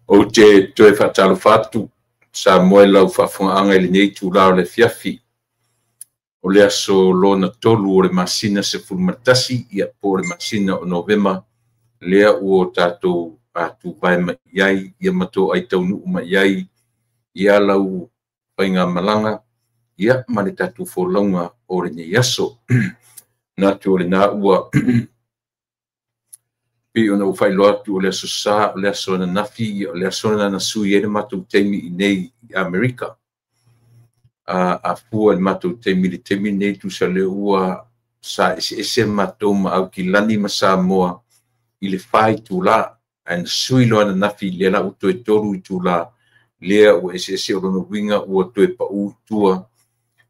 Ou te toe faatalofa atu Samoa i lau faafofogaaga i lenei itula o le afiafi. O le aso lona 3 o le masina 11, ia po o le masina o Novema, lea ua tatou tuvae mai ai, ia ma toai taunuu mai ai ia lau faigamalaga, ia ma le tatou folauga o lenei aso. Manatu o lena ua pei ona ou faailoa atu o le aso Sa, o le aso ananafi, o le aso lena na sui ai le matou taimi i nei i Amerika. A fua i le matou taimi i le taimi lenei, tusa lea ua sa eseese matou ma Aukilani ma Samoa i le 4 itula. Ae na sui loa ananafi, lea la ua toe 3 itula, lea ua eseese. O lona uiga ua toe pau i tua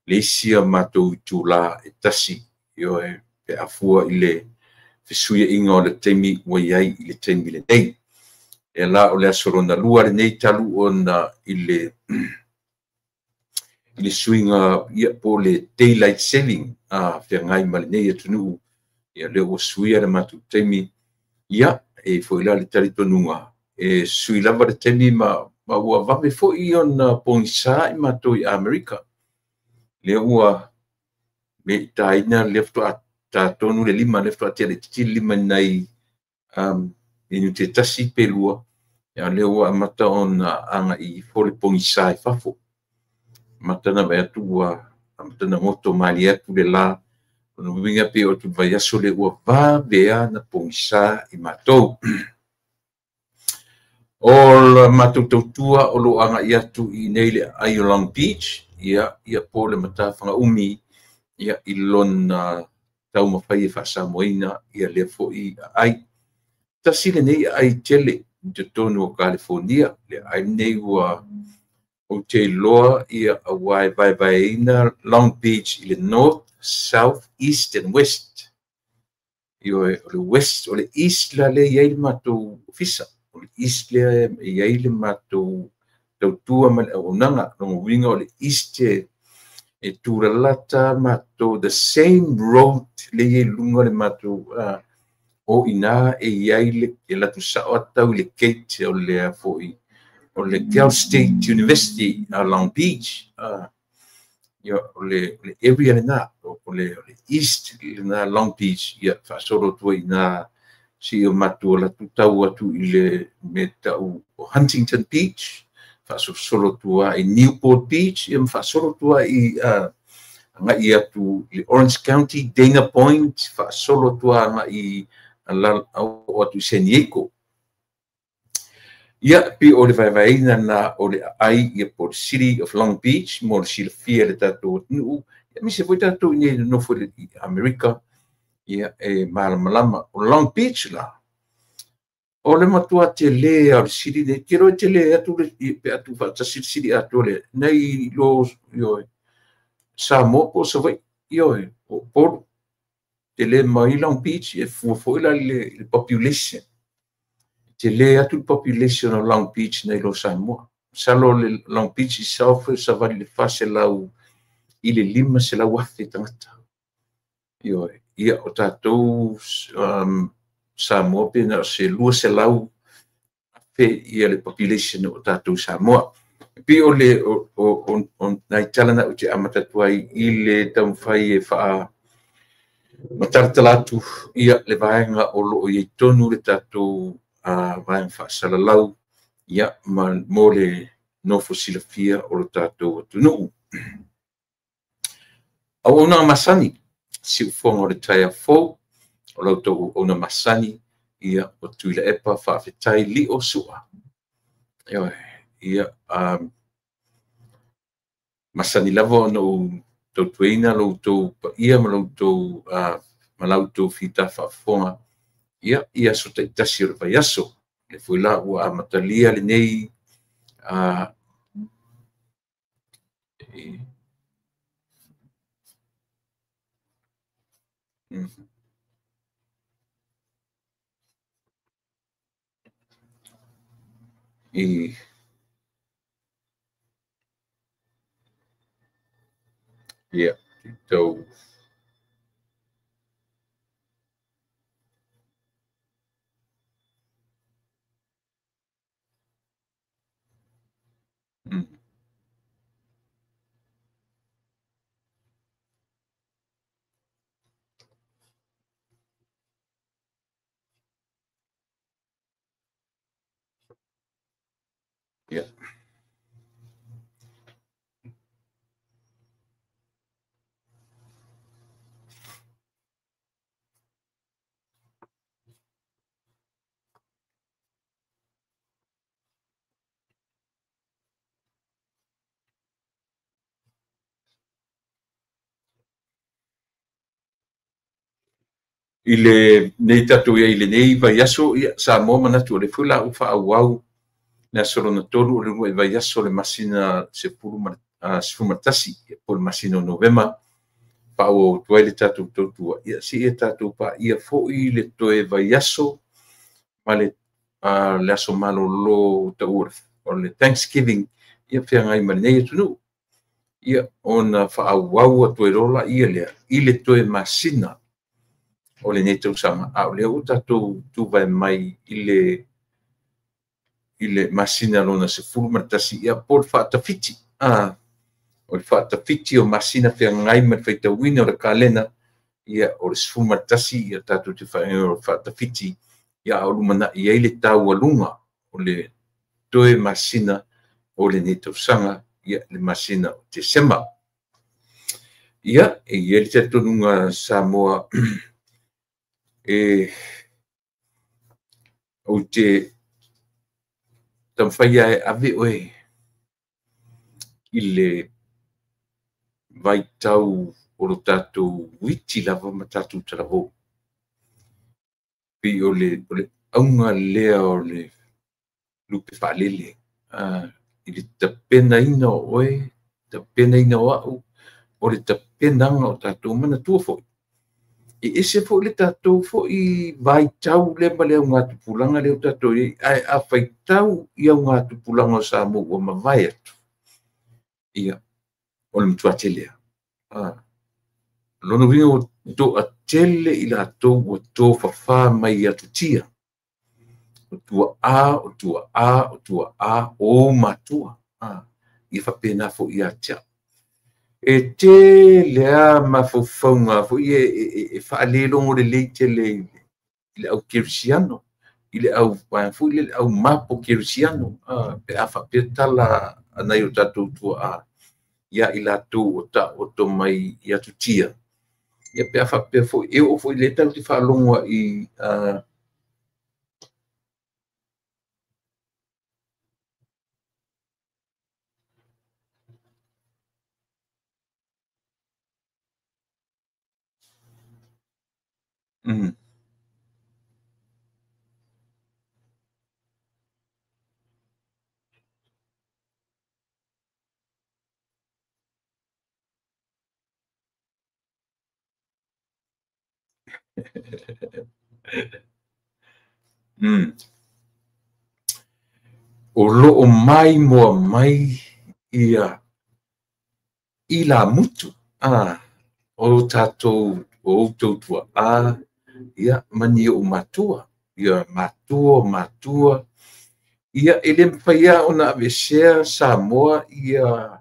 le isi a matou itula e tasi, ioe, pe a fua i le fesuiaiga o le taimi ua i ai i le taimi lenei. E la o le aso lona 2 lenei talu ona i le suiga, ia, po le daylight saving a feagai ma lenei atunuu, ia lea ua suia le matou taimi. Ia, e foi la le talitonuga e sui lava le taimi ma ua vave foi ona pogisa i matou i Amerika. Lea ua meitaina lea faatoa tatonu le 5, lea faatoa tea laitiiti le 5 nai minute 1 pe 2, ia lea ua amata ona agai ifo le pogisa i fafo. Amata na vaai atu ua amata na goto malie atu le la. O le uiga pei o atu vaiaso lea ua vave lava na pogisa i matou. O la matou tautua o lo o agai atu i nei le aai o Long Beach, ia po le matafaga umi, ia i lona taumafai e faasamoaina ia lea foi aai. Tasi lenei aai tele i totonu o Kalifonia. Le aai lenei ua ou te iloa, ia, aua e vaevaeina Long Beach i le North, South, East and West. Ioe, o le West, o le East la lea e i ai le matou ofisa. O le East lea e i ai le matou tautua ma le auaunaga. Lona uiga o le East e tulalata matou, the same road lea e i ai luga le matou o ina e i ai le e latou sao atu i le gate o le foi o le Cal State University a Long Beach. Ia, o le area lena, o le East lena Long Beach, ia faasolo atu ai ina si o matou alu tau atu i le mea tau o Huntington Beach, faasolosolo atu i Newport Beach, ia ma faasolo atu i agai atu i le Orange County, Dana Point, faasolo atu agai oo atu i San Diego. Ia, pei o le vaevaeina na o le aai, ia po le City of Long Beach, mo le silafia e le tatou atunuu, aemaise foi tatou i nei nonofo i Amerika, ia e malamalama. O Long Beach la, o le matua tele o le city nei, te iloa e tele atu le pe a tuufaatasi le city atoa lea, nei lo, ioe, Samoa po o Savaii, ioe, o Upolu. Tele mai Long Beach, e fua foi la le population. Tele atu le population o Long Beach nei lo Samoa. Masalo le Long Beach itself e savali le 400 i le 500 afe tagata. Ioe, ia o tatou Samoa pe na o se 200 afe ia le population o tatou Samoa. E pei o le o nai tala na ou te amata atu ai i le taumafai e faa matalatala atu ia le vaega o lo o i ai tonu le tatou vaega faasalalau, ia ma mo le nofo silafia o le tatou atunuu. Auaunaga masani, siufofoga o le taeao fou, o la outou auauna masani, ia o Tuilaepa Faafetai Lio Sua. Ioe, ia masani lava ona ou tautuaina lo outou paia ma lo outou ma la outou fita faafofoga, ia i aso taitasi o le vaiaso. Le foi la ua amatalia lenei i ia tau Ia. I lenei tatou i ai i lenei vaiaso, ia, Samoa manatu o lea foi la ua faaauau le aso lona 3 o le uluai vaiaso o le masina 11 po o le masina o Novema, faaauau atu ai le tatou tautua, ia seia tatou paia foi le toe vaiaso ma le aso malolo taua o le Thanksgiving, ia feagai ma lenei atunuu. Ia ona faaauau atu ai loa lea i le toe masina o lenei tausaga, a o lea ua tatou tuvae mai i le masina lona 11, ia po o le faatafiti. O le faatafiti o masina feagai ma le faitauina o le kalena, ia o le 11, ia tatou te faaigoa o le faatafiti, ia a o lumanai ai le taualuga o le toe masina o lenei tausaga, ia le masina o Tesema. Ia, e i ai le talitonuga Samoa, ou te taumafai lava e ave oe i le vaitau o lo tatou iti lava ma tatou talavou. Pei o le auga lea o le lupe faalele, i le tapenaina o oe, tapenaina o au, o le tapenaga o tatou manatua foi. E ese foi le tatou foi vaitau lea ma le augatupulaga lea o tatou i ai, ae a faitau i augatupulaga o Samoa ua mavae atu, ia, o le matua tele lava. O lona uiga ua toatele i latou ua tofafa mai atutia, o tuaa, o tuaa, o tuaa, o matua. Ia faapena foi ia te au. E tele lava mafaufauga foi e faalelogo lelei tele i le au kerisiano, i le au vaega foi le au mapo kerisiano, pe a faapea tala a nai o tatou tuaa ia i latou o taoto mai i atutia, ia pe a faapea foi, e oo foi i le tatou te faalogo i O lo o maimoa mai ia ilamutu o tatou o outou tuaa, ia ma ni ou matua, ia matua o matua, ia e le mafai lava ona aveesea Samoa ia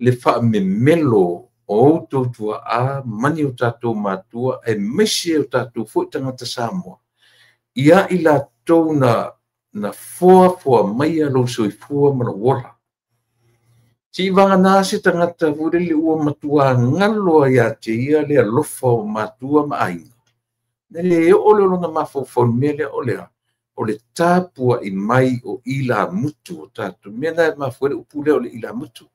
le faamemelo o outou tuaa ma ni o tatou matua, aemaise o tatou foi tagata Samoa, ia i latou na foafoa mai lou soifua ma lou ola. Si vagana se tagata foi lele ua matua galo ia te ia le alofa o matua ma aiga. Na le oo le lona mafaufau i le mea lea o lea, o le tapuai mai o ilamutu o tatou. Mea na e mafua ai le upu lea o le ilamutu.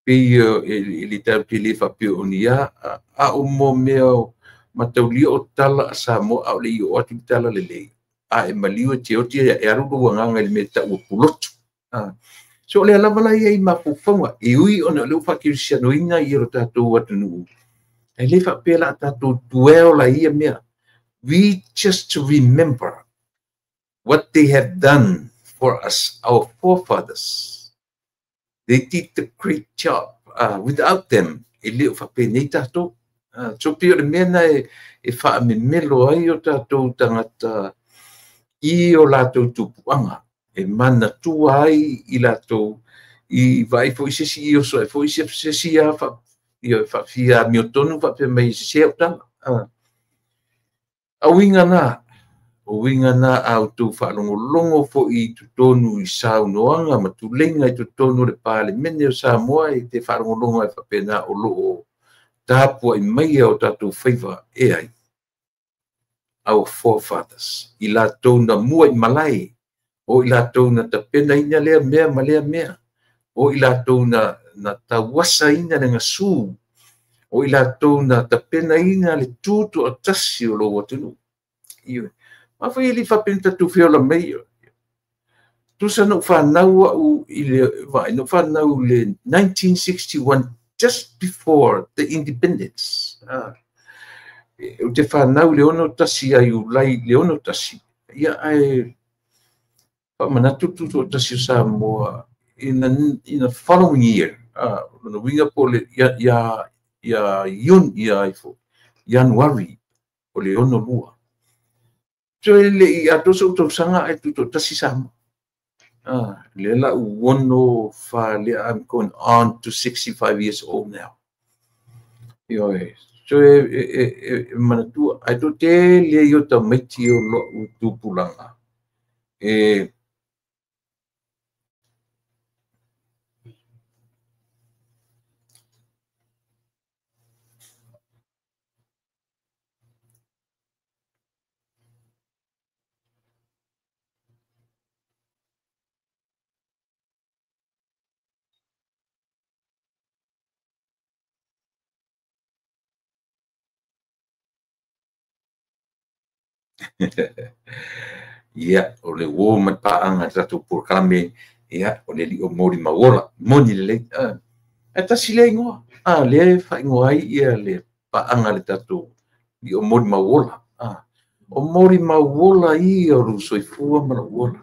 Pei e le tatou te le faapea o ni a, a o mo mea o mataulia o tala a Samoa, a o le i oo atu le tala lelei, a e maliu e te oti e alu lou agaga i le mea e tau o pulotu. So o lea lava la ia i mafaufauga, e ui ona o lea ua faakerisianoina ia lo tatou atunuu, e le faapea la tatou dwell la ia mea. We just remember what they have done for us, our forefathers. They did the great job. Without them, e le o faapenei tatou. So pei o le mea na e faamemelo ai o tatou tagata i o latou tupuaga, e manatua ai i latou i vaai foi se isi i oso ai foi se isi a faafia amiotonu faapea mai e sese au tala. Auiga na, O uiga na a outou faalogologo foʻi i totonu i saunoaga ma tuleiga i totonu o le Palemene o Samoa e te faalogologo ai faapena o loo tapuaʻi maia o tatou faiva e ai our forefathers i latou na mua i malae o i latou na tapenaina lea mea ma lea mea o i latou na tauasaina le gasū o i latou na tapenaina le tutoatasi o lou atunuu. Afai e le faapea na tatou feola mai tusa na ou fanau au i le vai na ou fanau i le 1961 just before the independence. Ou te fanau i le 61 ia Iulai le 61 ia ae faamanatu le tutoatasi o Samoa in the following year. Lona uiga po o le ia Ianuari o le 62. So e le i atoa so'u tausaga ae tutoatasi Samoa. Lea la ua ono fa lea I'm going on to 65 years old now. Ioe. So e manatua ae toatele ia o tamaiti o lo'u tupulaga e ia o le uō ma le paaga i le tatou polokalame ia o le alii o molimauola moni lelei ae tasi lea igoa lea e faaigoa ai ia le paaga le tatou alii o molimauola o molimauola ia o lou soifua ma lou ola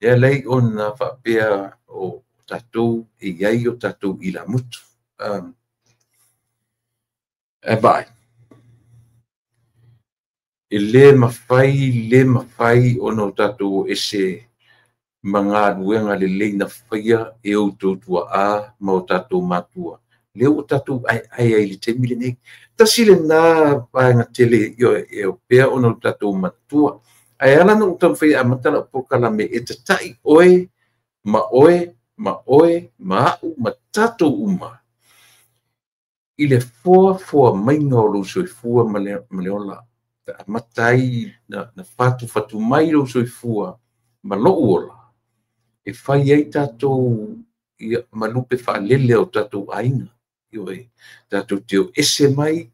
e alai ona faapea o tatou e iai o tatou ilamutu e vaai e le mafai ona o tatou ese ma galuega lelei na faia e outou tuaa ma o tatou matua. Lea ua tatou aeae ai i le taimi lenei. Tasi lena vaega tele e opea ona o tatou matua. Ae ala na ou taumafai e amata lau polokalame e tata'i oe ma oe ma oe ma a'u ma tatou uma i le foafoa maiga o lou soifua ma le ola. Amata ai na fatufatu mai lou soifua ma lo'u ola e fai ai tatou ia ma lupe faalele o tatou aiga. Ioe, tatou te o ese mai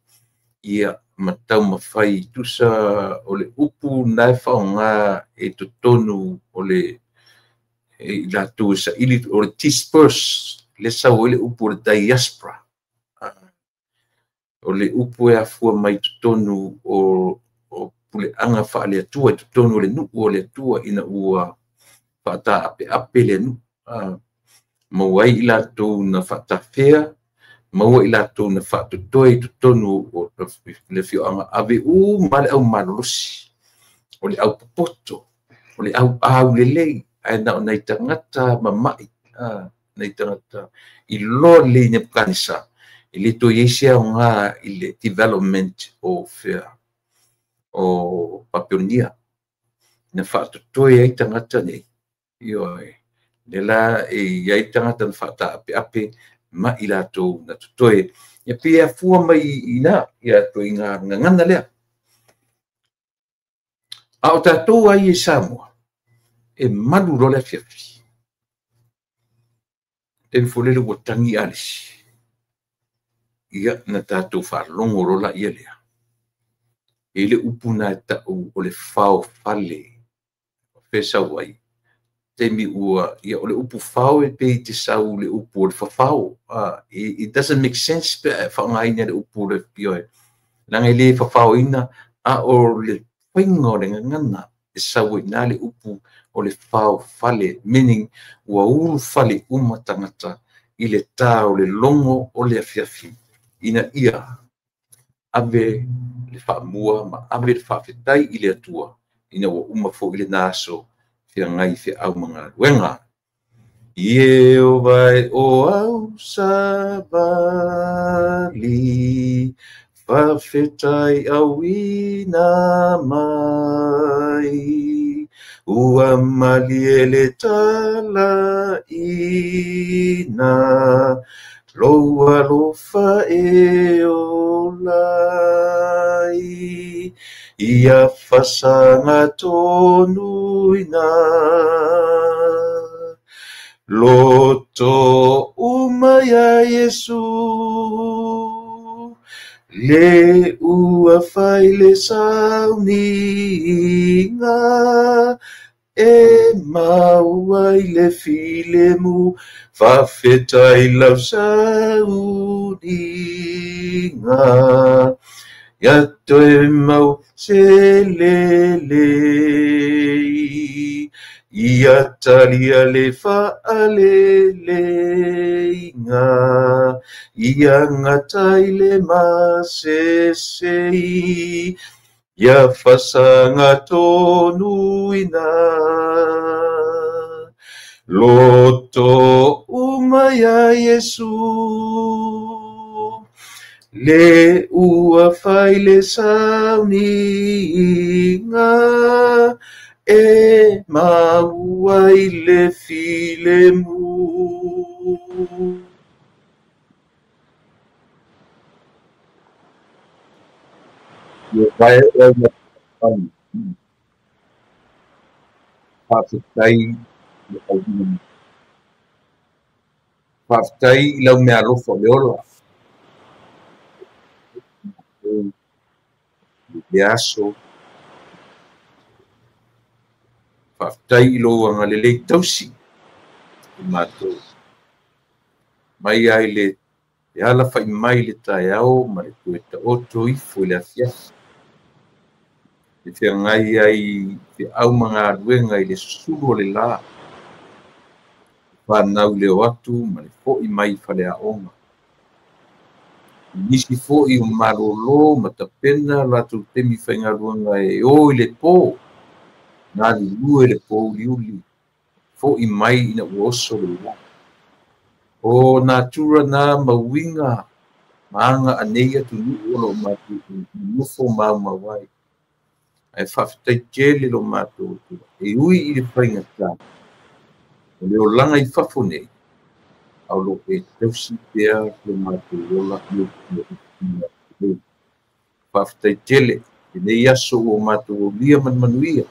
ia ma taumafai tusa o le upu na e faaaoga e totonu o le i latou e saili o le disperse le sau ai le upu o le diaspora. O le upu e afua mai totonu o puleaga faale-Atua i totonu o le nuu o le Atua ina ua faataapeape le nuu. Maua ai i latou na faatafea, maua i latou na faatotoe i totonu o le afioaga ave uma le au malolosi, o le au popoto, o le au aulelei, ae na o nai tagata mama'i, nai tagata i loa lelei Nebukanesa, e le toe i ai se aoga i le development o fea o Papelonia. Na faatotoe ai tagata nei. Ioe, lea la e i ai tagata na faataapeape ma i latou na totoe. Ia pei e afua mai i ina, ia ituaiga gagana lea. A o tatou ai i Samoa, e malu loa le afiafi. Taimi foi lele ua tagi alisi. Ia na tatou faalogo loa laia lea. E le upu na e ta'u o le faofale fe sau ai. Taimi ua ia o le upu fao e pei te sau le upu o le fafao. It doesn't make sense pe faaaogaina le upu o le ioe. Leaga e le fafaoina a o le faiga o le gagana e sau ai i ina le upu o le faofale, meaning ua ulufale uma tagata i le tā o le logo o le afiafi ina ia ave le faamua ma ave le faafetai i le Atua ina ua uma foʻi lena aso feagai feau ma galuega. Ieova e o au savali Faafetai auina mai, ua malie le talaina, lou alofa e ola ai, ia fasaga tonuina. Loto uma ia Iesu, le ua fai le sauniga, e maua i le filemu, faafetai lau sauniga. Ia toe mau se lelei, ia talia le faaleleiga, ia gatai le masesei, ia fasaga tonuina. Loto uma ia Iesu, le ua fai le sauniga, e maua i le filemu. Ia vae oe ma faafetai le auina mai. Faafetai i lau meaalofa o le ola. Le aso. Faafetai i lou agalelei tausi i matou. Mai ai le alafai mai le taeao ma le toe taoto ifo i le afiafi. E feagai ai feau ma galuega i le susulu o le la. Whanau leo atu ma le fo'i mai faleaoga. Nisi fo'i o malolo ma tapena latou taimi faigaluega e o i le pō. Galulue le pō uliuli. Fo'i mai ina ua oso le la. O natura na mauiga ma aga anei atunuu o loo matou nofo maumau ai. Ae faafetai tele lo matou Atua. E ui i le faigata o le olaga i fafo nei, a o loo e tausi pea lo matou ola i o Faafetai tele lenei aso ua matou aulia ma le manuia.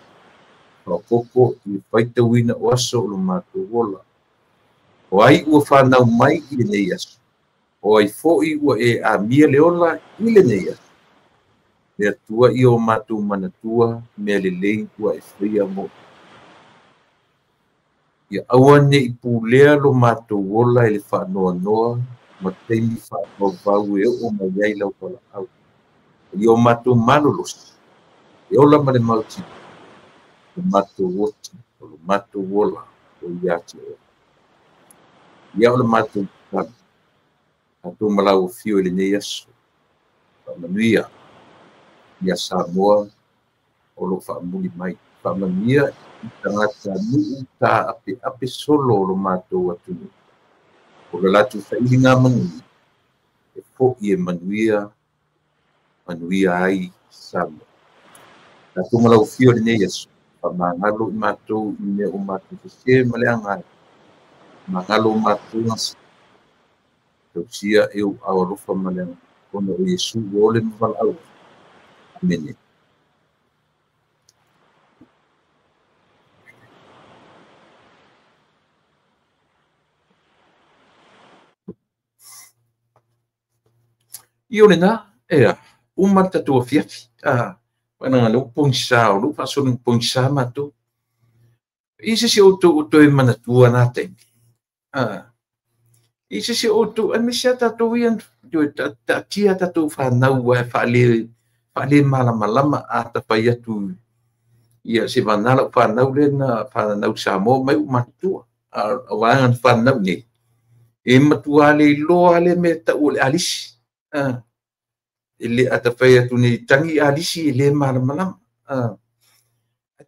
Faaopoopo i le faitauina o aso o lo matou ola. O ai ua whanau mai i lenei aso. O ai fo'i ua e amia le ola i lenei aso. Le Atua ia o matou manatua mea lelei ua e faia mo. Ia aua ne'i pulea lo matou ola i le faanoanoa ma taimi faavauvau e oo mai ai lau valaau. Ia o matou malolosi, e ola ma le mautinoa, lo matou oti, o lo matou ola o ia te oe. Ia o le matou tatalo, tatou ma lau afio i lenei aso. Faamanuia ia Samoa o lo faamuli mai. Faamanuia i tagata nuu taapeape solo o lo matou atunuu. O le latou sailiga manuia, e fo'i e manuia, manuia ai Samoa. Tatou ma lau afio i lenei aso. Faamagalo i matou i mea o matou sese ma le agai. Magalo o matou gase. Tausia e ou aao alofa ma le agalelei. Ona o Iesu ua ole ma valaau. Amene. I o lena, ea, uma le tatou afiafi. Paena lou pogisa, o lou faasolo pogisa matou. I se isi o outou o toe manatua na taimi. I se isi o outou, aemaise lava tatou ia toe taatia tatou fanau ae faale malamalama a tafai atu ia se vana lau fanau lea na fanau Samoa mai ua matutua. A o vaega na fanau nei, e matua le iloa le mea tau o le alisi. E le a tafai atu nei tangi alisi e le malamalama.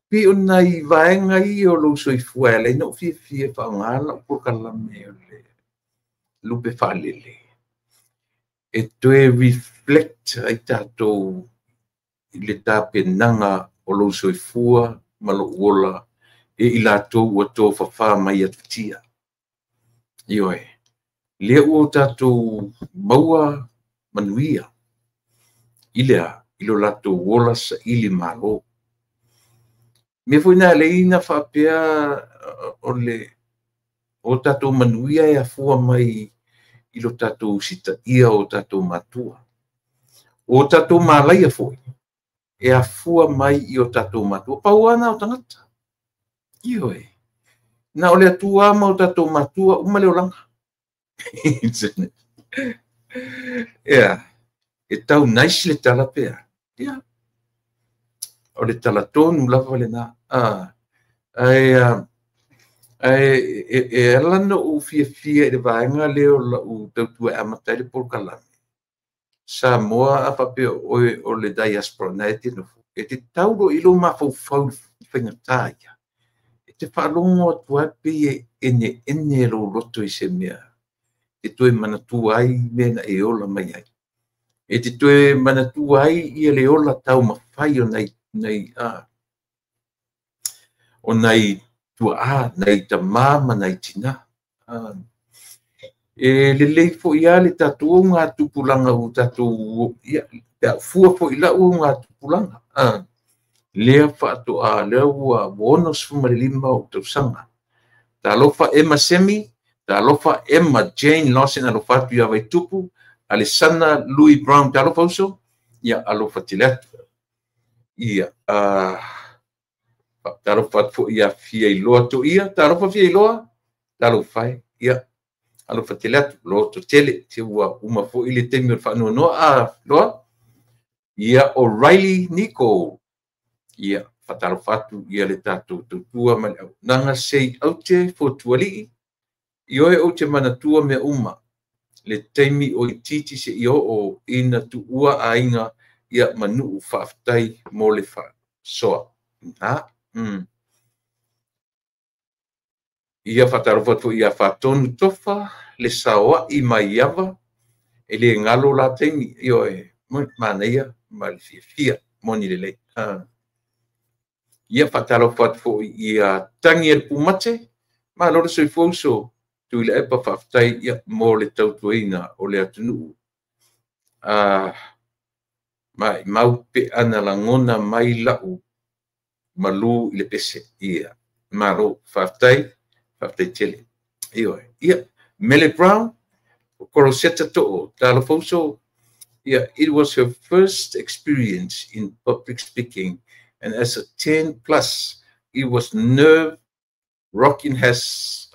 Pei o nai vaega ia o lou soifua e ala ai ona ou fiafia e faaaoga lau polokalame o le lupe faalele. E toe reflect ai tatou i le tapenaga o lou soifua ma lou ola e i latou ua tofafa mai atutia. Ioe, lea ua tatou maua manuia i le a? I lo latou ola saili malo. Mea foi na alai na faapea o le o tatou manuia e afua mai i lo tatou usitaia o tatou matua. O tatou malaia foi e afua mai i o tatou matua. Pau lava na o tagata. Ioe. Na o le Atua ma o tatou matua uma le olaga. Ea, e tau nice le tala pea. Ia, o le tala tonu lava lena. Ae e ala ona ou fiafia i le vaega lea o lau tautua e amata ai le polokalame. Samoa a faapea oe o le diaspora na e te nofo. E te tau loa i lou mafaufau i faigata ia. E te faalogo atu ai pei e eneene lou loto i se mea. E toe manatua ai mea na e ola mai ai. E te toe manatua ai ia le ola taumafai o nai tuaa, nai tamā ma nai tinā. E lelei foi lava le tatou augatupulaga ua tatou, ia, pe a fua foi i lau augatupulaga. Lea faatoa, lea ua 65 ou tausaga. Talofa Emma Semi, talofa Emma Jane Lawson, alofa atu ia Vaitupu, Alessandra Louis Brown, talofa uso, ia alofa tele atu. Ia, talofa atu foi ia Fiailoa Toia, talofa Fiailoa, talofa e, ia, alofa tele atu, loto tele, te ua uma foi le taimi o le faanoanoa, a loa. Ia, o Riley Nico, ia, faatalofa atu ia le tatou tautua ma le auaunaga sei aute fotualii, ioe ou te manatua mea uma, le taimi o itiiti se i oo ina tuua aiga ia manuu faafetai mo le faasoa. Ia faatalofa atu foi ia Faatonu Tofa, le saoai mai Ava, e le galo la taimi, ioe, manaia ma le fiafia, moni lelei. Ia faatalofa atu foi ia Tangi e le Pumate, malo le soifua uso, Tuilaepa faafetai ia mo le tautuaina o le atunuu. Maimau pe ana lagona mai lau malu i le pese. Ia, malo, faafetai, faafetai tele. Ioe, ia, Mele Brown, Koroseta To'o, talofa uso. Yeah, it was her first experience in public speaking, and as a 10 plus, it was nerve rocking has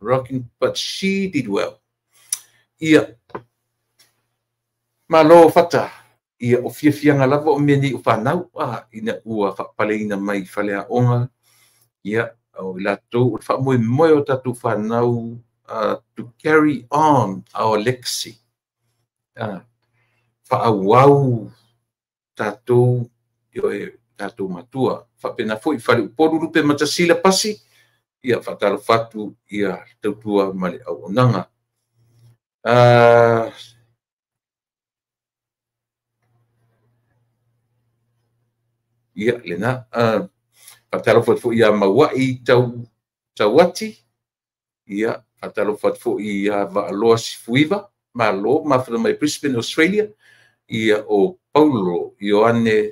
rocking, but she did well. Ia, malo fata. Ia, o fiafiaga lava o mea nei o whanau, ina ua whapaleina mai whaleaonga. Ia, o i latou, o le faamoemoe o tatou whanau, to carry on our legacy. Whaawau tatou, ioe, tatou matua. Whapena foi, whale upolu lupe matasila pasi, ia whaatalofa atu, ia tautua ma le auaunaga. Ia, lena. Faatalofa atu foi ia Mauai Tauati. Ia, faatalofa atu foi ia Vaaloa Sifuiva, malo, mafuna mai Brisbane, Australia. Ia, o Paulo Ioane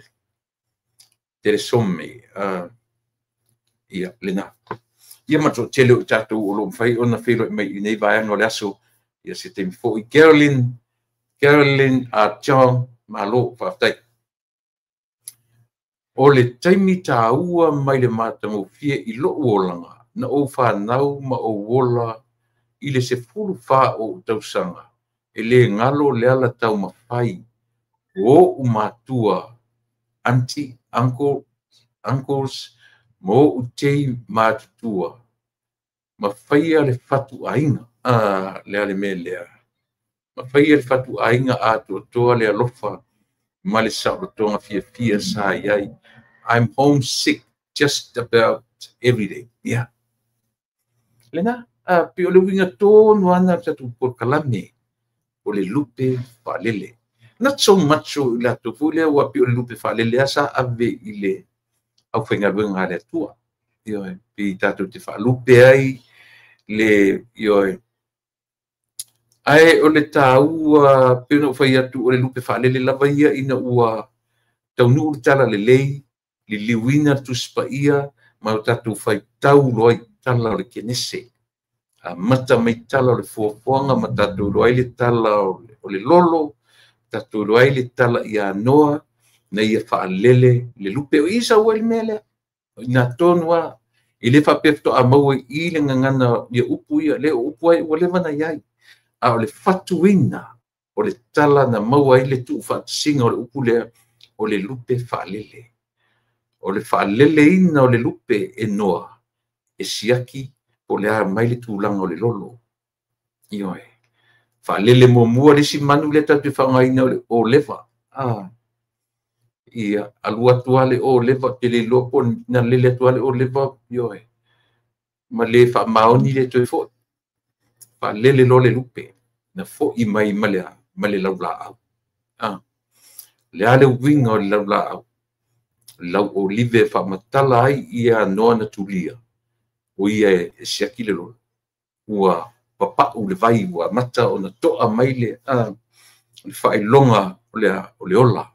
Telesome. Ia, lena. Ia ma tele o tatou o lo mawhai ona whenua mai i nei vaega o le aso. Ia se taimi foi. Carolyn John, malo, faafetai. O le taimi tāua mai le matagofie i lou olaga, na ou whanau ma ou ola i le 14 o tausaga, e le galo le ala taumafai o ou matua, auntie, uncle, uncles, ma ou tei matutua, ma faia le fatu aiga, le ale mea lea, ma faia le fatu aiga atoatoa le alofa, ma le saolotoga fiafia sa i ai. I'm homesick just about every day. Yeah. Lena, pe o le uiga tonu ana le tatou polokalame. O le lupe faalele. Not so much o i latou foi lea ua pei o le lupe faalele lava sa ave i le aufaigaluega a le Atua. Ioe, pei tatou te faalupe ai le, ioe. Ae o le taua, pei ona ou fai atu, o le lupe faalele lava ia ina ua taunuu le talalelei, liliuina le Tusi Paia, ma o tatou faitau loa i tala o le Kenese. Amata mai tala o le fuafuaga ma tatou iloa ai le tala o le lolo, tatou iloa ai le tala ia Noa, na ia faalele le lupe. O i sau ai le mea lea. O i ina tonu lava. E le faapea faatoa maua i i le gagana ia upu ia, le o upu ai ua leva na i ai. A o le fatuina o le tala na maua ai le tuufaatasiga o le upu lea, o le lupe faalele. O le faaleleina o le lupe e Noa, e siaki po o le a mai le tulaga o le lolo. Ioe. Faalele muamua le isi manu lea tatou te faaaogaina o le ōlewa. Ia, alu atu lava le ōlewa, te le iloa po o na lele atu lava le ōlewa, ioe, ma le faamaoni le toe foi. Faalele loa le lupe, na foi mai ma le a? Ma le laulaau. Le a le uiga o le laulaau? Lau olive e faamatala ai ia Noa na tulia, o ia e siaki le lolo. Ua papau le vai, ua amata ona toa mai le faailoga o le ola.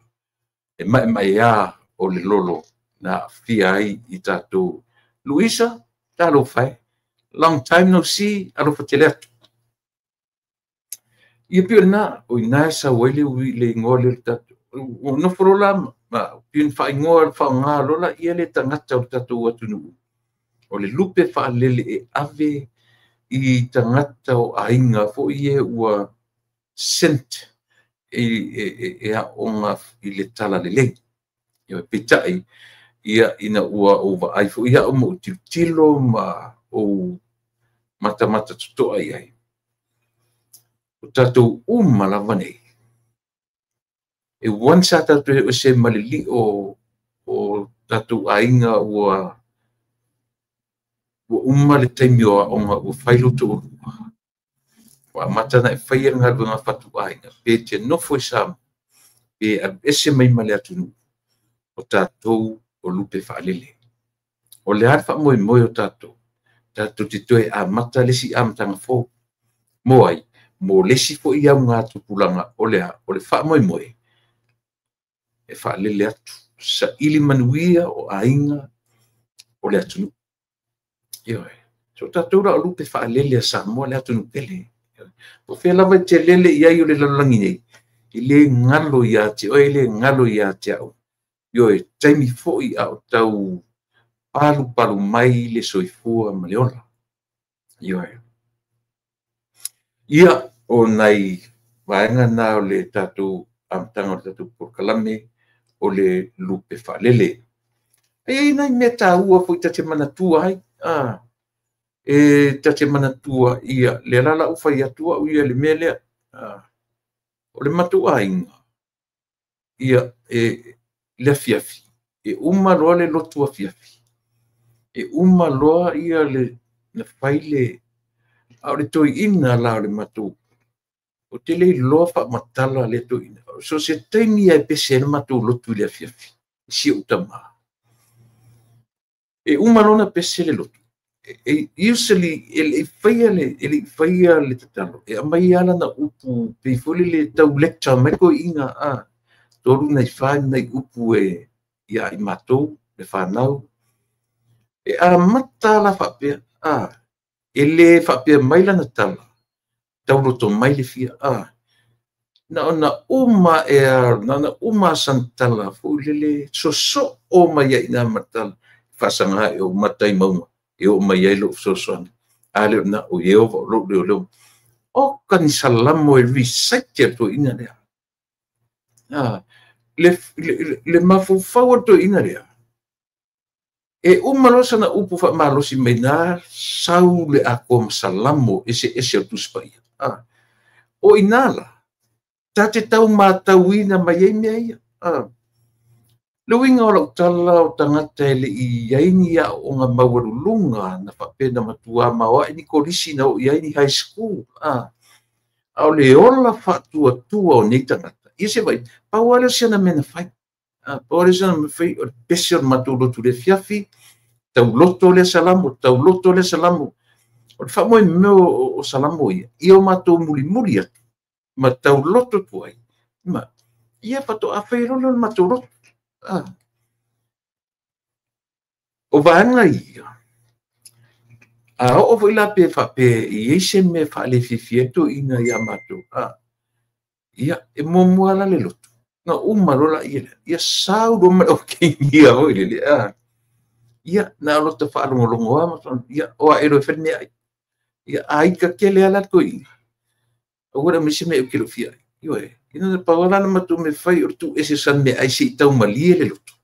E maemaea o le lolo na aafia ai i tatou. Luisa, talofa e. Long time no see, alofa tele atu. Ia pei o lena, o i ina e sau ai le igoa lea o le tatou. Ua nofo loa la, ma pei ona faaigoa faaaoga loa la ia le tagata o le tatou atunuu. O le lupe faalele e ave i tagata o aiga foi ia ua sent e aoga i le talalelei. Ia, peitai, ia, ina ua ou vaai foi au ma ou tilotilo ma ou matamata totoa i ai. O tatou uma lava nei, e once a tatou o ese ma le lio o tatou aiga ua uma le taimi o aoga ua fai lou toalua, ua amata ona e faia le galuega fatuaiga, pe te nofo i Samoa, pe alu ese mai ma le atunuu, o tatou o lupe faalele. O le a le faamoemoe o tatou, tatou te toe amata le isi amataga fou. Mo ai, mo le isi foi auga tupulaga o le a, o le faamoemoe e faalele atu, saili manuia o aiga o le atunuu. Ioe. So tatou la o lupe faalele a Samoa le atunuu pele. O fea lava e te lele i ai o le lalolagi nei, e le galo ia te oe, e le galo ia te au. Ioe, taimi foi a o tau palupalu mai le soifua ma le ola. Ioe. Ia, o nai vaega na o le tatou amataga o le tatou polokalame o le lupe faalele. E i ai nai mea taua foi ta te manatua ai. E ta te manatua ia, lea la la ou fai atu au ia le mea lea. O le matou aiga, ia, e le afiafi, e uma loa le lotu afiafi. E uma loa ia le, na fai le, a o le toeaina la o le matou, o te le iloa faamatala le toeaina. So se taimi e pese ai le matou lotu i le afiafi, si ou tama. E uma loa na pese le lotu. E usually, e le i faia le tatalo, e aumai lava lana upu, pei foi le tau lecture mai toeaina, 3 nai 4 nai upu e ia i matou, le whanau. E amata la faapea, e le faapea mai lana tala, tauloto mai le fia, na ona uma e a, na ona uma santala, foi lele soso o mai ai na matala, faasanga e o matai maunga, e o mai ai lo fesoasoani. A leo na o Iehova o lou leo leo. O kanisalamo e recite a toeaina lea. Le mafaufau a toeaina lea. E uma loa sana upu faamalosi mai na sau le atoa ma salamo ese ese o Tusi Paia. O ina la, ta te tau matauina mai ai mea ia. Le uiga o lau tala o tagata e le i ai ni aoaoga maualuluga na faapea na matua maoae ni kolisi na oo i ai ni high school. A o le ola faatuatua o nei tagata, ia se vaai, pau lava lea o si ana mea na fai. Pau lava lea o si ana mea na fai, o le pese o le matou lotu i le afiafi, tauloto lea Salamo, tauloto lea Salamo. O le faamoemoe o Salamo ia, ia o matou mulimuli atu, ma tauloto atu ai, ma ia faatoa fai loa lea o le matou lotu. O vaega ia, a oo foi la pe faapea e i ai se mea e faalefiafia ai toeaiina ia matou, ia, e muamua la le lotu, na uma loa la ia, ia sau loa ma le okegia foi lele, ia, na o lota faalogologo lava, ia, o ae loa e fai le meaai. Ia, a ita tele lava la toeaiina, aua le aumaia se mea ou te le o fia ai. Ioe, ina na pau lava la matou mea fai o le tuu ese o sana meaai se i taumalie le lotu.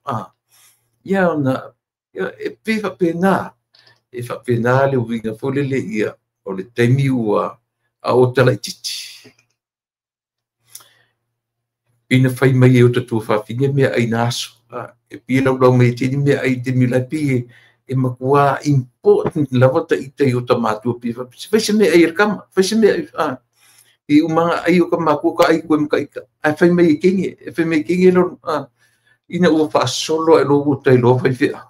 Ia ona, ia, e pei faapena, e faapena le uiga foi lele ia, o le taimi ua a o talaititi. Ina fai mai e o tatua fafine mea ai na aso. E pia laulau mai e tini mea ai te mila e e matua important lava ta ita i o ta matua pia. Fai se mea ai e kama, fai se mea ai, i umanga ai o ka matua ka ai koe maka ita. Ai fai mai e kenge, e fai mai e kenge lo, ina ua faasolo e lo ua tai loa fai fea.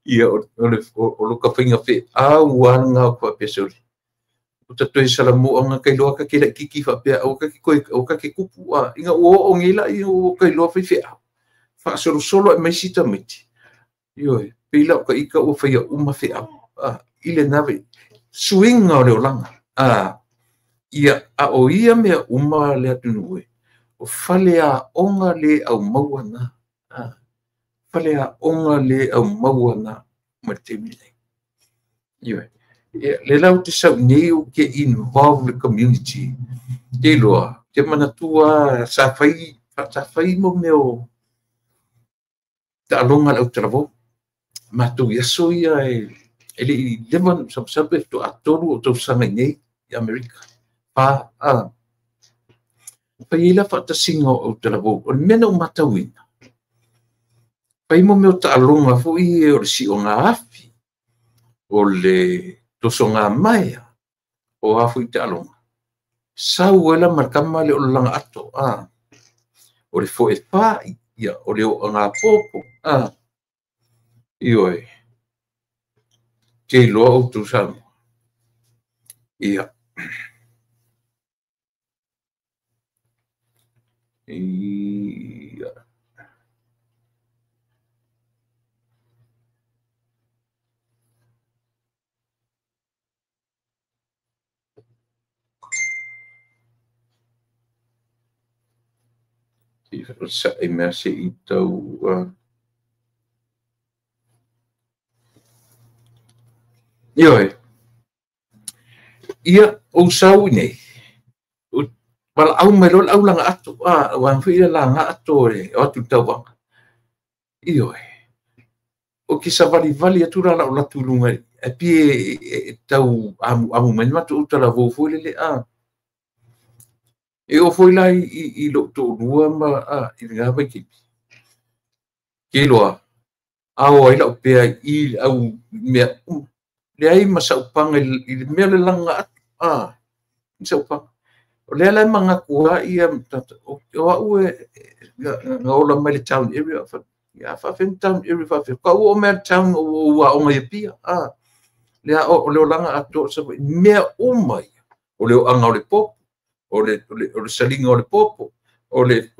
Ia o lo ka whainga whe au anga o kwa pesoli. O ta toe salamu anga kai loa ka ke lai kiki whapea au ka ke koe, au ka ke kupu. Inga ua o ngila i o kai loa fai fea. Whaasolo solo e mai sita miti. Ioe, pila o ka ika ua whaia uma whea. Ile nawe, suinga o le olanga. Ia, a o ia mea uma le atunu e. O fale a onga le au maua na. Fale a onga le au maua na. Ma te mile. Ioe. Ia, le lau te sau nei o ke involve le community. Te loa, te manatua sa whai mo meo taaloga le autalavou. Matou i aso ia e le i leva na sapasapu e faatoa tolu o tausaga i nei i Amerika. Pa fai ai la faatasiga o autalavou. O le mea na ou matauina, fai mo mea o taaloga foi e o le sioga afi, o le tosoga maea, o a foi taaloga. Sau ai la ma le kama le o le laga ato, o le foe fai, ia, o le oaga popo, ioe, te iloa outou Samoa. Ia. Ia. Sa e mea se i tau. Ioe. Ia, o sau nei. Wala au mai loa le au laga ato. Ua foi le laga ato e o atu tauvaga. Ioe. O ke savalivali atu la lau latu lunga e pie e tau amu mai matou utalavou foi lele E o foi la i lou toalua ma i lena vaitaimi. Ke iloa, ao ai lau pea i au mea uma. Leai ma saupaga i le mea o le laga atu. I saupaga. O lea la e manatu a ia o au e na ola mai le town area. Ia faafea town area faafea. Ka ua o mea le town o ua aoga i Apia. Lea o le olaga atoa o Savaii. Mea uma ia. O le oaga o le popo, o le saliga o le popo, o le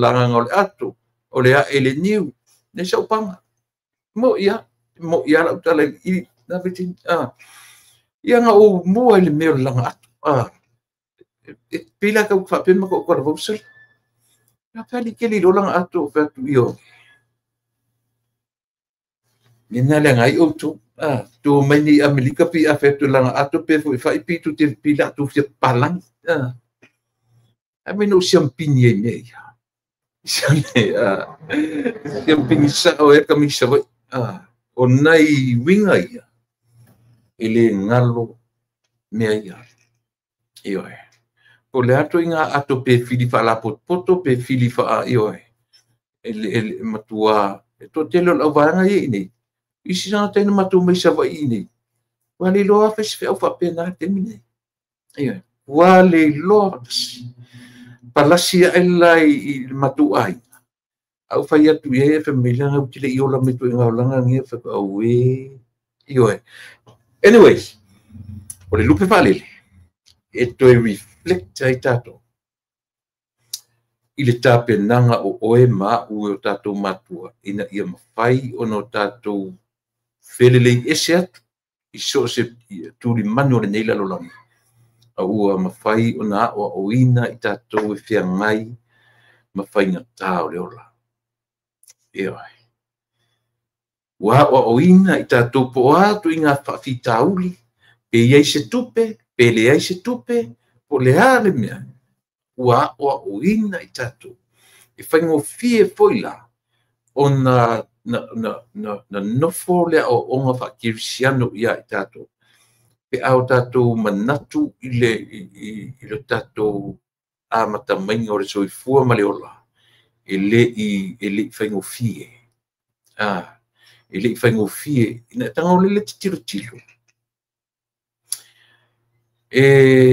lagaga o le ato, o le ae le niu. Nei saupaga. Mo ia lau tala i na vaitaimi. Ia nga ou mua i le mea o le laga ato. E pei la kau faapea ma ka ou talavou sala. Ia pea li kele i le olaga ato o fai atu ioe. Nena le agai outou. Tua mai nei Amerika pe a fai atu laga ato pe foi fai pe tu te pe la tu fia palangi. Ai mai no siampini ai mea ia. Siampini sao e kamisa foi. O nai uiga ia e le galo mea ia. Ioe. Po le ato i ngā ato pe fili faalapotopoto pe fili faa ioe. E le matua e toatele o le auvaega ia i nei. Isi tagata ina matou mai Savaii i nei. Ua le iloa fai se feau faapena taimi nei. Ioe. Ua le iloa faatasi. Palasi ae la i le matou aiga. A ou fai atu i ai e fai mai leaga ou te le i ola mai ituaiga olaga nei, fai atu, auē, ioe. Anyways, o le lupe faalele e toe reflect ai tatou i le tapenaga o oe ma a'u e o tatou matua ina ia mafai ona o tatou felelei ese atu i so o se tulimanu o lenei lalolagi, a ua mafai ona aoaoina i tatou e feagai ma faigata o le ola. Ioe. Ua aoaoina i tatou po o a ituaiga faafitauli, pe i ai se tupe, pe leai se tupe, po o le a le mea, ua aoaoina i tatou. E faigofie foi la ona na nofo le aoaoga faakerisiano ia i tatou, pe a o tatou manatu i le tatou amatamaiga o le soifua ma le ola, e le i faigofie. E le i faigofie. Ina tago lele te tilotilo. E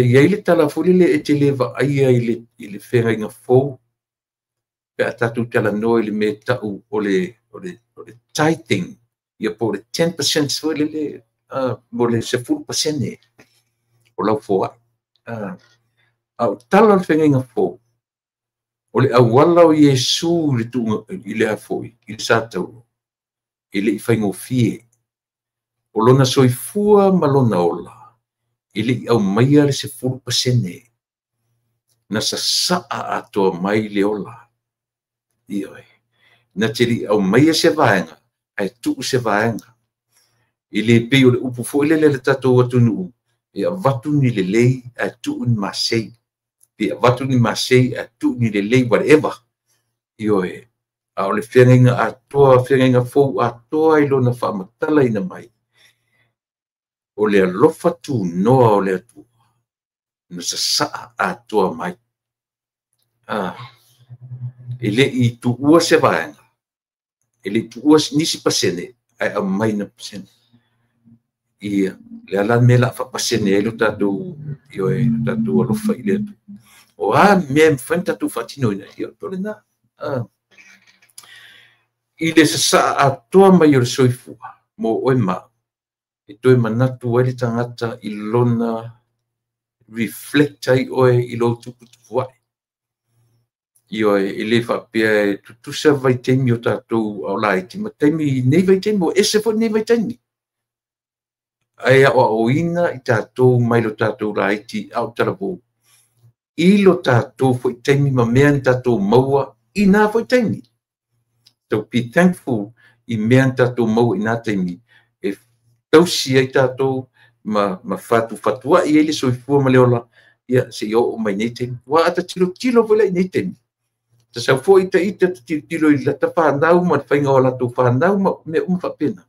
i ai le tala foi lele e te le vaaia i le feagaiga fou, pe a tatou talanoa i le mea tau o le tithing, ia po o le 10% foi lele, mo le 10% o lau foai. A o tala o le feagaiga fou, o le auala o Iesu i le tuuga i le afoi, i le satauro, e le i faigofie. O lona soifua ma lona ola, e le i aumaia le 10%. Na sasaa atoa mai le ola. Ioe. Na te le i aumaia se vaega, ae tuu se vaega. E le pei o le upu foi lele le tatou atunuu, e avatu ni lelei ae tuu ni masei. Pe avatu ni masei ae tuu ni lelei, whatever. Ioe. A o le feagaiga atoa, feagaiga fou atoa i lona faamatalaina mai, o le alofa tunoa o le Atua, na sasaa atoa mai. E le i tuua se vaega, e le i tuua nisi pasene, ae aumai na pasene. Ia, le ala mea la faapasene ai lo tatou, ioe, lo tatou alofa i le Atua. O a mea e mafai ona tatou faatinoina, ia o lena. I le sasaa atoa mai o le soifua, mo oe ma, e toe manatu ai le tagata i lona reflect ai oe i lou tuputupua'i. Ioe, e le faapea e tutusa vaitaimi o tatou a o laiti ma taimi nei vaitaimi, ua ese foi nei vaitaimi. Ae aoaoina i tatou mai lo tatou laiti a o talavou, i lo tatou foi taimi ma mea na tatou maua i nā foi taimi. So be thankful i mea na tatou maua i nā taimi, e tausi ai tatou ma fatufatuai ai le soifua ma le ola, ia se i oo mai nei taimi. Ua ata tilotilo foi la i nei taimi. Ta sau foi ta ita ta tilotilo i lata whanau ma le whainga o latou whanau ma mea uma faapena.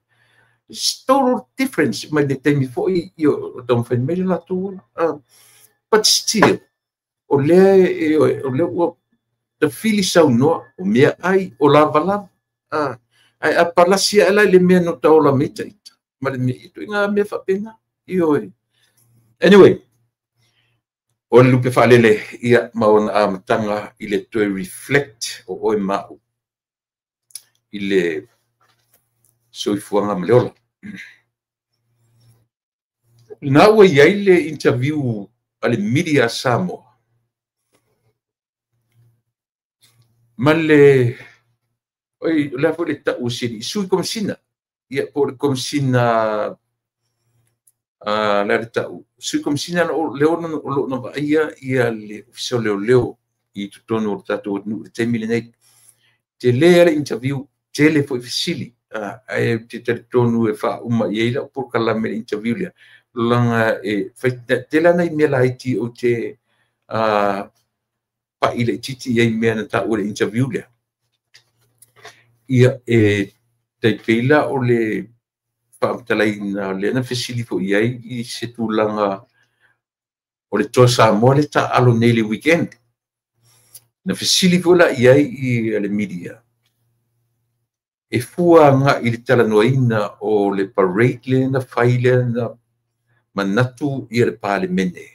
It's total difference mai le taimi foi i o taumafai mai le latou ola. But still, o lea o lea ua tafili saunoa, o mea ai, o lavalava. Ae a palasi ae la i le mea no taola mai ta ita. Ma le mea, ituaiga mea faapena. Ioe. Anyway, o le lupe faalele, ia, ma ona amataga i le toe reflect o oe ma a'u i le soifuaga ma le ola. Na ua i ai le interview a le media Samoa ma le oi, o le a foi le tau o sili, sui komisina, ia, po o le komisina, le a le tau, sui komisina o le ona o loo na vaaia ia le ofisa o leoleo i totonu o le tatou atunuu i le taimi lenei. Tele a le interview, tele foi fesili, ae ou te talitonu e faauma i ai lau polokalame le interview lea, laga e tele ana i mea laiti ou te pa'i laitiiti i ai mea na taua i le interview lea. Ia, e tai pei la o le faamatalaina lea na fesili foi i ai i se tulaga o le Toa Samoa le taaalo nei le weekend. Na fesili foi la i ai i le media, e fua agai i le talanoaina o le parade lea na fai lea na manatu ia le Palemene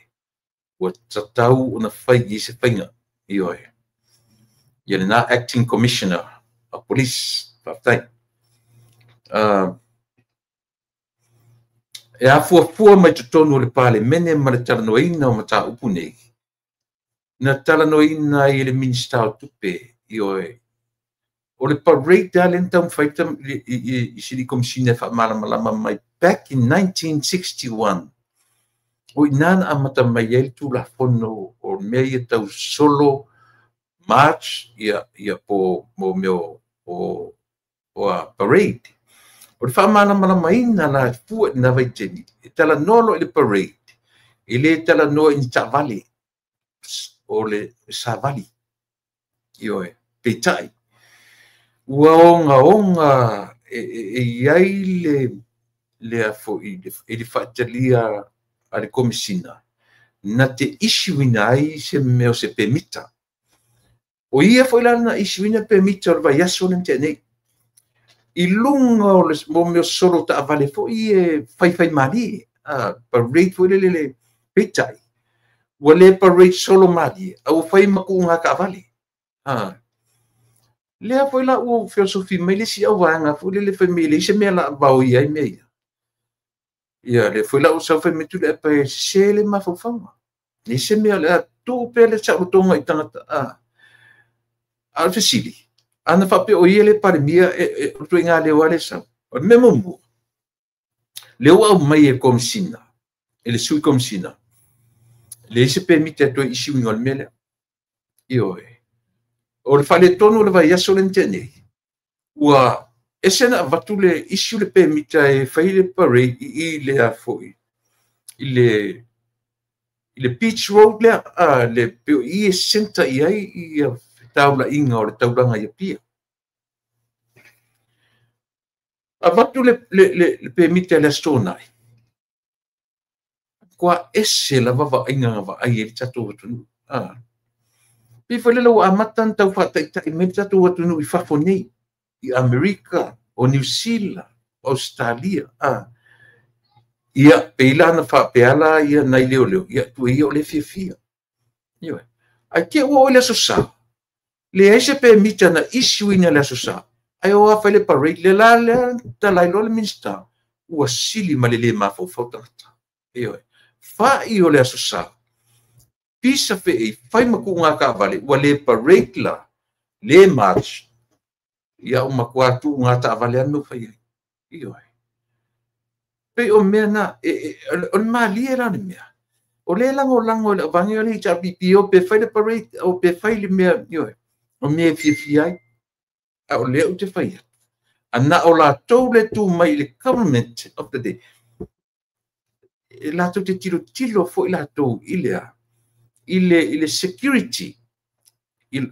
Ua tatau ona fai i se faiga. Ioe. Ia lena Acting Commissioner of Police. Faafetai. E afuafua mai totonu o le Palemene ma le talanoaina o mataupu nei, na talanoaina ai e le Minisita o Tupe, ioe, o le parade lava lea na taumafai i se alii Komesina e faamalamalama mai back in 1961. O i ina na amata mai ai le Tulafono o mea ia tau solo march, ia po mo mea o parade. O le faamalamalamaina la fua i lena vaitaimi, e talanoa loa i le parade, e le talanoa i ni taavale, o le savali. Ioe, peitai, ua ogaoga e i ai le foi i le faatalia a le Komesina, na te issue-ina ai se mea o se pemita. O ia foi la na issue-ina pemita o le vaiaso lea na tea nei. I luga o le mea solo taavale foi e faifai malie, parade foi lele, peitai, ua le parade solo malie, a ua fai ma kuuga taavale. Lea foi la ua feosofi mai le isi auvaega foi lele fai mai leai se mea la vaoia ai mea ia. Ia lea foi la ua sau fai mai Tuilaepa e sese le mafaufauga. Leai se mea o le a tuu pea le saolotoga i tagata. A o le fesili, ana faapea o ia le Palemia, o le ituaiga leo lava le sau. O le mea muamua, lea ua aumai e le Komesina, e le Sui Komesina, leai se pemita e toe issue-ina o le mea lea. Ioe. O le faaletonu o le vaiaso lea na tea nei, ua ese na avatu le issue le pemita e fai le parade i le foi, i le Beach Road lea, le i e center i ai ia taulaiga o le taulaga i Apia. Avatu le pemita i le Aso Toonai, kua ese lava vaaiga na vaai ai le tatou atunuu. Pei foi lele ua amata na tau faataitai mai le tatou atunuu i fafo nei, i Amerika, o Niu Sila, o Australia. Ia, pei la na faapea la ia nai leoleo, ia tuu ia o le fiafia. Ioe. Ai te ua o le Aso Sa, leai se pemita na issue-ina le Aso Sa, ai o a fai le parade, le la lea talai loa le Minista, ua sili ma le le mafaufau tagata. Ioe. Fai o le Aso Sa, pisa fe fai ma kuuga taavale, ua le parade la, le march, ia o matua tuuga taavale anu fai ai. Ioe. Pei o mea na, o le malie la le mea. O le lagolago i le vaega o le HRPP o pe fai le parade, o pe fai le mea, ioe, o mea e fiafia ai. A o lea ou te fai atu. Ana o latou le tu mai i le government of the day, e latou te tilotilo foi latou i le a, i le security,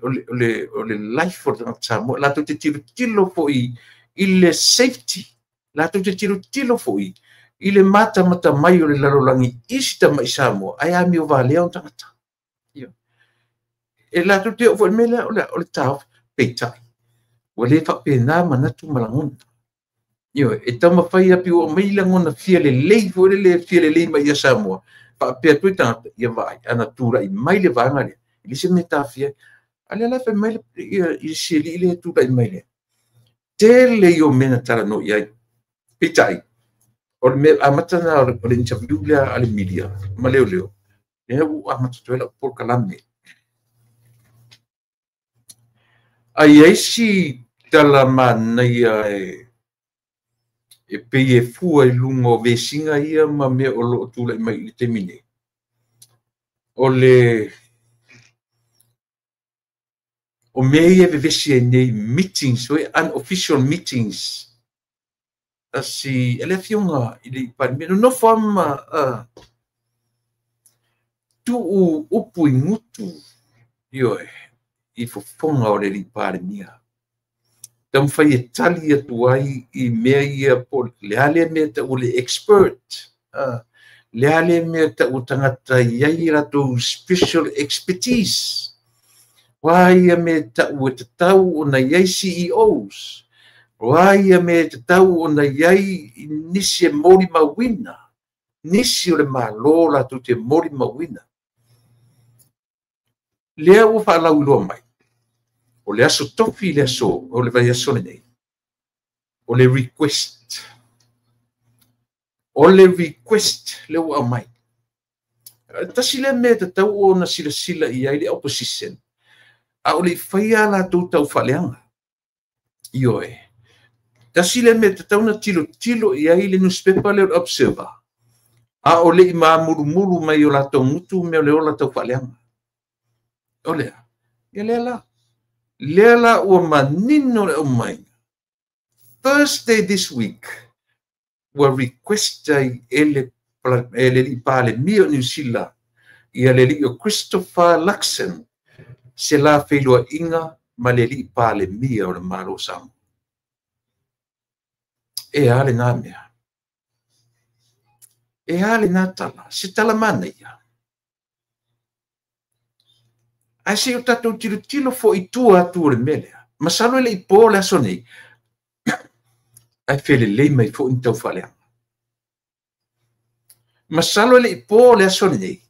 o le life o le tagata Samoa, latou te tilotilo foi i le safety, latou te tilotilo foi i le matamata mai o le lalolagi i si tamai Samoa, ae amio valea o tagata. E latou te oo foi i le mea lea o le taofi, peitai, ua le faapena manatu ma lagona. Ioe, e taumafai api ua mai lagona fia lelei foi lele fia lelei mai ia Samoa, faapea atu i tagata, ia vaai, ana tulai mai le vaega lea, e le se mea tafia. A lea la fai mai i se alii lea tulai mai lea. Tele i o mea na talanoa i ai. Peitai, o le mea amata na o le interview lea a le media ma leoleo, lea ua amata atu ai lau polokalame. Ai ai si tala manaia e pei e fua i luga o vesiga ia ma mea o loo tulai mai i le taimi nei. O le o mea ia vevesi ai nei meetings, unofficial meetings, asi le afioga i le Palemia, nonofo lava ma tuu upu i gutu, ioe, i fofoga o le alii Palemia. Taumafai e tali atu ai i mea ia po le a lea mea tau le expert, le a lea mea tau tagata i ai latou special expertise. Wa ia mea tau e tatau ona i ai CEOs, wa ia mea tatau ona i ai nisi e molimauina, nisi o le Malo latou te molimauina. Lea ua faalauiloa mai, o le aso tofi le aso, o le vaiaso lenei, o le request. O le request le ua aumai. Tasi lea mea e tatau ona silasila i ai le opposition, a o le i faia a latou taufaaleaga. Ioe. Tasi lea mea e tatau ona tilotilo i ai le newspaper lea o le Observer, a o le i mamulumulu mai o latou gutu mea o le ola taufaaleaga. O lea, ia lea la. Lea la ua manino le aumai. Thursday this week, ua request ai e le alii Palemia o Niu Sila, ia le alii o Christopher Luxon, se la feiloaiga ma le alii Palemia o le Malo o Samoa. E a lena mea? E a lena tala? Se tala manaia. Ae se i o tatou tilotilo foi i tua atu o le mea lea. Masalo e le i po le aso nei, ae felelei mai foi ni taufaaleaga. Masalo e le i po le aso lenei,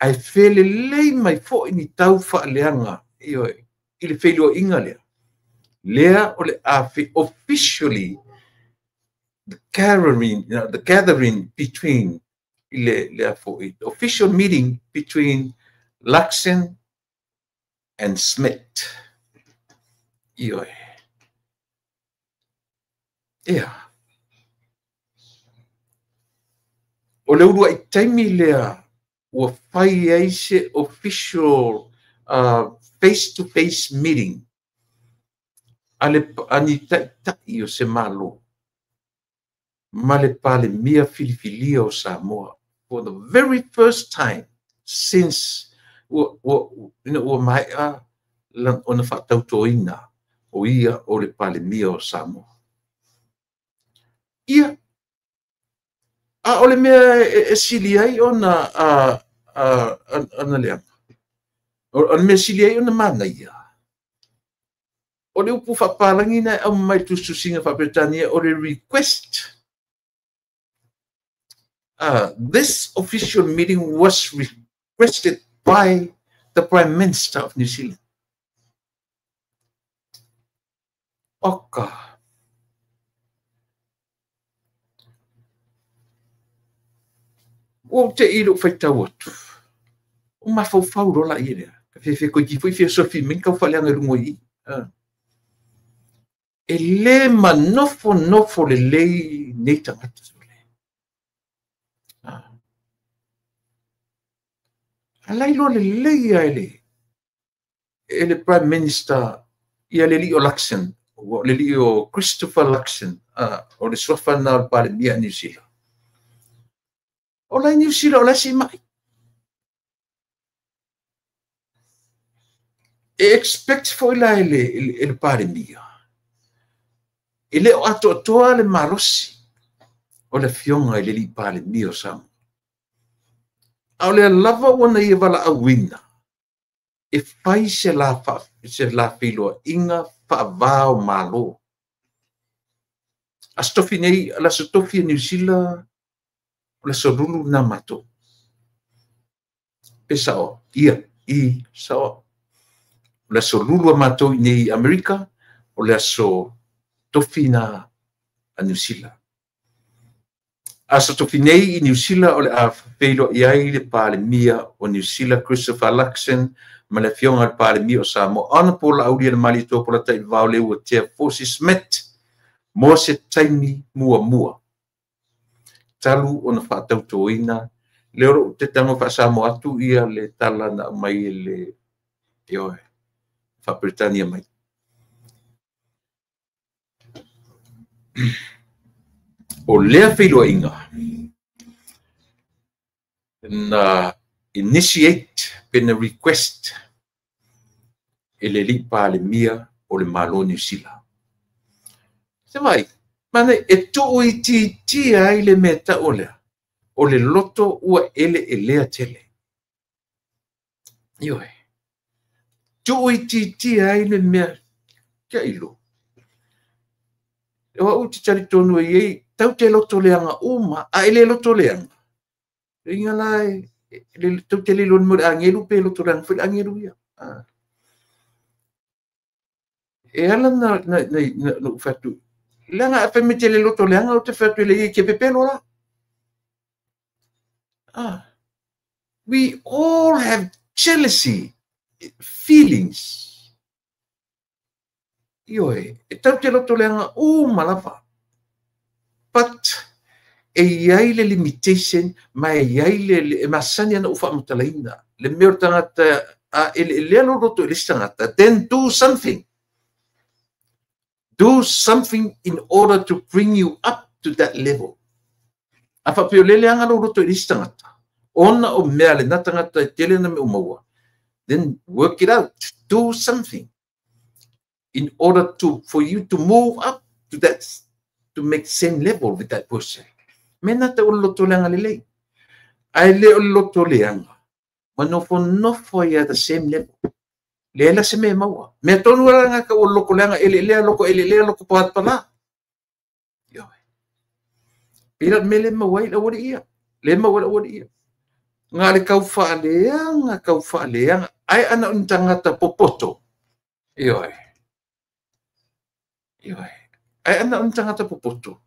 ae felelei mai foi ni taufaaleaga, ioe, i le feiloaiga lea. Lea o le a officially the gathering between le foi, the official meeting between Luxon and Smith. Ioe. Ea. O le uluai taimi lea ua fai ai se official face-to-face meeting a le ani taitai o se Malo ma le Palemia filifilia o Samoa for the very first time since ua maea ona faatautoina o ia o le Palemia o Samoa. Ia, a o le mea e sili ai ona leaga, o le mea sili ai ona manaia, o le upu faapalagi na e aumai le tusitusiga faa-Peretania o le request. This official meeting was requested by the Prime Minister of New Zealand. Oka. Ua ou te i lou faitau atu. O mafaufau loa la ia lea. Ka fefe koe ki foi fia sofi mai kau faaleaga i luga i i. E le manofo nofo lelei nei tagata sole. Alai loa lelei ia e le Prime Minister ia le alii o Luxon, o le alii o Christopher Luxon, o le suafa na o le Palemia a Niu Sila. O la Niu Sila o la se mai. E expect foi la e le Palemia. E le o atoatoa le malosi o le afioga i le alii Palemia o Samoa. A o le lava ua na ia valaauina e fai se la feiloaiga faavā o Malo. Aso tofi nei, le aso tofi e Niu Sila, o le aso lulu na matou. Pe sao, ia, i sao. O le aso lulu a matou i nei Amerika, o le aso tofi na a Niu Sila. Aso tofi nei i Niu Sila o le a feiloai ai le Palemia o Niu Sila, Christopher Luxon, ma le afioga i le Palemia o Samoa. Ona po laauli e le Malietoa Polata'i le Vao le ua tea Fosi Smith mo se taimi muamua. Talu ona faatautoina le o lou te tago faasamoa atu ia le tala na aumai e le ioe faa-Peretania mai. O lea feiloaiga na initiate pe na request e le alii Palemia o le Malo o Niu Sila. Se vai, mana e tuuitiitia ai le mea tau lea, o le loto ua ele e lea tele. Ioe. Tuuitiitia ai le mea kia ilo. E wa u te talitonu e iei, tau te loto leanga uma, a ele loto leanga. Inga la e, tau te lilo ni mo le angelu pe loto leanga, foi le angelu ia. E ala na ou fai atu, leaga a fai mai te le loto leaga, ou te fai atu e le ia ke pepelo la. We all have jealousy feelings. Ioe, e tau te loto leaga uma lava. But e iai le limitation, ma e iai le masani ana u whaamatalaina. Le mea o tangata a ele lea lo loto i le tangata, then do something. Do something in order to bring you up to that level. A whapeo lele anga lo loto i le tangata. Ona o mea le na tangata e tele na me umaua. Then work it out. Do something in order to for you to move up to that, to make same level with that person. Me na te o loto leanga lelei. Ai le o loto leanga. Ma nofo nofo ia the same level. Le la se me maua. Me tonu ala ka o loko leanga ele lea loko ele lea loko paat pala. Ioe. Pila mele maua i la wari ia. Le maua la wari ia. Ngā le kau whaaleanga, kau whaaleanga. Ai ana un tangata popoto. Ioe. Ioe. Ai ana un tangata popoto.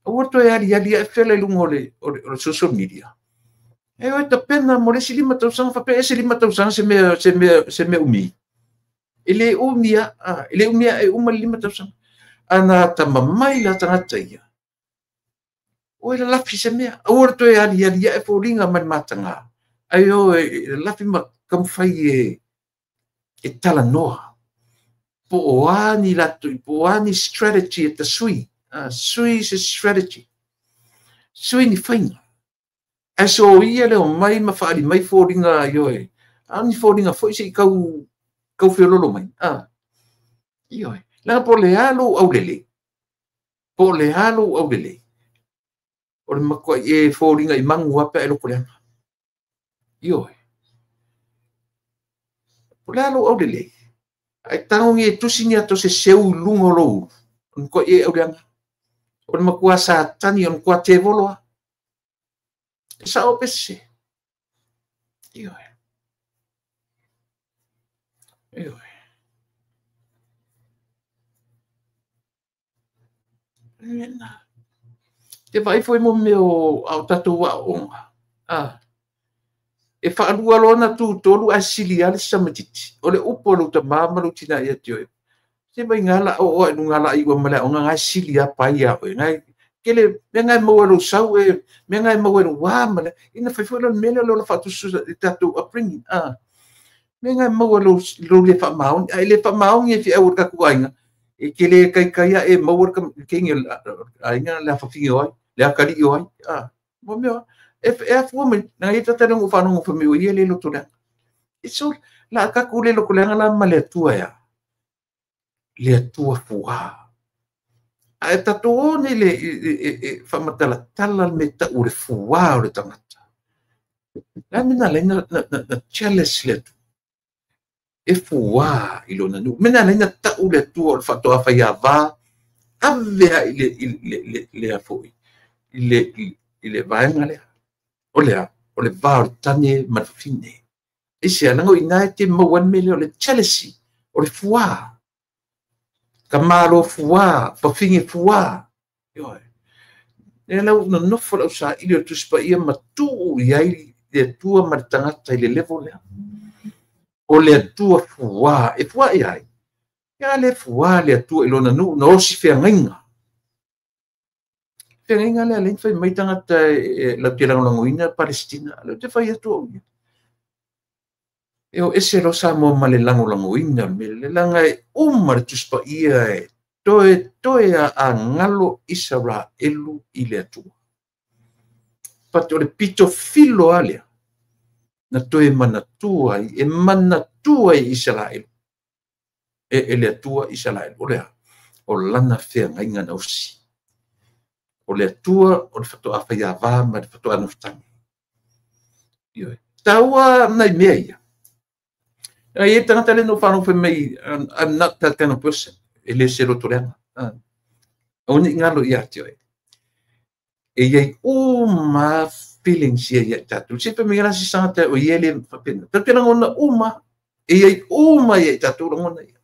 Aua toe ali ali e fele lunga o le social media. E oe ta pena mo le si 5 tausaga, faapea e se 5 tausaga se mea umi. E le umia, e le umia e uma le 5 tausaga. Ana tamamai la tangata ia. Oe la lafi se mea. Aua toe ali ali e fōlinga mai matanga. Ai oe lafi ma kamwhai e talanoa. Po o ani latu, po o ani strategy e ta sui. Sui se strategy. Sui ni whainga. Ai so ia leo mai ma whaari mai fōringa ioe. Ani fōringa foi se i kau whiololo mai. Ioe. Langa po le alo au lele. Po le alo au lele. O le makua i e fōringa i mangu apea e loko leanga. Ioe. Po le alo au lele. Ai tangongi e tusi ni ato se seu lungo lou. O le makua i e au leanga. O le makua satani o le makua te voloa. E sao pese. Ioe. Ioe. Lena. Te vai foi mo meo au tatou aoga. E whaalua loa na tūtolu a sili ale samatiti. O le upo lo ta mama lo tina ia te oe. Se mai ngā la o oe nu ngā la iwa male o ngā sili a pai a oe. Ngai kele me ngai maua lo sau e me ngai maua lo wā male. Ina whai foi lo mele lo la whaatusu i tatou upbringing. Me ngai maua lo le whaamaoni. A le whaamaoni e fi au kaku ainga. E kele kai kai e maua ka kengi ainga le whawhingi oai. Le akari i oai. Mo mea. E afua mai, nanga i tata lengu whanongo whamio o ia le loto leanga. E so, la akaku le loko leanga la ma le atua ya. Le atua fuā. A e tato one le e whamatala tala me ta o le fuā o le tangata. La mena lai na challenge le atua. E fuā i lona nu. Mena lai na ta o le atua o le whatoa whai a vā. Avea i le afoi. I le vaenga lea. O lea, o le vā o le tane marfine. E se alango i nai te mauan mele o le jealousy, o le fuā. Ka malo fuā, pawhinge fuā. Ioe. E lau na nofo lau sa ili o tusipa ia matuu i ai le atua ma le tangata i le level lea. O le atua fuā, e fuā i ai. Ia le fuā le atua i lona nu, na osi whiangainga. Whiangainga lea lein whai mai tangata lau te langolangoina Palestina, lau te whai atua o ia. E o ese lo sa mo ma le langolangoina, me le langa e uma le tusipa ia e toe toe a ngalo Israelu i le atua. Pate o le pito filo alea, na toe manatua i, e manatua i Israelu. E le atua Israelu, o lea, o lana whiangainga na osi. O le atua, o le whatoa whai a vā, ma le whatoa noftangi. Ioe. Taua nai mea ia. Ai e tangata le no whanau whai mai, I'm not that kind of person. E le se roto leanga. Au ni ngalo ia te oe. E iai uma feelings ia ia tātou. Se pe mea si sangata o ia le whapena. Tau te rangona uma. E i ai uma ia i tatou lagona ia.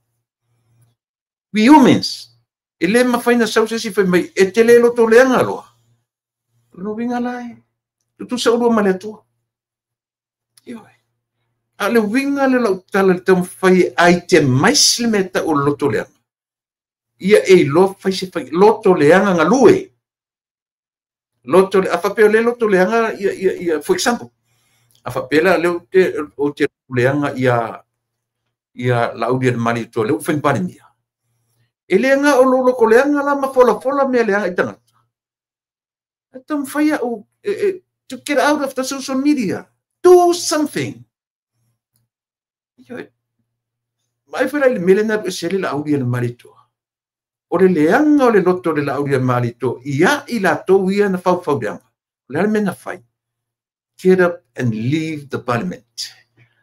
We humans, e le mafai ona sau se isi fai mai, e te le loto leaga loa. O lona uiga la e tutusa ulua ma le Atua. Ioe. A o le uiga lea o lau tala i le taumafai e itemize le mea e tau o le loto leaga. Ia e iloa fai se fai, loto leaga galue. Loto le, a faapea o le loto leaga, ia, ia, ia, for example, a faapea la lea ou te leaga ia, ia Laaulialemalietoa, lea ua fai ma Palemia. E le na o lou loto leaga la ma folafola mea leaga i tagata. E taumafai au to get out of the social media. Do something. Mai foi la i le mea lena e ese le Laaulialemalietoa. O le leaga o le loto o le Laaulialemalietoa ia i latou ia na faufau leaga. O le a le mea na fai? Get up and leave the parliament.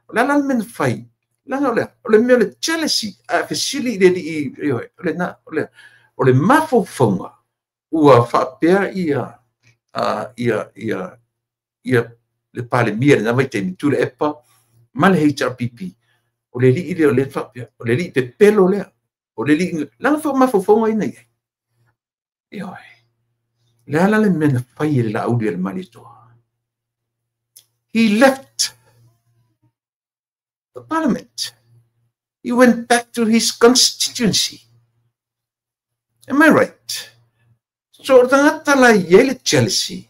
O le a la le mea na fai? Leaga o le, o le mea o le jealousy, a fesili i le alii, ioe, o le na, o le, o le mafaufauga ua faapea ia, ia, ia, ia le Palemia i lena vaitaimi, Tuilaepa ma le HRPP. O le alii lea o lea faapea, o le alii pepelo lea, o le alii, leaga foi o mafaufauga ia na i ai. Ioe. Le a la le mea na fai e le Laaulialemalietoa? He left the parliament. He went back to his constituency. Am I right? So, o le tagata la i ai le jealousy,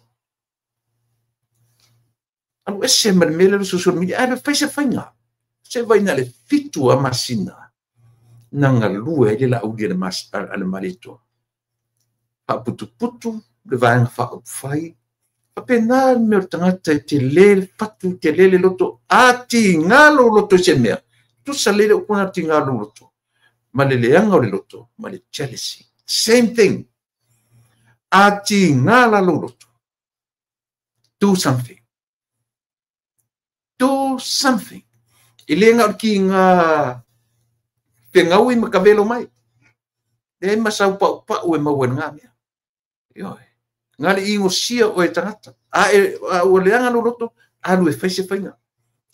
alu ese ma le mea lea o le social media, ae fai se faiga. Se vai na le 7 a masina na galue ai le Laaulialemalietoa. Faaputuputu le vaega faaupufai. Faapena le mea o le tagata e tele le fatu, tele le loto, a tiga lou loto i se mea. Tusa lele upu na tiga lou loto. Ma le leaga o le loto, ma le jealousy. Same thing. A tiga la lou loto. Do something. Do something. E le ngā o le kiga fegaui ma kavelo mai. Le ma sau pau pau e maua i ngā mea. Ioe. Ngā le ingosia o e tagata. A e a ua leaga lou loto, alu e fai se faiga.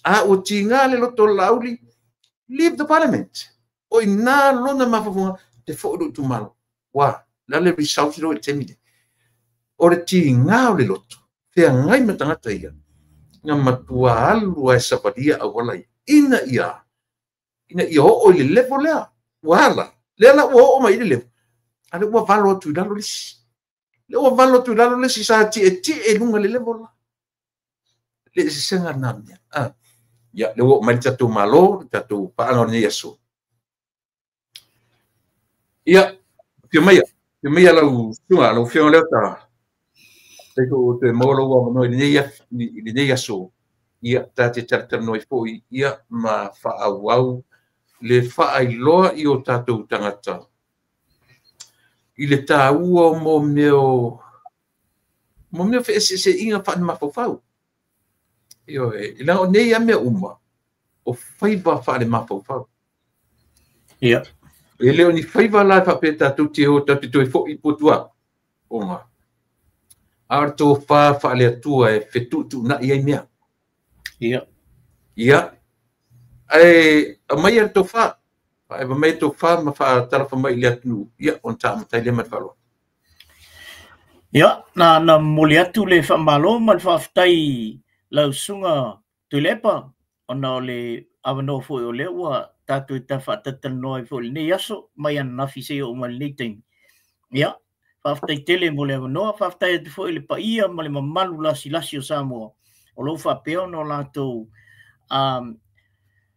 A ua tiga le loto o le Laauli, leave the parliament. O i nā lona mafaufauga, te foi lou itumalo. Ua, la le result lo i le taimi lea. O le tiga o le loto, feagai ma tagata ia, na matua alu ai savalia auala ia. Ina ia, ina ia oo i le level lea. Ua ala, lea la ua oo mai i le level. A le ua valo atu i lalo le isi. Le ua valo atu i lalo le isi sa tietie i luga le level la. Le eseesega lena mea. Ah. Ia, le ua oo mai le tatou Malo, le tatou paaga o lenei aso. Ia, afio maia lau susuga, lau afioga Leota. Faafetai foi ua toe maua lou avanoa i lenei aso. Ia, ta te talatalanoa ai foi, ia, ma faaauau le faailoa i o tatou tagata i le taua o mo mea o feeseeseaiga faale-mafaufau. Ioe, leaga o nei lava mea uma, o faiva faale-mafaufau. Ia. E le o ni faiva la e faapea tatou te o tatou te toe foi i potua ona. A o le tofa faale-Atua e fetuutuunai ai mea. Ia. Ia. Ae aumai le tofa. Faaeva mai le tofa ma faatalafa mai i le atunuu. Ia, ona taamatai lea ma le faaaloalo. Ia, na momoli atu le faamalo ma le faafetai lau susuga Tuilaepa, ona o le avanoa foi o lea ua tatou faatalatalanoa ai foi i lenei aso, mai ananafi seia oo mai i lenei taimi. Ia, faafetai tele mo le avanoa, faafetai atu foi i le paia ma le mamalu lasilasi o Samoa, o lo o faapea ona o latou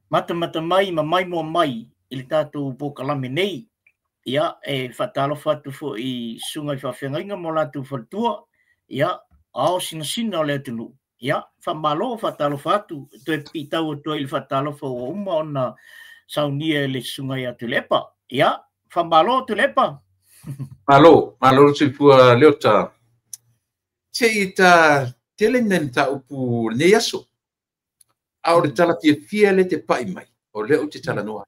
matamata mai ma maimoa mai i le tatou polokalame nei. Ia, e faatalofa atu foi i susuga i faafeagaiga ma o latou faletua, ia, ao sinasina o le atunuu. Ia, faamalo, faatalofa atu, toe piitau atu ai i le faatalofa ua uma ona saunia e le susuga ia Tuilaepa. Ia, faamalo Tuilaepa. Malo, malo le soifua Leota. Se i ta tele nai mataupu o lenei aso. A o le tala fiafia lea te pai mai, o lea ou te talanoa.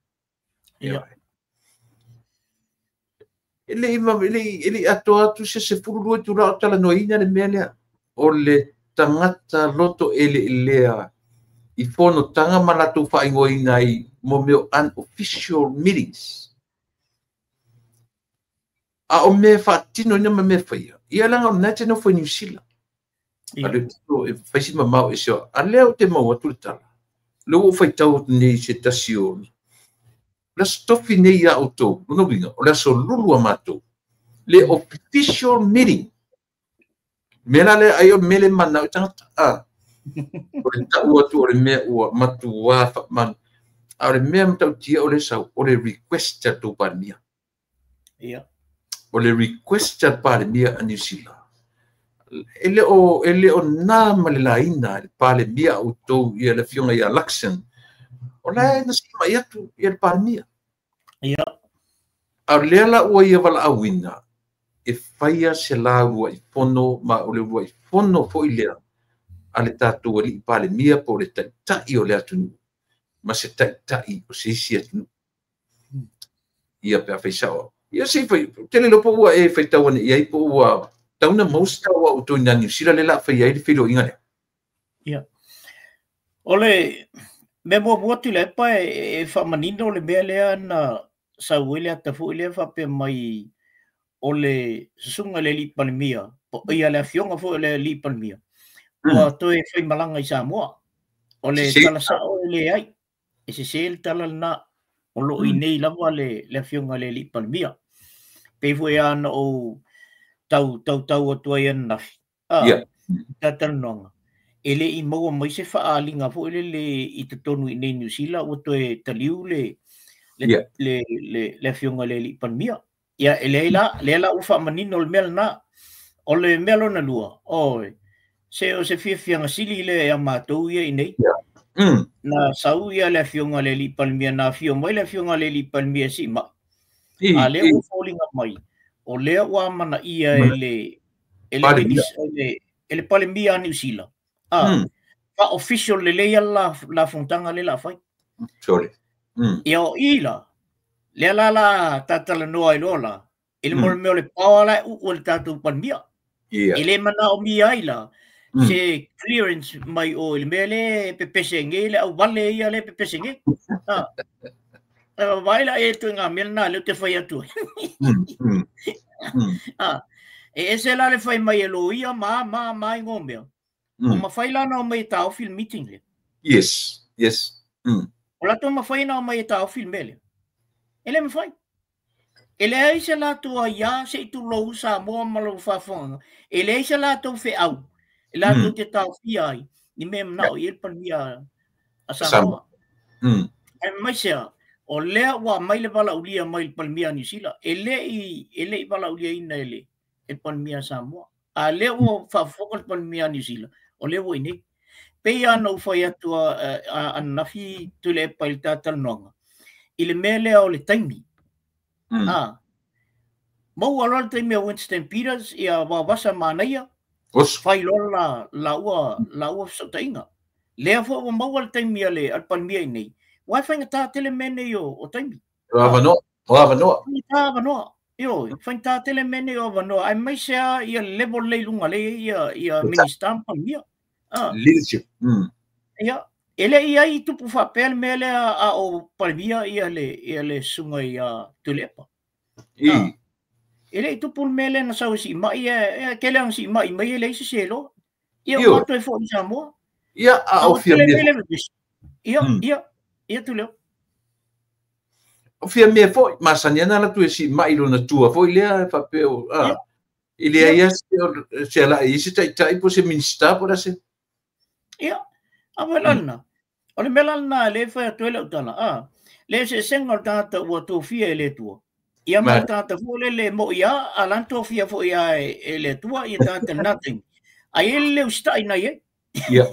Ia. E le i atoa atu se 12 itula o talanoaina le mea lea. O le tagata loto eleelea i fonotaga ma latou faaigoaina ai mo mea o unofficial meetings. A o mea faatinoina ma mea faia, ia leaga o lena e te nofo i Niu Sila. A le tino e fai si mamao e se a lea ou te maua atu le tala. Lea ua ou faitau atu nei i se tasi o le aso tofi nei ia outou, lona uiga, o le aso lulu a matou, le official meeting. Mea la lea ai o le mea le manao i tagata. A, o le tau atu o le mea ua matuā faamanu. A o le mea matautia o le sau, o le request a le tou Palemia. Ia. O le request a le Palemia a Niu Sila. E le o, e le o na ma le laina le Palemia a outou ia le afioga ia Luxon. O la e na siimai atu ia le Palemia. Ia. A o lea la ua ia valaauina e faia se la uluai fono, ma o le uluai fono foi lea a le tatou alii Palemia po o le taitai o le atunuu ma se taitai o se isi atunuu. Ia pe a fai sao. Ia se i fai, ou te le iloa po ua e faitau ane i ai po ua tau na maua se tau a outou i nā Niu Sila lea o le a fai ai le feiloaiga lea. Ia. O le mea muamua Tuilaepa e faamanino le mea lea na sau ai le ata foi lea faapea mai o le susuga i le alii Palemia, ia le afioga foi o le alii Palemia, ua toe faimalaga i Samoa. O le tala sao e leai, e sese le tala lena, o lo o i inei lava le afioga i le alii Palemia. Pei foi lava ona ou tau tautau atu ai ananafi, talatalanoaga, e le i maua mai se faaaliga foi lele i totonu i inei i Niu Sila ua toe taliu le le afioga i le alii Palemia. Ia, e leai la, lea la ua faamanino le mea lena. O le mea lona lua, oi, se o se fiafiaga sili lea ia matou ia i inei. Na sau ia le afioga i le alii Palemia, na afio mai le afioga i le alii Palemia e siimai. A lea ua foliga mai, o lea ua amanaia e le e le e le Palemia a Niu Sila. A, faa-official lelei la la fonotaga lea o le a fai. Sorry. Ia o i la, lea la la tatalanoa ai loa la, i le mea o le power la e uu e le tatou Palemia. E le manaomia ai la se clearance mai o i le mea lea e pepese nei le auvale ia lea e pepese nei. Vaai la e ituaiga mea lena lea ou te fai atu ai. E ese la le fai mai e loia ma ma ma ingoa mea. O mafai la ona omai e taofi le meeting lea. Yes, yes. O latou mafai ona omai e taofi le mea lea. E le mafai. E leai se latou aiā se i tulou Samoa ma lau faafofoga. E leai se latou feau e latou te taofia ai ni mea e manao i ai le Palemia a Samoa. Aemaise a, o lea ua aumai le valaaulia mai le Palemia a Niu Sila. E le i valaauliaina e le Palemia a Samoa. A lea ua faafofoga le Palemia a Niu Sila, o lea ua i inei. Pei lava ona ou fai atu ananafi Tuilaepa i le talatalanoaga, i le mea lea o le taimi. Maua loa le taimi a Winston Peters, ia Vaovasa manaia, fai loa la laua fesootaiga. Lea foi ua maua le taimi a le Palemia i inei, aua e faigata tele mea nei o taimi. O avanoa, o avanoa. Faigata avanoa. Ioe, faigata tele mea nei o avanoa, aemaise lava ia le level lea i luga lea e i ai ia Minista ma Palemia. Leadership. Ia, e le i ai tupu faapea le mea lea a o Palemia ia le susuga ia Tuilaepa. E le i tupu le mea lea na sau e siimai, e tele lava na siimai mai e leai se selo. Ia, ua toe foi i Samoa. Ia, a o fia mea. Ia, ia, ia Tuilaepa. O fia mea foi, masani ana alu atu e siimai lona tua foi lea e faapea o, e leai lava se alai i se taitai po o se Minista po o le a se. Ia, a foi la lena. O le mea la lena lea e fai atu ai lau tala, le eseesega o le tagata ua tofia e le Atua. Ia ma le tagata foi lele e moi lava, a la na tofia foi lava e le Atua ia tagata i lena taimi. Ae i ai le le usitai na i ai. Ia.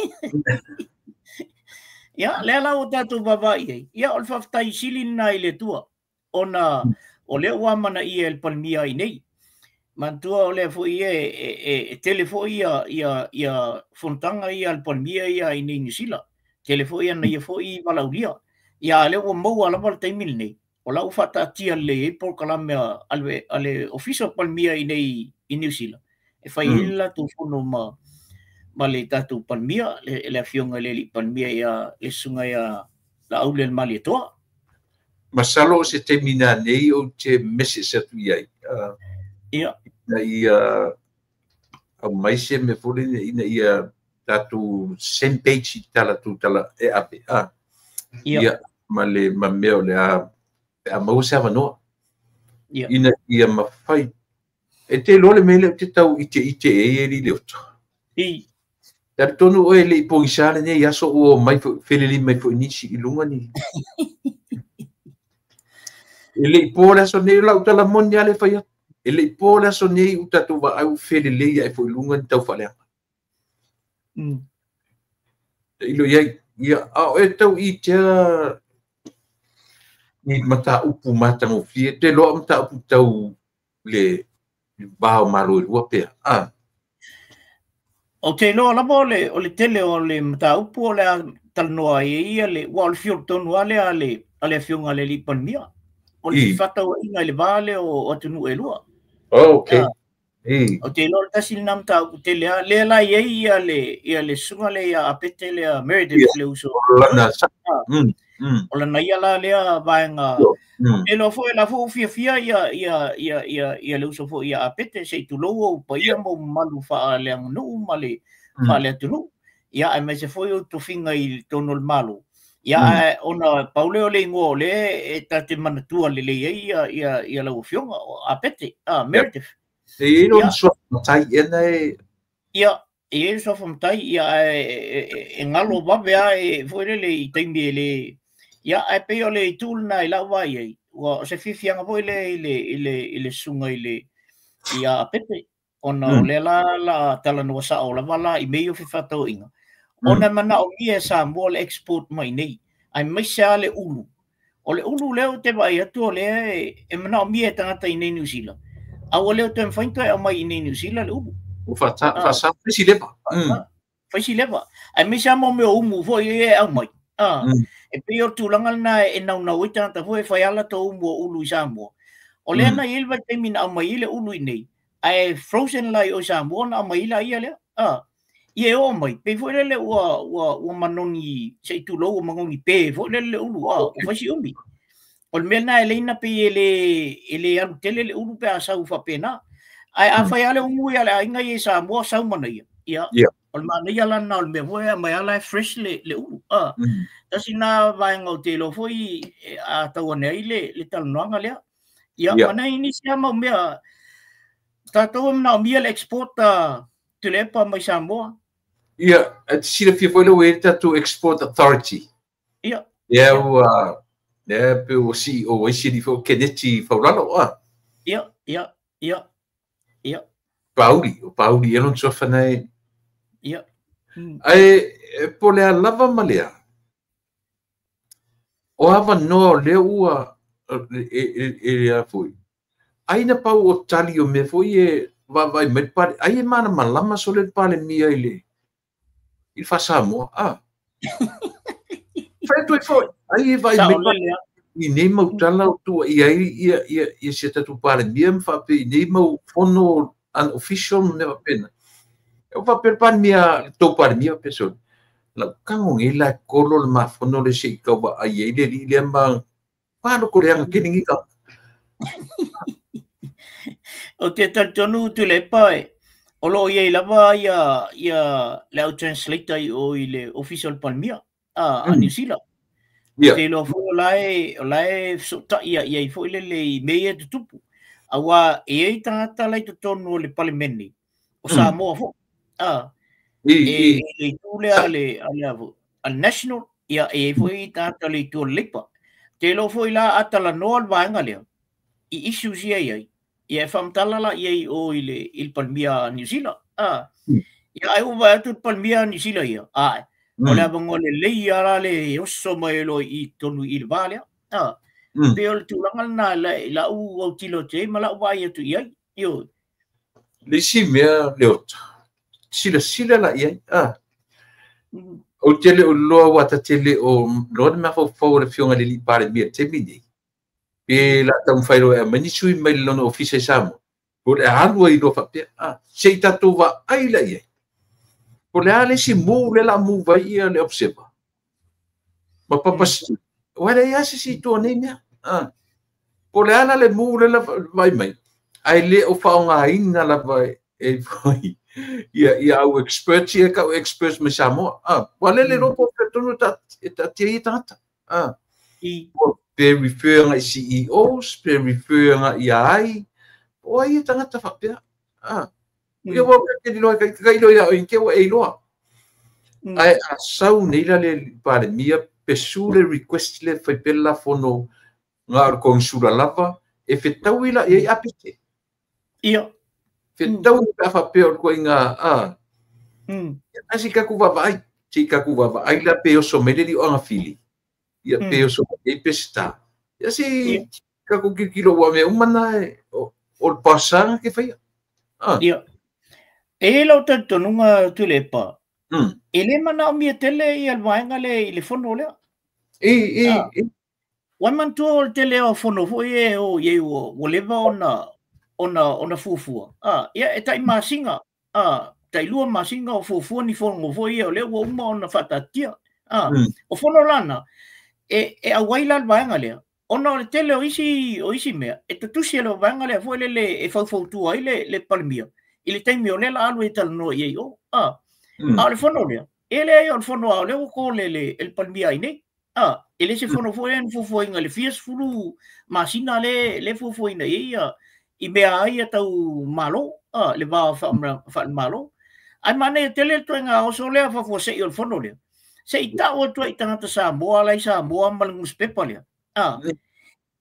Ia, lea la ua tatou vaavaai i ai. Ia, o le faafetai sili lena i le Atua, ona o lea ua amanaia e le Palemia i inei. Manatua o lea foi e tele foi ia fonotaga ia a le Palemia ia i inei i Niu Sila. Tele foi ana ia foi valaaulia. Ia, a lea ua maua lava le taimi lenei, o la ua faataatia lelei ai polokalame a le Ofisa o Palemia i inei i Niu Sila, e fai ai le latou fono ma le tatou Palemia, le afioga i le alii Palemia ia le susuga ia Laauli Malietoa. Masalo o se taimi nanei ou te message atu i ai. Ia. Ina ia aumai se mea foi lele ina ia tatou same page i tala tou tala e ave. Ia. Ia, ma le ma mea o le a pe a maua se avanoa. Ia. Ina ia mafai. E te iloa le mea lea ou te tau iteite ai e alii Leota. I. Talitonu oe e le i pogisa lenei aso ua omai foi felelei mai foi nisi i luga ni. E le i po le aso nei, o lau tala moni lava lea e fai atu. E le i po le aso nei ua tatou vaai ua felelei ae foi i luga ni taufaaleaga. Tailo i ai. Ia, a o e tau itea ni mataupu matagofie, te iloa o mataupu tau le va o Malo e lua pea. Ou te iloa lava o le, o le tele o le mataupu o le a talanoa ai e ia le, ua o le field tonu lava lea a le, a le Afioga i le Alii Palemia. O le fefaatauaiga i le va lea o atunuu e lua. Oh, okay. Ou te iloa o le tasi lena mataupu tele lava. Lea la i ai ia le, ia le susuga lea ia Apete lea Meredith le uso. O lana O lana ia la lea vaega. E iloa foi la foi ua fiafia ia ia ia ia ia le uso foi ia Apete se i tulou ou paia ma ou mamalu faaleaganuu ma le faaleatunuu. Ia aemaise foi ou tofiga i totonu o le Malo. Ia ae ona pau lea o le igoa o lea e ta te manatua lelei ai ia ia ia lau Afioga o Apete, Meredith. E i ai lona suafa matai ea na e. Ia, e i ai le suafa matai, ia ae e galo vave lava e foi lele i taimi e le. Ia ae pei o le itu lena i lau vaai ai, ua o se fiafiaga foi lea i le i le i le susuga i le ia Apete, ona o lea la la talanoa sao lava la i mea ia o fefaatauaiga, ona e manaomia e Samoa le export mai nei, aemaise lava le ulu. O le ulu lea ou te vaai atu o lea e manaomia e tagata i nei Niu Sila, a ua le o toe mafai ona toe aumai i nei Niu Sila le ulu. Ua faasa, fai si leva. Fai si leva. Aemaise lava mo mea o umu foi ia e aumai. E pei o le tulaga lena e naunau ai tagata foi e fai lava latou umu o ulu i Samoa. O lea na i ai le vaitaimi na aumai ai le ulu i nei, ae frozen la i o i Samoa ona aumai ai laia lea. Ia e oo mai, pei foi lele ua, ua, ua manoni, se i tulou, ua manoni pe foi lele le ulu, ua fai si umi. O le mea lena e leina pei e le, e le alu tele le ulu pe a sau faapena. Ae a fai lava le umu ia a le aiga ia i Samoa, sau manaia. Ia, o le manaia la lena o le mea foi e aumai lava la e fresh le, le ulu. Tasi lena vaega ou te iloa foi a tau ane ai le, le talanoaga lea. Ia, ma nai nisi lava mau mea, tatou e manaomia le export Tuilaepa mai Samoa. Ia, e te silafia foi lea ua i ai le tatou Export Authority. Ia. Lea ua, lea pei ua CEO ai si alii foi o Keneti Faulalo, a. Ia, ia, ia, ia. Pauli, o Pauli ea lona suafa na e. Ia. Ae, po o le a lava ma lea, o avanoa o lea ua e a foi, ai na pau o tali o mea foi e vaavaai mai le Palemia, ai e malamalama sole le Palemia i le i le faa-Samoa, a. Fai atu ai foi, ai e vaai mai le i nei mau tala o tuuaia ai ia, ia, ia si a tatou Palemia ma faapea i nei mau fono unofficial ma mea faapena. E faapea le Palemia, le tou Palemia faapea sole, lau tago nei la e kolo le mafono le se i tau vaai ai le alii lea ma loko leaga tele nei tagata. Ou te talitonu Tuilaepa e, o lo o i ai lava ia, ia le au translator i o i le Ofisa o le Palemia a Niu Sila. Ou te iloa foi o la e, o la e fesootai i ai foi lele i mea ia e tutupu. Aua e i ai tagata la i totonu o le Palemene, o Samoa foi. E le itu lea a le, a le, a le National, ia e i ai foi tagata o le itu o le Labour. Te iloa foi la a talanoa le vaega lea i issues ia i ai, ia e faamatala la i ai i o i le, i le Palemia a Niu Sila. Ia ai ua vaai atu le Palemia a Niu Sila ia, o le avanoa lelei lava la le oso mai ai loa i totonu i le va lea. Pei o le tulaga lena i lau autilo atu i ai ma lau vaai atu i ai. Ioe. Le isi mea, Leota, silasila la i ai, ou te le o iloa aua ta te le o iloa le mafaufau o le Afioga i le Alii Palemia i le taimi lenei, pe o le a taumafai loa e aumai ni sui mai lona ofisa i Samoa, po o le a alu ai loa faapea, se i tatou vaai la i ai. Po o le a le isi move lea o le a move ai le Observer ma Papa Steve, aua e leai lava se isi i tua o nei mea. Ah. Po o le a la le mu lea na vaai mai, ae le o faaaogaina lava e foi ia ia au experts ia kau experts mai Samoa. Ah, ua le le lopo pe tonu ta e taatia ia tagata. Ah. I. Pe refer agai i CEOs, pe refer agai ia ai, o ai ia tagata faapea. Ah. Ia ua ke iloa ka ka iloa ia o ke ua e iloa. Ae a sau nei la le Palemia pe su le request le fai pea le lafono na o le konisula lava e fetaui la i ai apete. Ia. Fetaui pe a faapea o le ituaiga a. Ae se i tatou vaavaai, se i tatou vaavaai la pe oso mai le alii o Agafili, ia pe oso mai ai Peseta. Ia se i tatou tilotilo aua o mea uma na o le pasaga na te faia. Ia. E i ai lou talitonuga Tuilaepa, e le manaomia tele ia le vaega lea i le fono lea. I, i, i. Ua manatua o le tele o fono foi e o i ai ua leva ona ona fuafua. Ia e tai masina, tai 2 masina o fuafua ni fono foi ia o lea ua uma ona faataatitia. O fono la na, e auai la le vaega lea, ona o le tele o isi mea, e tutusi e le vaega lea foi lele e faufautua ai le Palemia, i le taimi o lea la alu e talanoa i ai o. A o le fono lea, e leai o le fono a o lea ua call e le Palemia ai nei. E le se fono foi lea na fuafuaina i le fia sefulu masina le fuafuaina i ai ia i mea ai ia tau malo, le va faale-malo. Ae manaia tele le ituaiga oso lea faafuasei o le fono lea. Se i tau atu ai i tagata Samoa la i Samoa ma le nusipepa lea.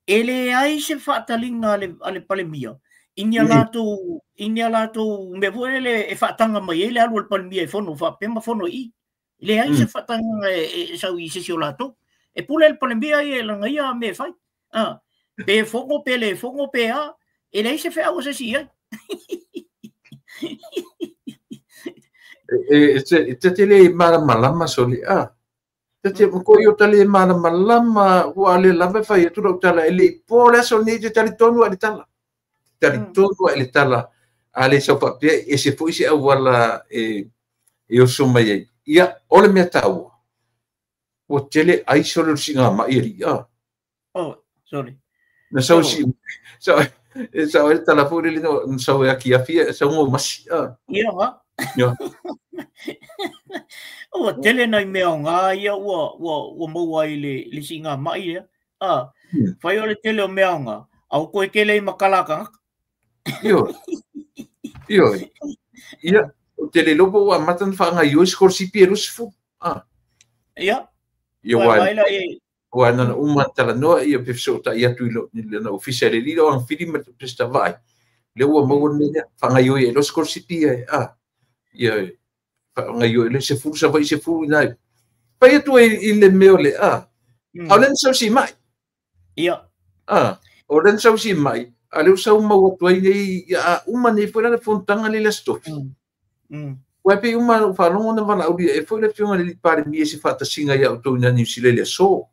E leai se faataliga a le Palemia i ni a latou i ni a latou mea foi lele e faataga mai ai le alu a le Palemia e fono faapea ma fono i i. E leai se faatagaga e sau i se isi o latou. E pule le Palemia ia i lana ia mea e fai. Pe fono pe le fono pe a, e leai se feau a se isi i ai. E te le malamalama soli a. Ta te ko i o ta le malamalama ua le lava e fai atu lau tala e le i po le aso nei te talitonu a le tala. Talitonu a le tala a le sau faapea e ese foi se auala e oso mai ai. Ia, o le mea taua, ua tele ai sole o le siigamai alii a. Oh, sorry. Na sau si, sau, e sau e tala foi lele na sau e akiafi e sau ngō masi. A. Ia nga. Ia. Ua tele nai mea o ngā ia ua maua ai le siigamai lea. A, whai o le tele o mea o ngā, a o koe kele i makala a kangaka. Ioe. Ioe. Ia, o te le lopo ua amata na whaangaioi sikolasipi e 20. A. Ia. Ia Wai wai. wai la e. Ua nana uma talanoa ia pe fesootai atu i lo i lana ofisa i le alii o Agafili ma le Peseta Vaai. Lea ua maua le mea lea, whaangaioi e loa sikolasipi ia e. A. Ia e. Whaangaioi le 10 Savaii 10 ina e. Fai atu ai i le mea o le a. A o lea na sau si mai. Ia. A, o lea na sau si mai, a lea ua sau mau atu ai nei, ia a uma nei foi la le fonotaga lea i le Aso Tofi. Ua e pei uma na ou faalogo na valaaulia ea foi le Afioga i le Alii Palemia i se faatasiga ia outou i ina Niu Sila i le aso,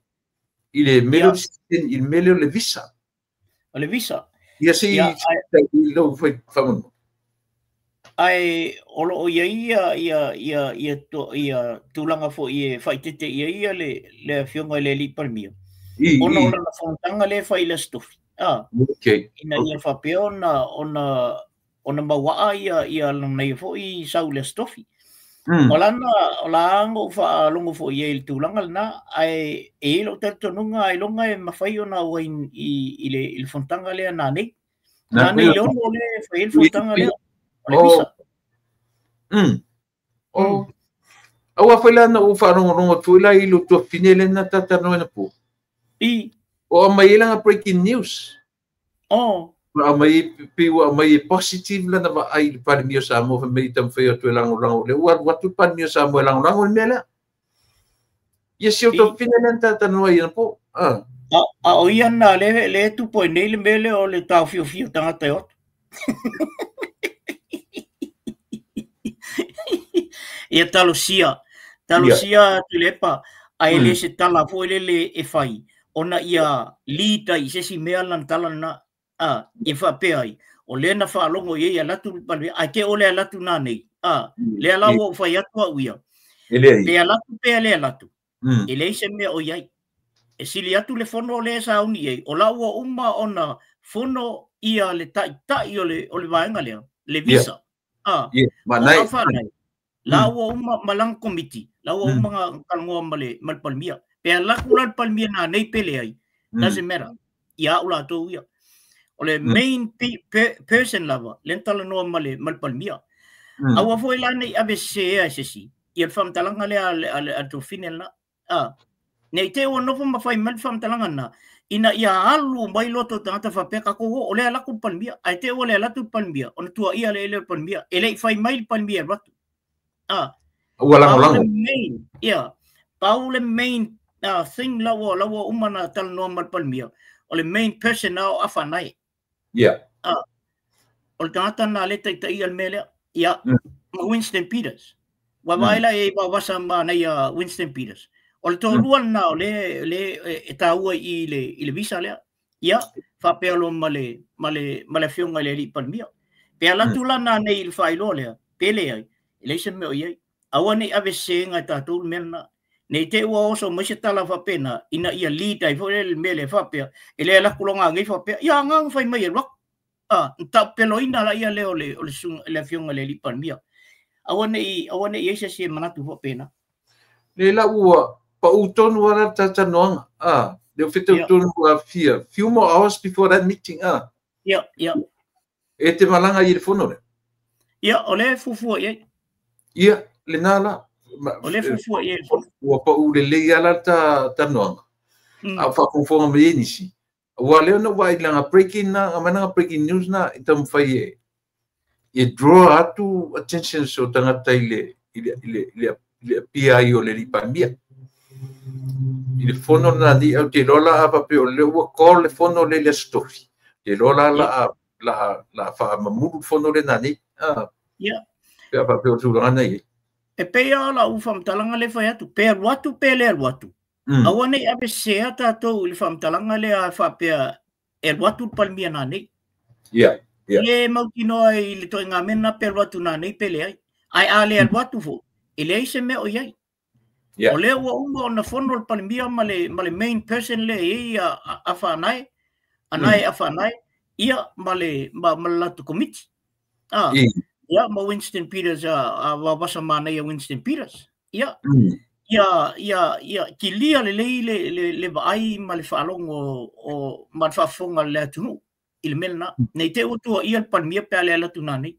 i le mea lea o le citizen, i le mea lea o le visa. O le visa. Ia se i i lou fai faamolemole. Ae o lo o i ai ia ia ia ia ia tulaga foi e faaeteete i ai ia le le Afioga i le Alii Palemia. Ona o lana fonotaga lea e fai i le Aso Tofi. Okay. Ina ia faapea ona ona ona mauaa ia ia lana ia foi sau i le Aso Tofi. O lana o la na ou faalogo foi i ai i le tulaga lena, ae e i ai lou talitonuga ailoga e mafai ona auai i le i le fonotaga lea nanei. Nanei i le 6 lea e fai ai le fonotaga lea o le visa. Oh. Aua foi la na ou faalogologo atu foi la i lou tuafafine lea na talatalanoa anapo. I. O aumai ai lana breaking news. Oh. Ua aumai pei ua aumai e positive lana vaai i le Palemia o Samoa fai mai taumafai atu e lagolago. Lea ua alu atu le Palemia o Samoa e lagolago le mea lea. Ia si o tuafafine lea na talatalanoa ai anapo. Ah. A o ia na le le tupu ai nei le mea lea o le taofiofia o tagata e o atu. Ia talosia, talosia Tuilaepa, ae le se tala foi lele e fai, ona ia lead ai i se isi mea lana tala lena, a, ia faapea ai, o lea na faalogo i ai alu atu le Palemia, ae te ʻole alu atu nanei, a, lea la ua ou fai atu au ia, E leai. pe alu atu pe le alu atu, e leai se mea o i ai. E sili atu le fono lea e sauni i ai, o la ua uma ona fono ia le taitai o le vaega lea, le visa. O Afa Anae, la ua uma ma lana komiti, la ua uma na talanoa ma le Palemia. Pe alu atu la le Palemia nanei pe leai, doesn't matter. Ia au latou ia. O le main person lava, lea na talanoa ma le Palemia. Aua foi la nei ave sesea e se isi, ia le faamatalaga lea a le tofine lena. Nei te ua nofo ma fai mai le faamatalaga lena, ina ia alu mai loto tagata faapea tatou o, o lea alu atu le Palemia, ae te ua le alu atu le Palemia, ona tuaia lea e le Palemia, e le i fai mai le Palemia e alu atu. Ua lagolago. Ia, pau le main thing la ua uma na talanoa ma le Palemia, o le main person na o Afa Anae. O le tagata na le taitaia le mea lea. Ia, ma Winston Peters. Ua vaai la e vavasa ma nei a Winston Peters. O le toalua lena o le e taua i le visa lea. Ia, faapea loa ma le afioga i le alii Palemia. Pe alu atu la nanei i le faailoa lea, pe leai, e leai se mea o i ai. Aua nei ave sesega e tatou le mea lena. Nei te ua oso mai se tala faapena, ina ia lead ai foi le mea lea faapea, e le alu atu loa nanei faapea, ia agaga fai mai e alu atu. Tapeloina la ia lea o le afioga i le alii Palemia. Aua nei i ai se isi e manatu faapena. Le la ua pau tonu ala talanoaga. Le o tonu ua fia few more hours before that meeting. Ia, ia. E te malaga i le fono le. Ia, o le fuafua i ai. Ia, le nā la. O le fuafua i ai. Ua pau le lei ala talanoaga. A whaafofoga mai e nisi. Ua leo na ua i langa breaking na, nga mana breaking news na, i taumafai e e draw atu attention so tangata i le apia o le alii Palemia. I le fono na ni au te lola a pape o le ua call le fono le le Aso Tofi. Te lola la whaamamuru fono le nani. Ia. Pea pape o tūranga nei. E pea la u whamtalanga le whai atu. Pea ruatu, pea le ruatu. Aua nei ave sesea tatou i le faamatalaga lea faapea e alu atu le Palemia nanei. Ia, ia. Le mautinoa i le toaiga mea lena pe alu atu nanei pe leai. Ae a le alu atu foi, e leai se mea o i ai. O lea ua uma ona fono le Palemia ma le main person lea e i ai Afa Anae, Anae Afa Anae, ia ma le latou komiti. Ia ma Winston Peters, a vavasa manaia Winston Peters. Ia. Ia kilia le lei le vaai ma le faalogo o ma le faafofoga le atunuu i le mea lena. Nei te ua tuaia le Palemia pe a le alu atu nanei.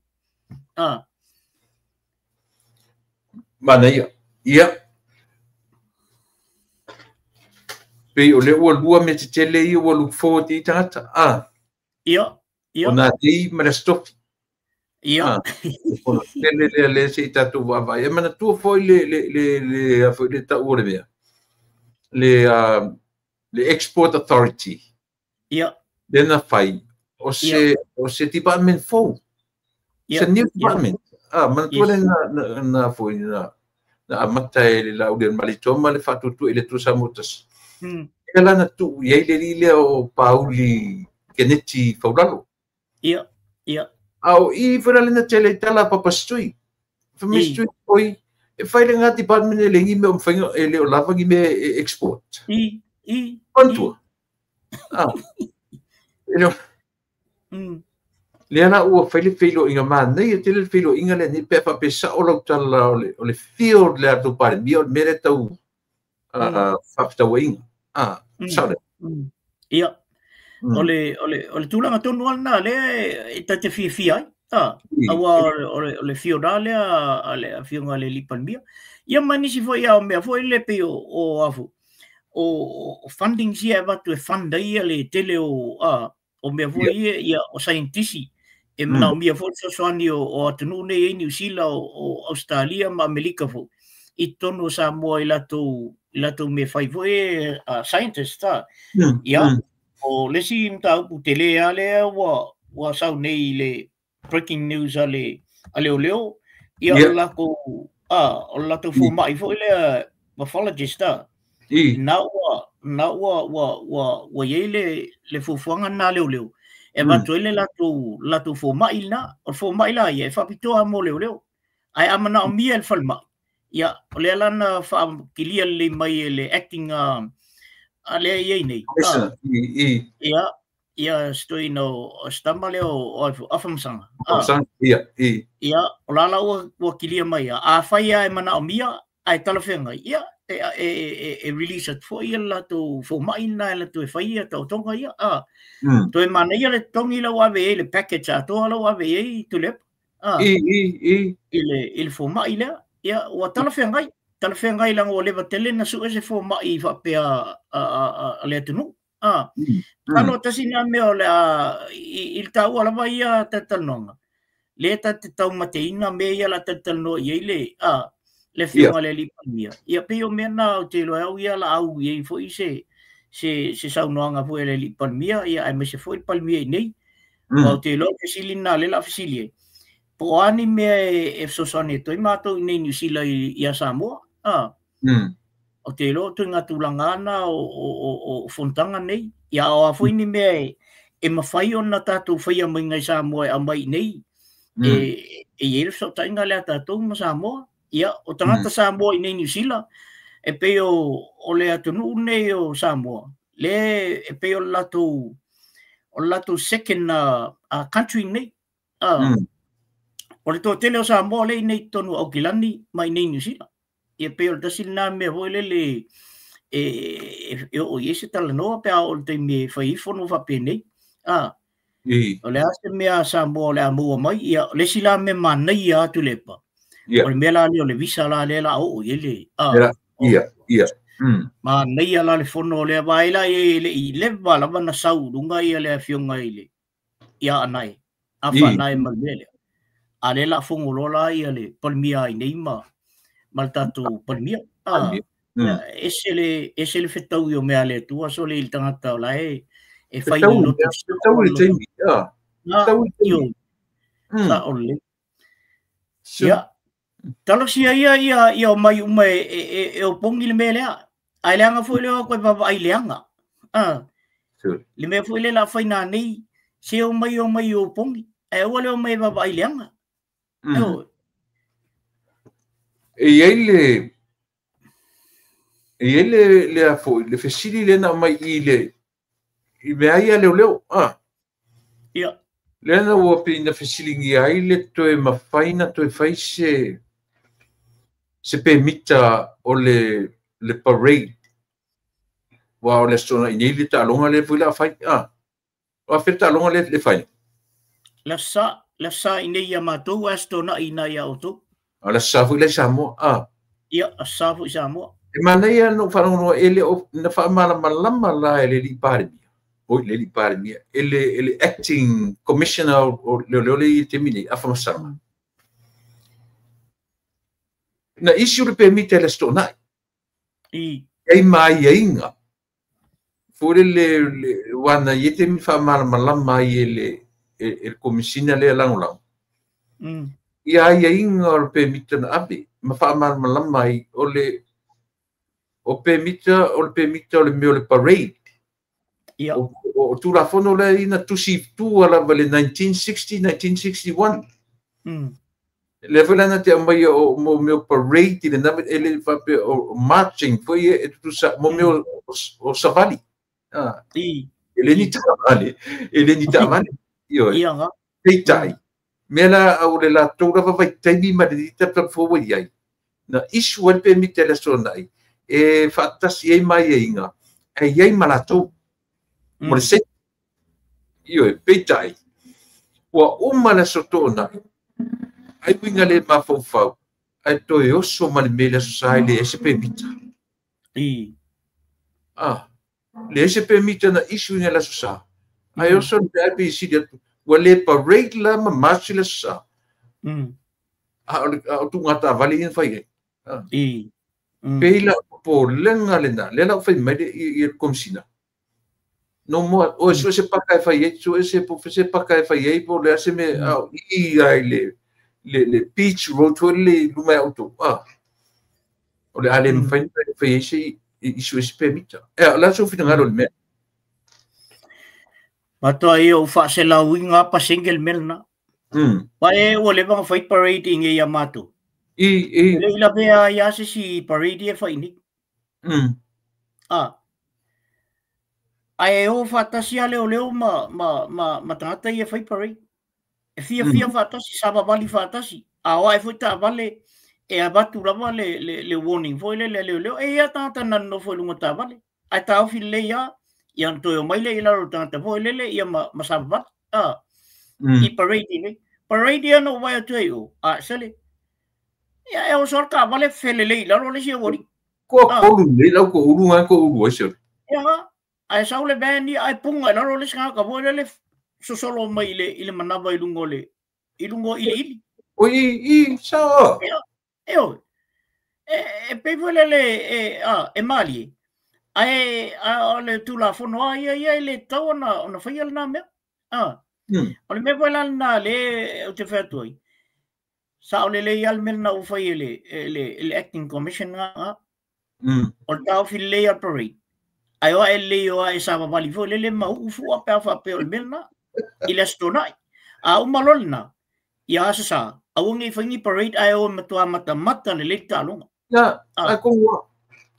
Manaia. Ia. Pei o le ua lua me te tele ia ua look forward i tagata. Ia. Ia. O nā tei ma le Aso Tofi. Ia. O le le le se i tatou vaavaai. E manatua foi le tau o le mea. Le Export Authority. Ia. Le na fai. O se department fou. Ia. Se new department. Manatua le na foi na amata e le lau le Malietoa le faatuatua i le Atua Samoa tasi. E lana tuu i ai le alii lea o Pauli Keneti Faulalo. Ia. Ia. A o i fana lena tele i tala papastui. Whamistui oi, e whai le ngā department e le ngi me o mwhainga e le o lava ngi me e export. I. Pantua. E leo. Lea la ua whai le whilo inga mā nei, e tele le whilo inga le ni pe whapesa o lau tala o le field le atu Palemia o le mere tau whapitaua inga. Sao le. Ia. O le tulaga tonu ala lea e tate fiafia ai. Aua o le fio lea a le afioga i le alii Palemia. Ia ma nisi foi a o mea foi le pei o afu. O funding sia e avatu e fund ai ia le tele o mea foi ia o scientist e manaomia foi le fesoasoani o atunuu nei ai Niu Sila o Australia ma Amerika foi. I totonu o Samoa i latou mea fai foi scientist. Ia. O le isi mataupu tele lava lea ua sau nei i le breaking news a le leoleo, ia o latou o le latou fomai foi lea pathologist na ua i ai le fuafuaga na leoleo e avatu ai le latou fomai lena. O le fomai la ia e faapitoa mo leoleo. Ae a manaomia e le falemai, ia o lea la na faakilia lelei mai e le acting a lea e i ai nei. Commissioner, i. Ia, ia si toeaina o si tama lea o Afamasaga. Afamasaga, ia, i. Ia, o la la ua kilia mai ia. Afai lava e manaomia ae talafeagai, ia, e release atu foi ia le latou fomai lena e latou e fai ia taotoga ia. Toe manaia le totogi la ua ave i ai le package atoa la ua ave i ai Tuilaepa. I, i, i. I le fomai lea. Ia, ua talafeagai. Talafeagai leaga ua leva tele na sue se fomai faapea a le atunuu. Masalo tasi lena mea o le a, i le taua lava ia talatalanoaga, lea ta te taumateina mea ia la talatalanoa i ai le, le afioga i le Alii Palemia. Ia pei o mea na ou te iloa au ia la au i ai foi se saunoaga foi a le Alii Palemia, ia aemaise foi le Palemia i nei. Ou te iloa fesili na lea la fesili ai. Po o a ni mea e fesoasoani atu ai matou i nei Niu Sila ia Samoa. Ou te iloa o ituaiga tulaga na o fonotaga nei. Ia o a foi ni mea e mafai ona tatou faia mai ngai Samoa e aumai i nei, e i ai le fesootaiga lea a tatou ma Samoa. Ia, o tagata Samoa i nei Niu Sila, e pei o le atunuu nei o Samoa, le e pei o le latou second country nei. O le toatele o Samoa le i nei totonu o Aukilani ma i nei Niu Sila. Ia pei o le tasi lena mea foi lele e oo i ai se talanoa pe a oo i le taimi e fai ai fono faapenei. O le a se mea a Samoa o le a maua mai, ia o le isi la mea manaia atu Tuilaepa. O le mea la lea o le visa la lea la oo i ai le Ia, ia. Manaia la le fono o lea vaai la e le i leva lava na sau luga ia le afioga i le ia Anae. A whaanae ma le mea lea. A lea la fogo loa la ia le Palemia ai nei ma le tatou Palemia. Ese le fetau i o mea le Atua so le i le tagata o la e fai le loto. Fetau i le taimi. Fetau i le taimi. Sa o le. Ia, talosia ia ia o mai uma e opogi le mea lea. Ae leaga foi lea o koe vaavaai leaga. Le mea foi le la fai nā nei, se o mai o opogi. Ae aua le o mai vaavaai leaga. E i ai le le afo le fesili le na mai i le i mea ia leo leo. Ia. Le na ua pe na fesili ai le toe mawhai na toe fai se pemita o le parade. Wa o le sona i nei le taaloga le foi la fai. O a fe taaloga le fai. La sa i nei ia matou a stona i na ia outou. A la sa foi le Samoa. Ia, a sa foi Samoa. E manaia no whanongoa e le o na whaamalamalama la e le li Palemia. Oi, le li Palemia. E le acting commissioner o leo leo le i te mini, Afamasaga. Na issue le pemita le stonai. I. Ei mai ainga. Fore le wana i te mi whaamalamalama i e le komisina le langolango. Ia ai ainga o le pemita na abe. Ma whaamalamalama i o le o pemita o le pemita o le mea o le parade. Ia. O Tulafono le ina tusi tua lava le 1960, 1961. Le foi lana te aumai o mo mea parade le nama e le faapea o marching foi e tutusa mo mea o savali. I. E le ni taavale, e le ni taavale. Ioe. Ia nga. Peitai. Mea la o le latou lava vaitaimi ma le tapatapu foi ai. Na issue ai le pemita le aso lanai e faatasi ai mai aiga e i ai ma latou. Mo le safety. Ioe, peitai. Ua uma le aso toonai. Ai uiga le mafaufau, ai toe oso ma le mea le aso sa ai le ese pemita. I. Le ese pemita na issue ina le aso sa. Ai oso le ai pe isili atu. Ua le parade la ma march le aso sa. A o tungata vale ina fai ai. I. Pei la po lenga le na, le la fai mai le i le komisina. No mo o so se paka e fai ai, so se po se paka e fai ai po le ase me i ai le beach road to le luma auto. O le ale fai fai ai se i so se pemita. E la so fina ngalo le me. Matoa ia o whaaselauinga pa single melna. Pa e ua leva fai parade inge ia mātou. I. Le ila pea ia se si parade e whai ni. Ae o faatasi lava leoleo ma tagata ia e fai parade. E fiafia faatasi, savavali faatasi. A o ae foi taavale, e avatu lava le warning foi lele a leoleo. E i ai lava tagata na nonofo i luga o taavale. Ae taofi lelei lava, ia ona toe omai lea i lalo o le tagata foi lele ia ma savavali. I parade nei. Parade ia na ou vaai atu ai i o, a sele. Ia e oso lava le taavale felelei i lalo le isi aualii. Kua kolu nei lau ko ulu ngai ko ulu ai sele. Ia, ae sau le van ia ae punga i lalo le isi tagata foi lele sosolo mai i le manava i luga o le i luga o iliili. O i sao. Ia, e oi. E pei foi lele e malie. Ae o le Tulafono lava ia ia e le tatau ona faia lena mea. O le mea foi la lena lea ou te fai atu ai, sao lelei lava le mea lena ua fai e le Acting Commissioner lena. O le taofi lelei lava o le parade. Ae o ae lelei o ae savavali foi lele ma uu fua pe a faapea o le mea lena i le Aso Toonai. A uma loa lena, ia Aso Sa, aua ne i fai ni parade ae o e matua matamata lelei le taaloga. Ia, a kongoa.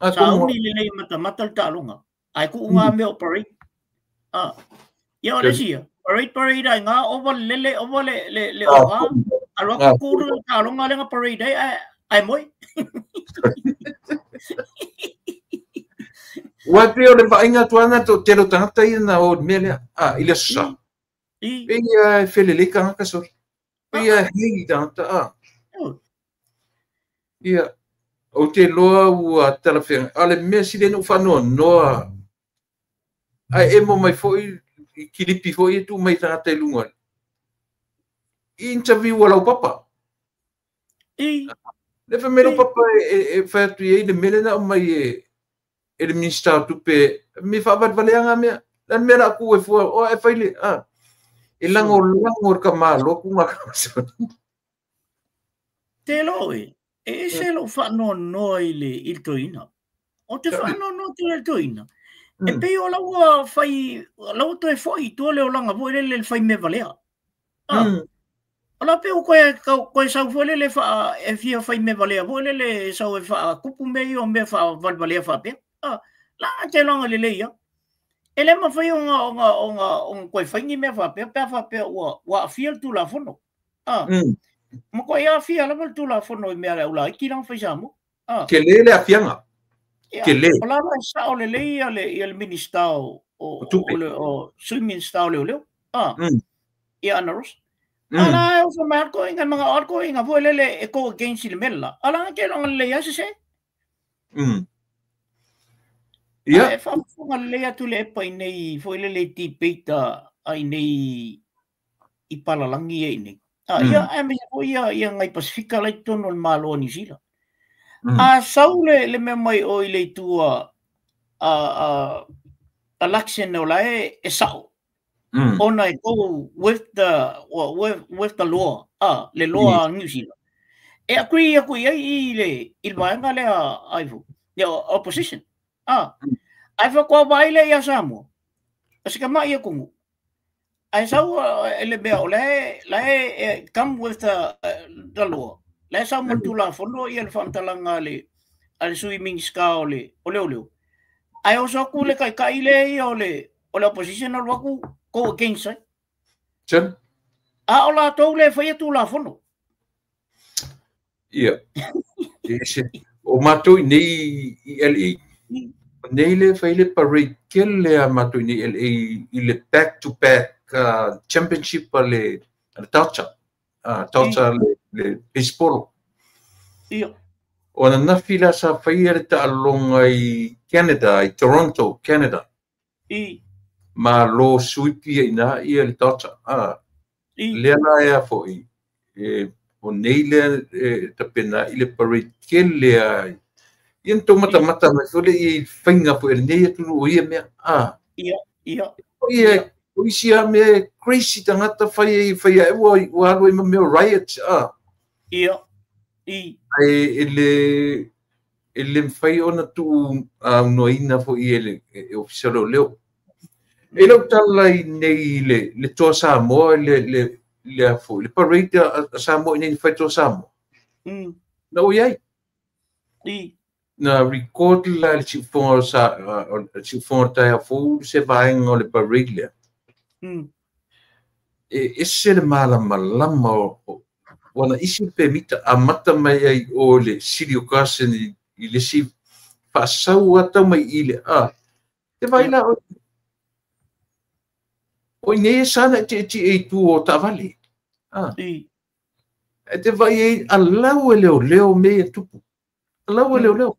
Sauni lelei matamata le taaloga. Ae tuu ngā mea o parade. Ia o le isi ia, parade parade ai ngā ova le lele, ova le oga. Alo atu kūru le taaloga lea nga parade ai, ae moe. Ua pei o le vaaiga atu ana to tele o tagata ia na o le mea lea, i le Aso Sa. Pei ia e felelei tagata soli. Pei ia e hei tagata, Ia, ou te iloa ua talafeagai. A o le mea sili ai ona ou faanoanoa, ae emo mai foi i kilipi foi e tuu mai tagata i luga. I interview a lau papa. Le fai mai lau papa e fai atu i ai le mea lea na aumai e le Minista o Tupe, me faavalevalea ngā mea. Le mea la ku e fua, o e fai le, e lagolago le ka Malo ku ngā ka. Te loa e, e ese lou faanoanoa i le toeaina. O te faanoanoa tele i le toeaina. E pei o laua fai, laua toe foi i tua le olaga foi lele le fai mea valea. O la pe o koe sau foi lele e fia fai mea valea foi lele sau e faakupu mea ia o mea faavalevalea faapea. La te loga lelei ia. E le mafai ona koe fai ni mea faapea pe a faapea ua aafia le Tulafono. Ma koe aafia lava le Tulafono i mea le au laiti langa fai Samoa. Tele le aafiaga. Tele. O la la sao lelei ia le Minista o Sui Minista o Leoleo. Ia Ana Rosa. Ala e ofa mai alko inga mga alko inga foi lele e go against le mela. Ala ke longa lelei ase se. Ia. E faafofoga lelei atu le epa i nei foi lele debate ai nei i palalangi e nei. Ia ae me foi ia ngai Pasifika lai totonu o le Malo o New Zealand. A sau le mea mai o i le itu a election o la e sao. Ona e go with the law, le law a New Zealand. E agree aku i ai i le vaega lea ai fo, le opposition. Ai whakoa vai le ia Samoa. A se ka mai ia kongu. Ai sau e le mea o le come with the law. Le sau mo le Tulafono ia le faamatalaga a le Sui Minista o le Leoleo. Ai oso aku le kaikai le ia o le opposition o luaku go against ai. Chen. A o la tou le whaia Tulafono. Ia. O mātou i nei i LA. Nei le whai le parade kele a mātou i nei LA i le back-to-back championship a le Taucha. Taucha le baseball. Ia. O na nafi la sa whaia le taaloga i Canada, i Toronto, Canada. I. Ma lo suipi e ina ia le Taucha. Lea la ea foi. O nei lea tapena i le parade kele a ia tō matamata mai fole i whainga fo e nei atunu o ia mea. Ia, ia. Ia, o isi a mea crazy tangata whai e whai e ua alu e mea riot. Ia, i. Ai e le mwhai ona tu unoina fo i e le ofisa leo leo. E lau tala i nei le toa Samoa, le fo, le parade a Samoa i nei whai toa Samoa. Na o iai. I. Na record la le siufoga sa o siufoga taeao fou se vaega o le parade lea. E ese le malamalama o ua na isi pemita amata mai ai o le sili o Carson i le isi faasau atau mai i le a. Te vai la o i nei e sana e te e i tu o taavale. E te vai ai a lau e leo leo me e tupu. A lau e leo leo.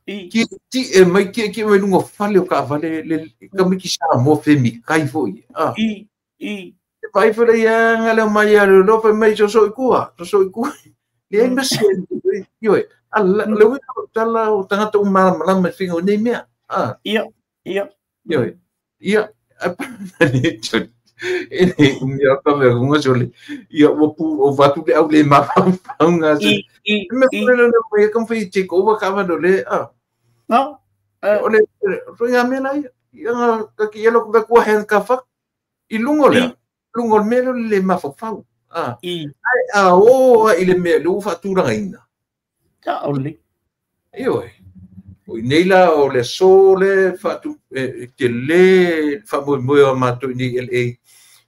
Ki ti e mai ki ki mai lunga fale o ka vale le ka miki sa mo fe mi kai foi. Te vai fele ia nga leo mai a leo leo fe mai so so i kua. So so i kua. Le ai masi e. A le ui o tala o tangata u malamalama i finga o nei mea. Ia. Ia. Ioe. Ia. E ne umia ka me runga so le ia ua pu o vatu le au le mafaufauga se me le le me ka fai take over ka va le a no o le ro ia me la ia nga ka ki ia lo ka ku hen ka fa i lungo le lungo me le le mafaufau a ai a o i le me lu fa tu ranga ina ta o le ioe. O nei la o le so le fatu te le fa mo mo ma to ni LA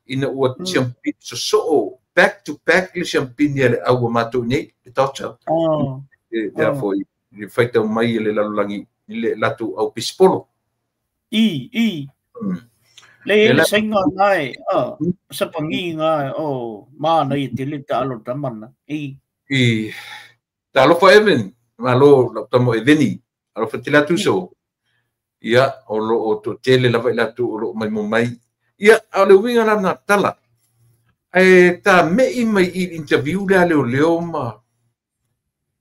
ina ua siampi so so back to back le siampi ni le au ma to ni le tauta e therefore i faita mai le lalolagi le latu au pispolo i le le singa nai a sapangi nga o ma na i te le ta alo tamana i ta alofa Evan malo la tamo Eveni alofa te latu so ia o lo o to tele lava i latu o lo mai mo mai ia a le uiga la na tala e ta me i mai i interview le leo leo ma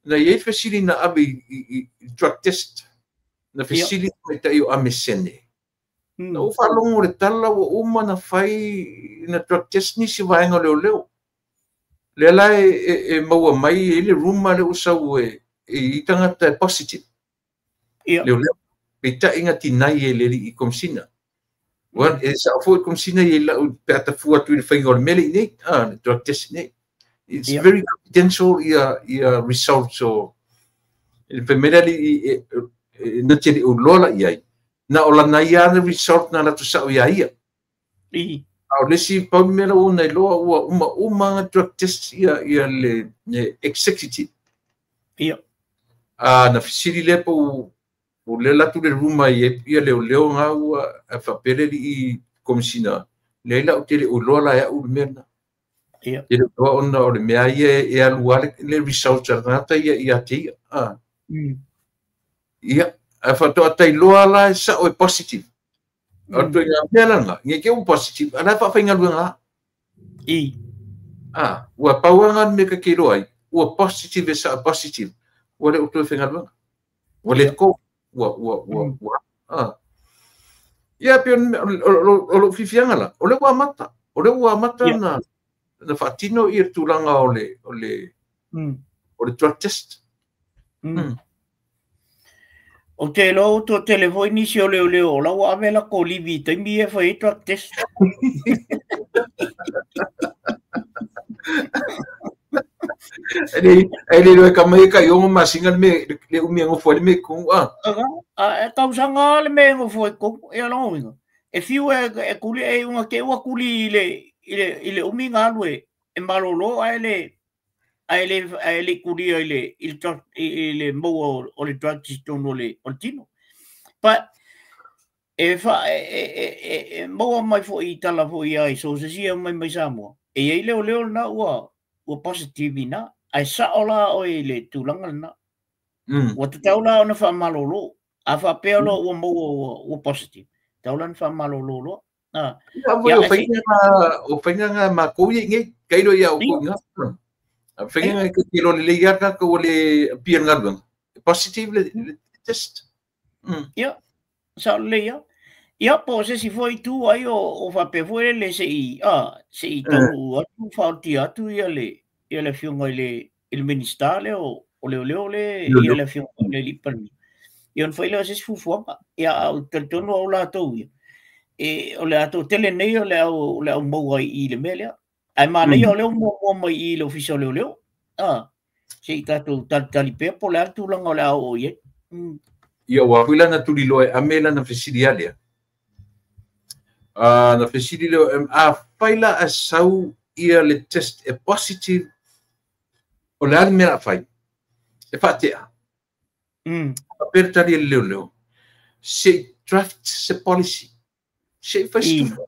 na i fesili na ave i drug test na fesili mai ta i o amesene na o whalongo le tala ua uma na fai na drug test nisi vaenga leo leo le la e maua mai e le ruma le usau e i tangata e positive. Leo leo peita inga tinai e leli i komsina. Wan e sa fo i komsina i la pe ata fua tu i whainga o le mele i nei, le drug test nei. It's very confidential ia results o le pemele li i na te li o lola i ai. Na o lana ia ana result na latu sao ia ia. A o lesi pau mele o nei loa ua uma uma nga drug test ia le executive. A na fisili le po o le latu le ruma i ia leo leo ngā ua a whapere li i komisina. Le ila o te le o loa la ia u le mea. Te le loa ona o le mea ia e alua le results a ngata ia ia te ia. Ia, a whatoa tai loa la e sa o e positive. O toi ngā mea langa, nge ke u positive, a la whawhainga lua ngā. Ua pauanga me ka ke loa ai, ua positive e sa o positive. Ua le o toi whainga lua. Ua let go. Ua ia pe o lo fifianga la o le ua mata o le ua mata na whaatino i tūlanga o le o le drug test. O te lo to telefoni nisi o leo leo o la ua avela ko livi taimi e whai drug test. Ele lo ka mai ka yo ma singa me le umi ngo fo le me ku a. A tau sanga le me ngo fo ko e lo inga. E fiu e kuli e unga ke ua kuli i le umi nga lue e malolo a le a le kuli i le le mo o le drug test no le o tino. Pa e fa e mo mai fo i tala fo i ai so se sia mai mai Samoa. E i leo leo na ua positive na ai sa ola o i le tūlanga na. Ua te taula ona wha malolo. A wha peo ua mo ua positive. Taula na wha malolo loa. Ia o whainga ngā mā kou i ngai. Kairo ia o kou ngā. Whainga ngā ke lo le lei ka o le pia ngā luanga. Positive le test. Ia. Sa le ia. Ia po se si foi tu ai o wha pe foi le se i se i tau atu whaoti atu ia le fionga i le minista le o leo leo le ia le fionga le lipalmi. Ia on whaile o se si fufuanga ia au teletono au lātou ia. E o le ato tele nei o le au maua i le mea lea. Ai mana ia o leo mua mai i le ofisa o leo leo. Se i tātou talitali pea po le atu langa o le au o ia. Ia ua foi la na tuliloa e ame lana fesili a lea. Na fesili lea o ame, afai la ae sau ia le test e positive, o le a le mea o le a fai? E faatea. Faapea le tali a le leoleo, se i draft se policy, se i fai se tulafono.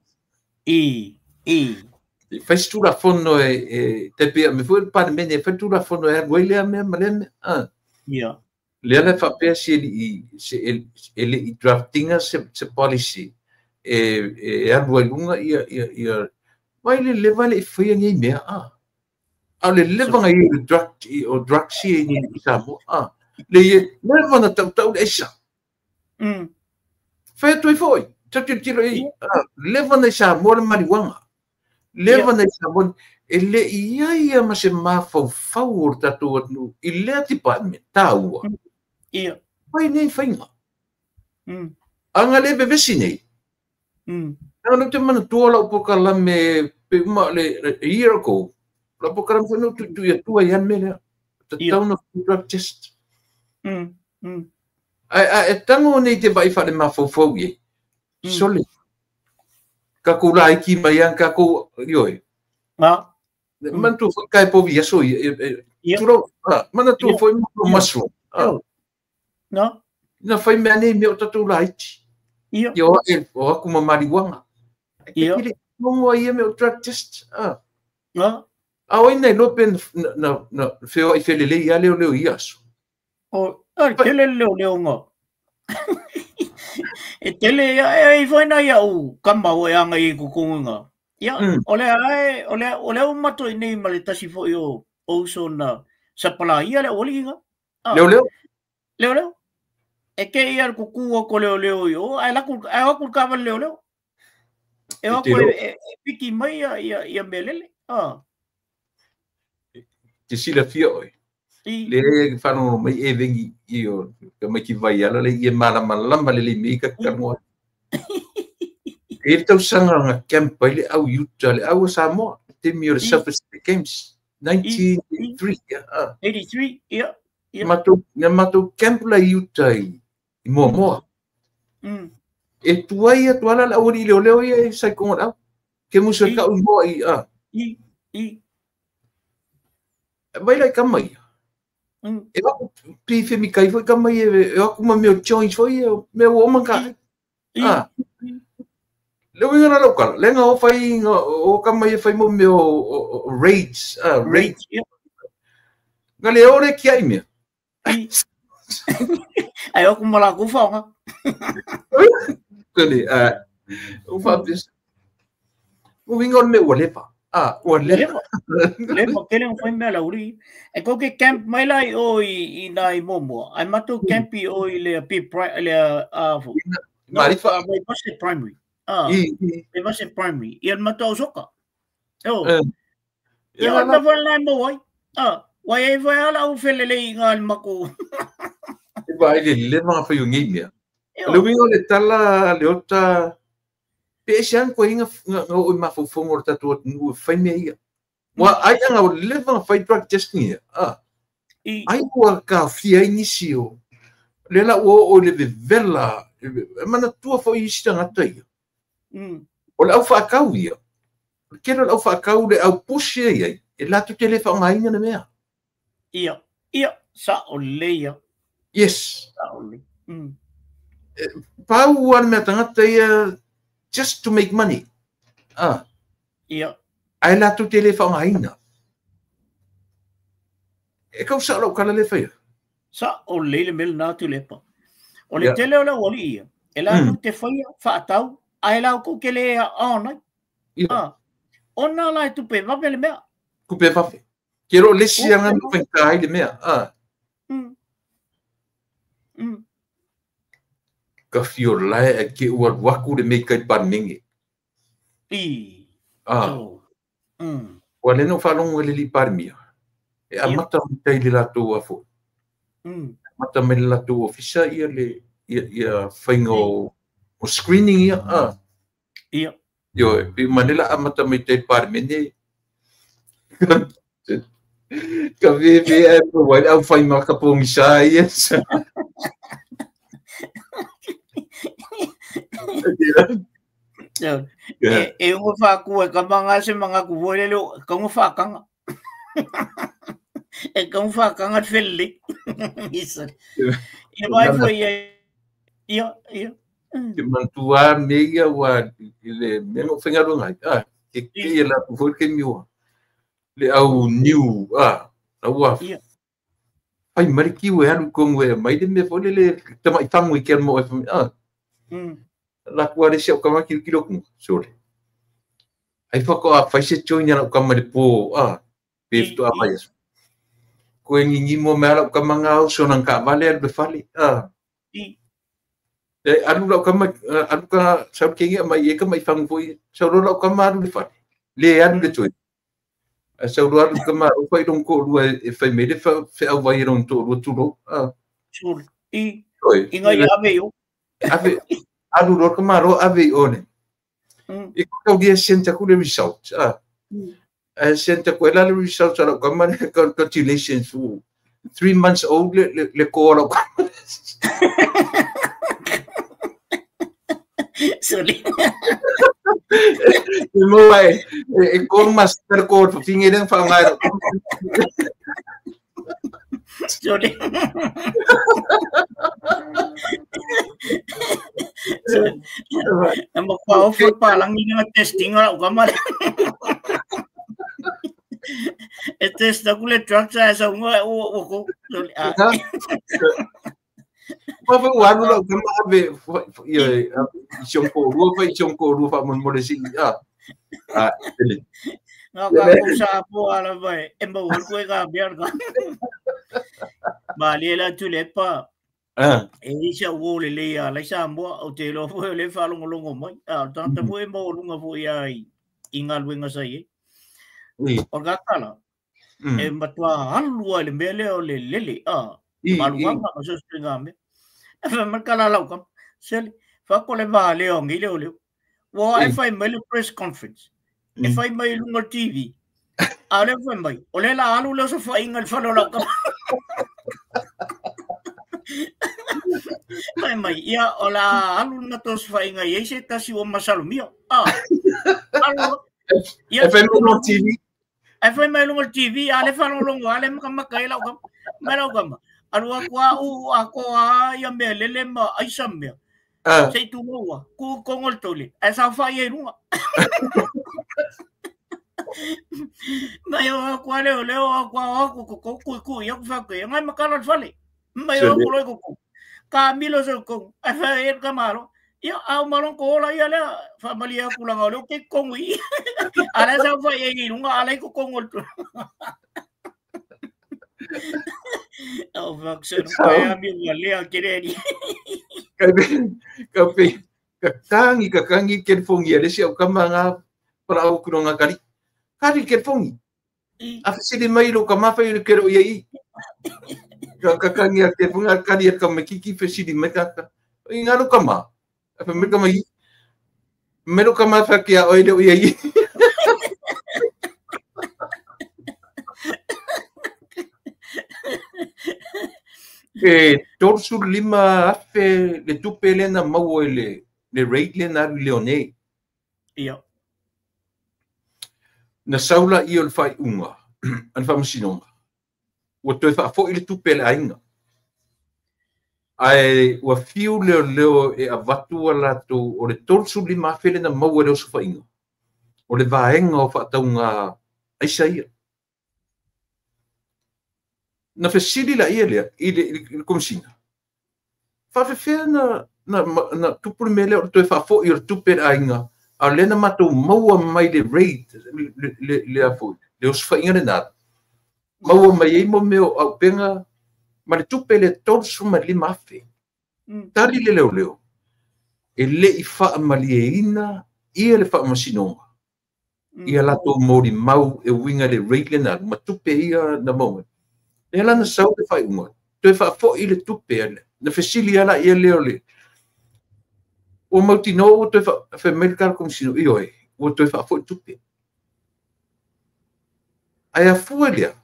Se i fai se tulafono e tai pei o le mea foi le Palemene e fai le tulafono e alu ai lea mea ma lea mea. Lea la e faapea si e e le i draft ina se policy e alu ai luga ia vai le leva e le i faia nei mea a. A o le leva na i ai o le drug o drugs ia i Samoa a. Le leva na tautau le aisa. Fai atu ai foi, tau tilotilo i ai, leva na i Samoa le marijuana. Leva na i Samoa e le i i ai ma se mafaufau o le tatou atunuu i lea department taua. Fai nei faiga. A na le vevesi nei. Na ou te manatua lau polokalame pe uma le a year ago. Lau polokalame foi na ou tuitui atua i le mea lea. Tatau na drug test. Ae e tago nei te vaai faale-mafaufau i ai. Sole. Kakou laiti mai lava kakou ioe. Manatua foi kai povi aso ia. Tulou, manatua foi mo mushroom. No. Na fai mea nei mea o tatou laiti. Ia. Ia o e o aku ma marijuana. Ia. Longo ai ia mea o drug test. No. A o ina iloa pe na feoai felelei ia leoleo i ia aso. O, a tele le leoleoga. E tele ia e foi na ia u kama o e anga i kukunga. Ia, o le ae, o le o mato i nei ma le tasi foi o uso na sapala ia le oliga. Leoleo. Leoleo. E ke ia le kuku o ko leoleo i o, ai laku, ai aku ka vale leoleo. E o ko e piki mai ia ia melele. Te silafia oi. Le e whanau mai e vengi i o ka mai ki vai ala le i malamalama le le mei ka kanoa. E tausaga nga camp ai le au Utah le au Samoa te mi o le Surface Games 1983. 83, ia. Matou na matou camp la Utah i Moamoa. E tuai atu ala le au alii leoleo ia e sai konga le au. Ke musu e kau i moa i a. Vai la i kama ia. E aku pi whimi kai foi kama ia, e aku ma mea joints foi ia, mea ua oma ka. Le uiga na lau kala, le nga o whai, o kama ia whai mo mea o raids, raids. Nga le ore ki ai mea. Ai aku mala ku whaonga. Kone, o whapis. O winga o le mea ua lepa. Ua lepa. Lepa, kele ngā whai mea lauri. E koke camp mai lai o i nā i Moamoa. Ai matou camp i o i le le Marifa. Mai Vase Primary. Mai Vase Primary. Ia matou soka. Ia o na whai lai mo ai. Wai e whai ala au whelele i ngā mako. E vai le le mga whai o ngei mea. Le winga le tala, le ota... Pe ese ang koe inga nga o i mawhaufongo o tatou atunuu e whai mea ia. Wa ai anga o le leva whai drug testing ia. Ai ua ka whia ai nisi o. Le la ua o le vevela. E manatua fo i isi tangata ia. O le au whaakau ia. O le kero le au whaakau le au pusi ai ai. E latu te le whaongaina le mea. Ia. Ia. Sa o le ia. Yes. Sa o le. Pau ua le mea tangata ia just to make money. Ia. Ai latu te le whaongaina. E kau sa lau kala le whaia. Sa o le le mele nā tu lepa. O le tele o le wali ia. E latu te whaia, whaatau, ai lau kou ke le ea aonai. Ona lai tupe wawe le mea. Kupe wawe. Ke ro lesi anga no whaika ai le mea. Ka whio lae a ke ua waku le mei kai parmenge. Ua leno whalongo le li parmia. E amata mai le latou afo. Amata mai le latou ofisa ia le ia whainga o screening ia. Ia. Io, e manela amata mai te parmene. Ka ve e po wai au fai ma ka pongi sa yes. E unga whakua ka manga se manga ku voi le ka unga whakanga. E ka unga whakanga te whelele. Isa. E mai foi ia. Ia, ia. Te mantua me ia wa le me no whenga runga. Ah, ke ke la ku voi ke miwa. Le au niu ah, au a. Ai mariki we alu kongo e mai le me foi le tama i tango i ke mo e ah. La kua le si au kama kilo kilo kunga, sore. Ai whako a whai se tio ina lau kama le pō, ah, pe fito a mai aso. Koe ngingi mo mea lau kama ngā au, so nang ka vale alu le fale, ah. E alu lau kama, alu ka sau kengi mai e kama i whangu foi, sau lo lau kama alu le fale, le alu le toi. A sau lo alu kama, o whai rong ko rua e whai me le wha au vai rong tō rua tūrou, ah. Sure, i, i ngai ave yo. Ave, alu ro ka maro ave i one. I kau dia senta ku le result. Ah. A senta ku la le result ala ka man congratulations 3 months old le le ko ala ka. Sorry. Mo ai e ko master ko finge leng fa ngai. Sorry. Na magpa-offer pa lang yun yung testing ala ka man. E test na kule truck sa sa unga o ko. Pa fa wa lu ka ma ave ye siong ko ru fa siong ko ru fa mon mo le si ah. Ah, ele. Nga ka ko sa po ala ba e mo ko ka biar ka. Ba le la tu le pa. Ah. E isa wo le le ya la sa mo o te lo fo le fa longo longo mai. Ah, tanta fo e mo lunga fo ia i ngā luenga sa i. O ka kala. E matua alua le mele o le lele ah. Maluanga ma so singa me. E fa makala lau kam. Sele fa ko le va le o ngi le o le. Wo e fai mai le press conference. E fai mai lunga TV. A le fai mai. O le la alu le so fa inga le fa lo lau kam. Mai mai ia o la alu na tos fa inga e se tasi o masalomia. Ah. Alu ia e fai mai TV. E fai mai lunga TV a le fa lo longo a le maka e lau kam. Mai lau kam. Alu aku a u a ko a ia me lele ma aisa me. Sei tu moa ku kongol tole. E sa fa ia lunga. Mai o aku a leo leo aku a ku ku ku ku ia ku fa ku ngai makala fale. Mai o ku lo ku. Ka milo so ko e fa e ka malo. Ia au malon ko la ia le fa malia ku la ngalo ke kongui. Ala sa fa ia lunga ala ku kongol. O vaccine pa mi wale a kereri. Ka pe ka kangi ke fongi ale si au kama nga para au ku nga kari. Kari ke fongi. A fesili mai lo kama fa ile kero ia i. Ka kangi a ke fonga kari ka makiki fesili mai ka. I ngaro kama. A fa me kama i. Me lo kama fa kia o ile ia i. E torsu lima afe le tupe le na maua le le rate le na leone. Ia. Na saula i o le whai unga, an whamasinonga. Ua toi whaafo i le tupe le ainga. Ai ua fiu leo leo e avatua lātou o le torsu lima afe le na maua le oso whainga. O le vaenga o whaataunga aisa ia. Na fesili la ia lea i le komisina. Whawhewhea na tupu le mele o le toi whaafo i o le tupe le ainga, a lena mātou maua mai le rate le afo, le osowhainga le nā. Maua mai ei mo meo au penga, ma le tupe le 35 afe. Tari le leo leo. E le i whaamali e ina, ia le whaamasinonga. Ia lātou mōri mau e winga le rate le nā, ma tupe ia na maua. Le lana sau le whai unga. Toi whaafo i le tupe ale. Na fesili ala ia leo le. O mautino o toi wha medical komisino i oe. O toi whaafo i tupe. Ai a fua lea.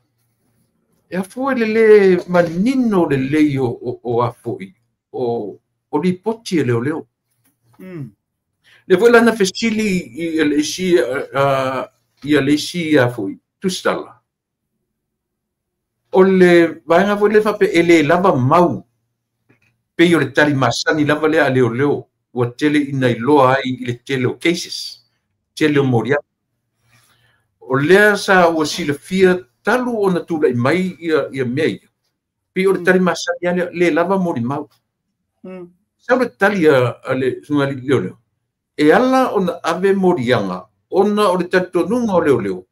E afua i le lē manino lelei o a foi o lipoti e leoleo. Lea foi la na fesili i le isi ia le isi a foi tusitala. O le vaega foi lea faapea e le lava mau pei o le tali masani lava lea a leoleo ua tele ina iloa ai i le tele o cases, tele o moliaga. O lea sa ua silafia talu ona tulai mai ia mea ia, pei o le tali masani lava lea, le lava molimau. Sau le tali a le susuga i le alii leoleo, e ala ona ave moliaga ona o le talitonuga o leoleo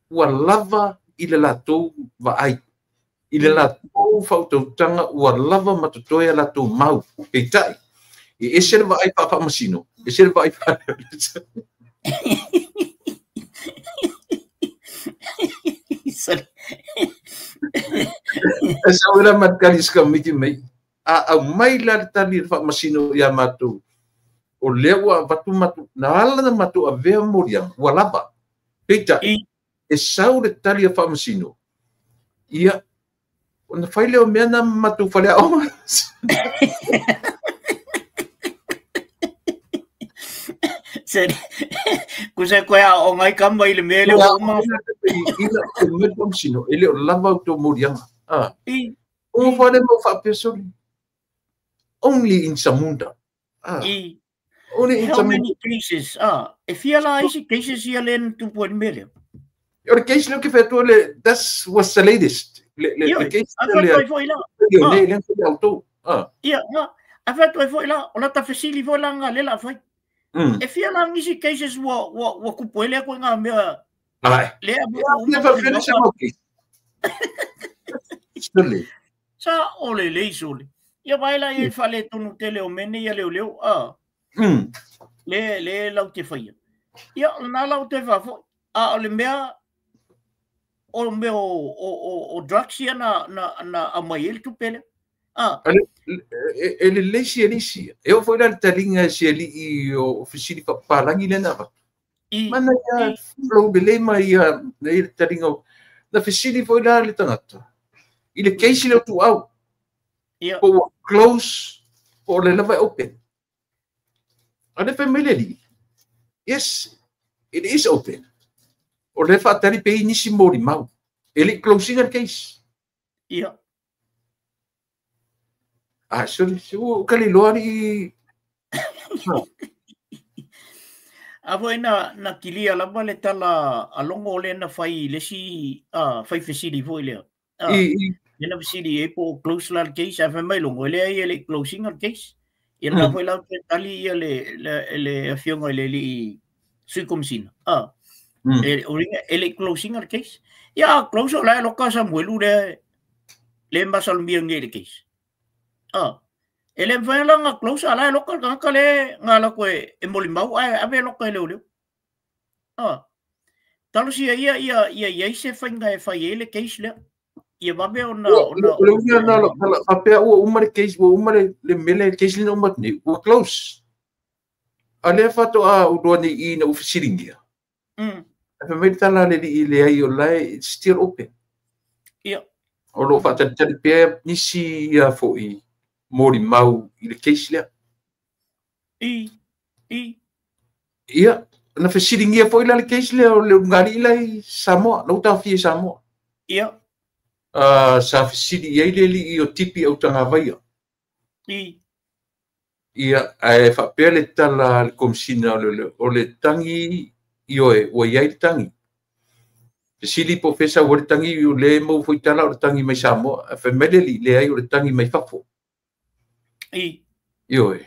ua lava i le latou vaai, i le latou faautautaga ua lava ma totoe a latou mau. Peitai, e ese le vaai faafaamasino, ese le vaai faaleoleo. E sau la ma tali se kamiti mai, a aumai la le tali le faamasino ia matou, o lea ua avatu matou, na ala na matou avea moliaga, ua lava. Peitai, e sau le tali a faamasino, ia, ona fai lea o mea na matou faleaoga. Kusa koe a o ngai kama i le mea le o uma. Ina o mea faamasino, e le o lava o tō moliaga. O whare mau whaapesoli. Only in Zamunda. Only in How Zamunda. many cases? E fia la isi cases ia le tupu e le mea lea? O le case leo ke whatua le, that's was the latest. Le case A leo le whatua foi la. Le le le le auto. Ia, a whatua foi la, o la ta fesili foi la ngā le la whai. E fia la ngisi cases ua kupu ele koe ngā mea. Ai. Le a Ia, ia whawhene se mau case. Sole. Sa o le lei sole. Ia vai la e whale tonu te leo mene ia leo leo. Le, le lau te whaia. Ia, nā lau te whafo. A o le mea, o mea o drugs ia na amai ele tupele. E le leisi e leisi. E o foi la le talinga e se ali i o fisili palangi le na. Mana ia flow bele mai ia na i le talinga o. Na fisili foi la le tangata. I le case le tu au. Po ua close, po o le lava e open. A le fai mai le li. Yes, it is open. O le whaatari pe i nisi mori mau. E le closing al case. Ah, sorry, o ka le loa ni. A foi na kilia lava le tala a longo le na fai le si, fai fesili foi lea. Le na fesili e po close la case, a fai mai longo le ai le closing al case. Ia na foi la te tali ia le afionga le li sui komisina. E o ringa e le closing al case. Ia close la lo ka Samuelu le le masalmia nge le case. E le mfai la nga close ala lo ka ka le nga la ko e moli mau a ave lo ka le le. Talo si ia ia ia ia se fai nga e fai e le case le. Ia vabe ona ona Le uia na la faapea ua uma le case, ua uma le mele le case le na uma nei, ua close. A le fato a uloa nei i na ufisilingia. A fai mai le tala le li i le ai o lae, it's still open. O lo whaatalitali pea nisi ia foi mori mau i le case lea. Ia, na fesilingia foi la le case lea o le ungali ila i Samoa, lau tawhia i Samoa. Sa fesili i ai le li i o tipi au tangavaia. Ia, ae whaapea le tala le komisina o le tangi i oe, ua iai le tangi. Fesili po fesa ua le tangi o le mau foi tala o le tangi mai Samoa. A fai mai le li, le ai o le tangi mai fafo. I oe.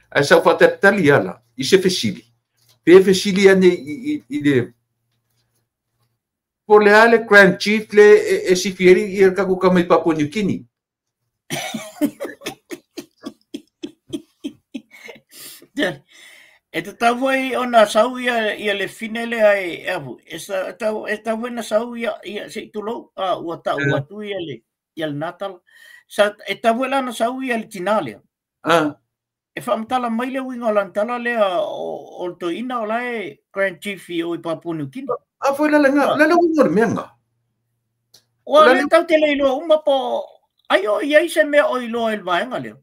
Ae sa whaatatali ala, i se fesili. Pe fesili ane i le po le ale Grand Chief le e sifieri i el kaku ka mai Papua New Guinea. E te tau foi ona sau ia le fine le ai e afu. E sa, tau, e tau foi na sau ia se i tulou, ua tau atu ia le, ia le Natal. Sa, e tau foi la na sau ia le tina lea. E whaamatala mai le uinga o lantala lea o le toina o lae Grand Chief i o i Papua New Guinea. A foi la le nga, la le uinga o le mea nga. Ua le tatou te le iloa uma po ai o i ai se mea o iloa i le vaega lea.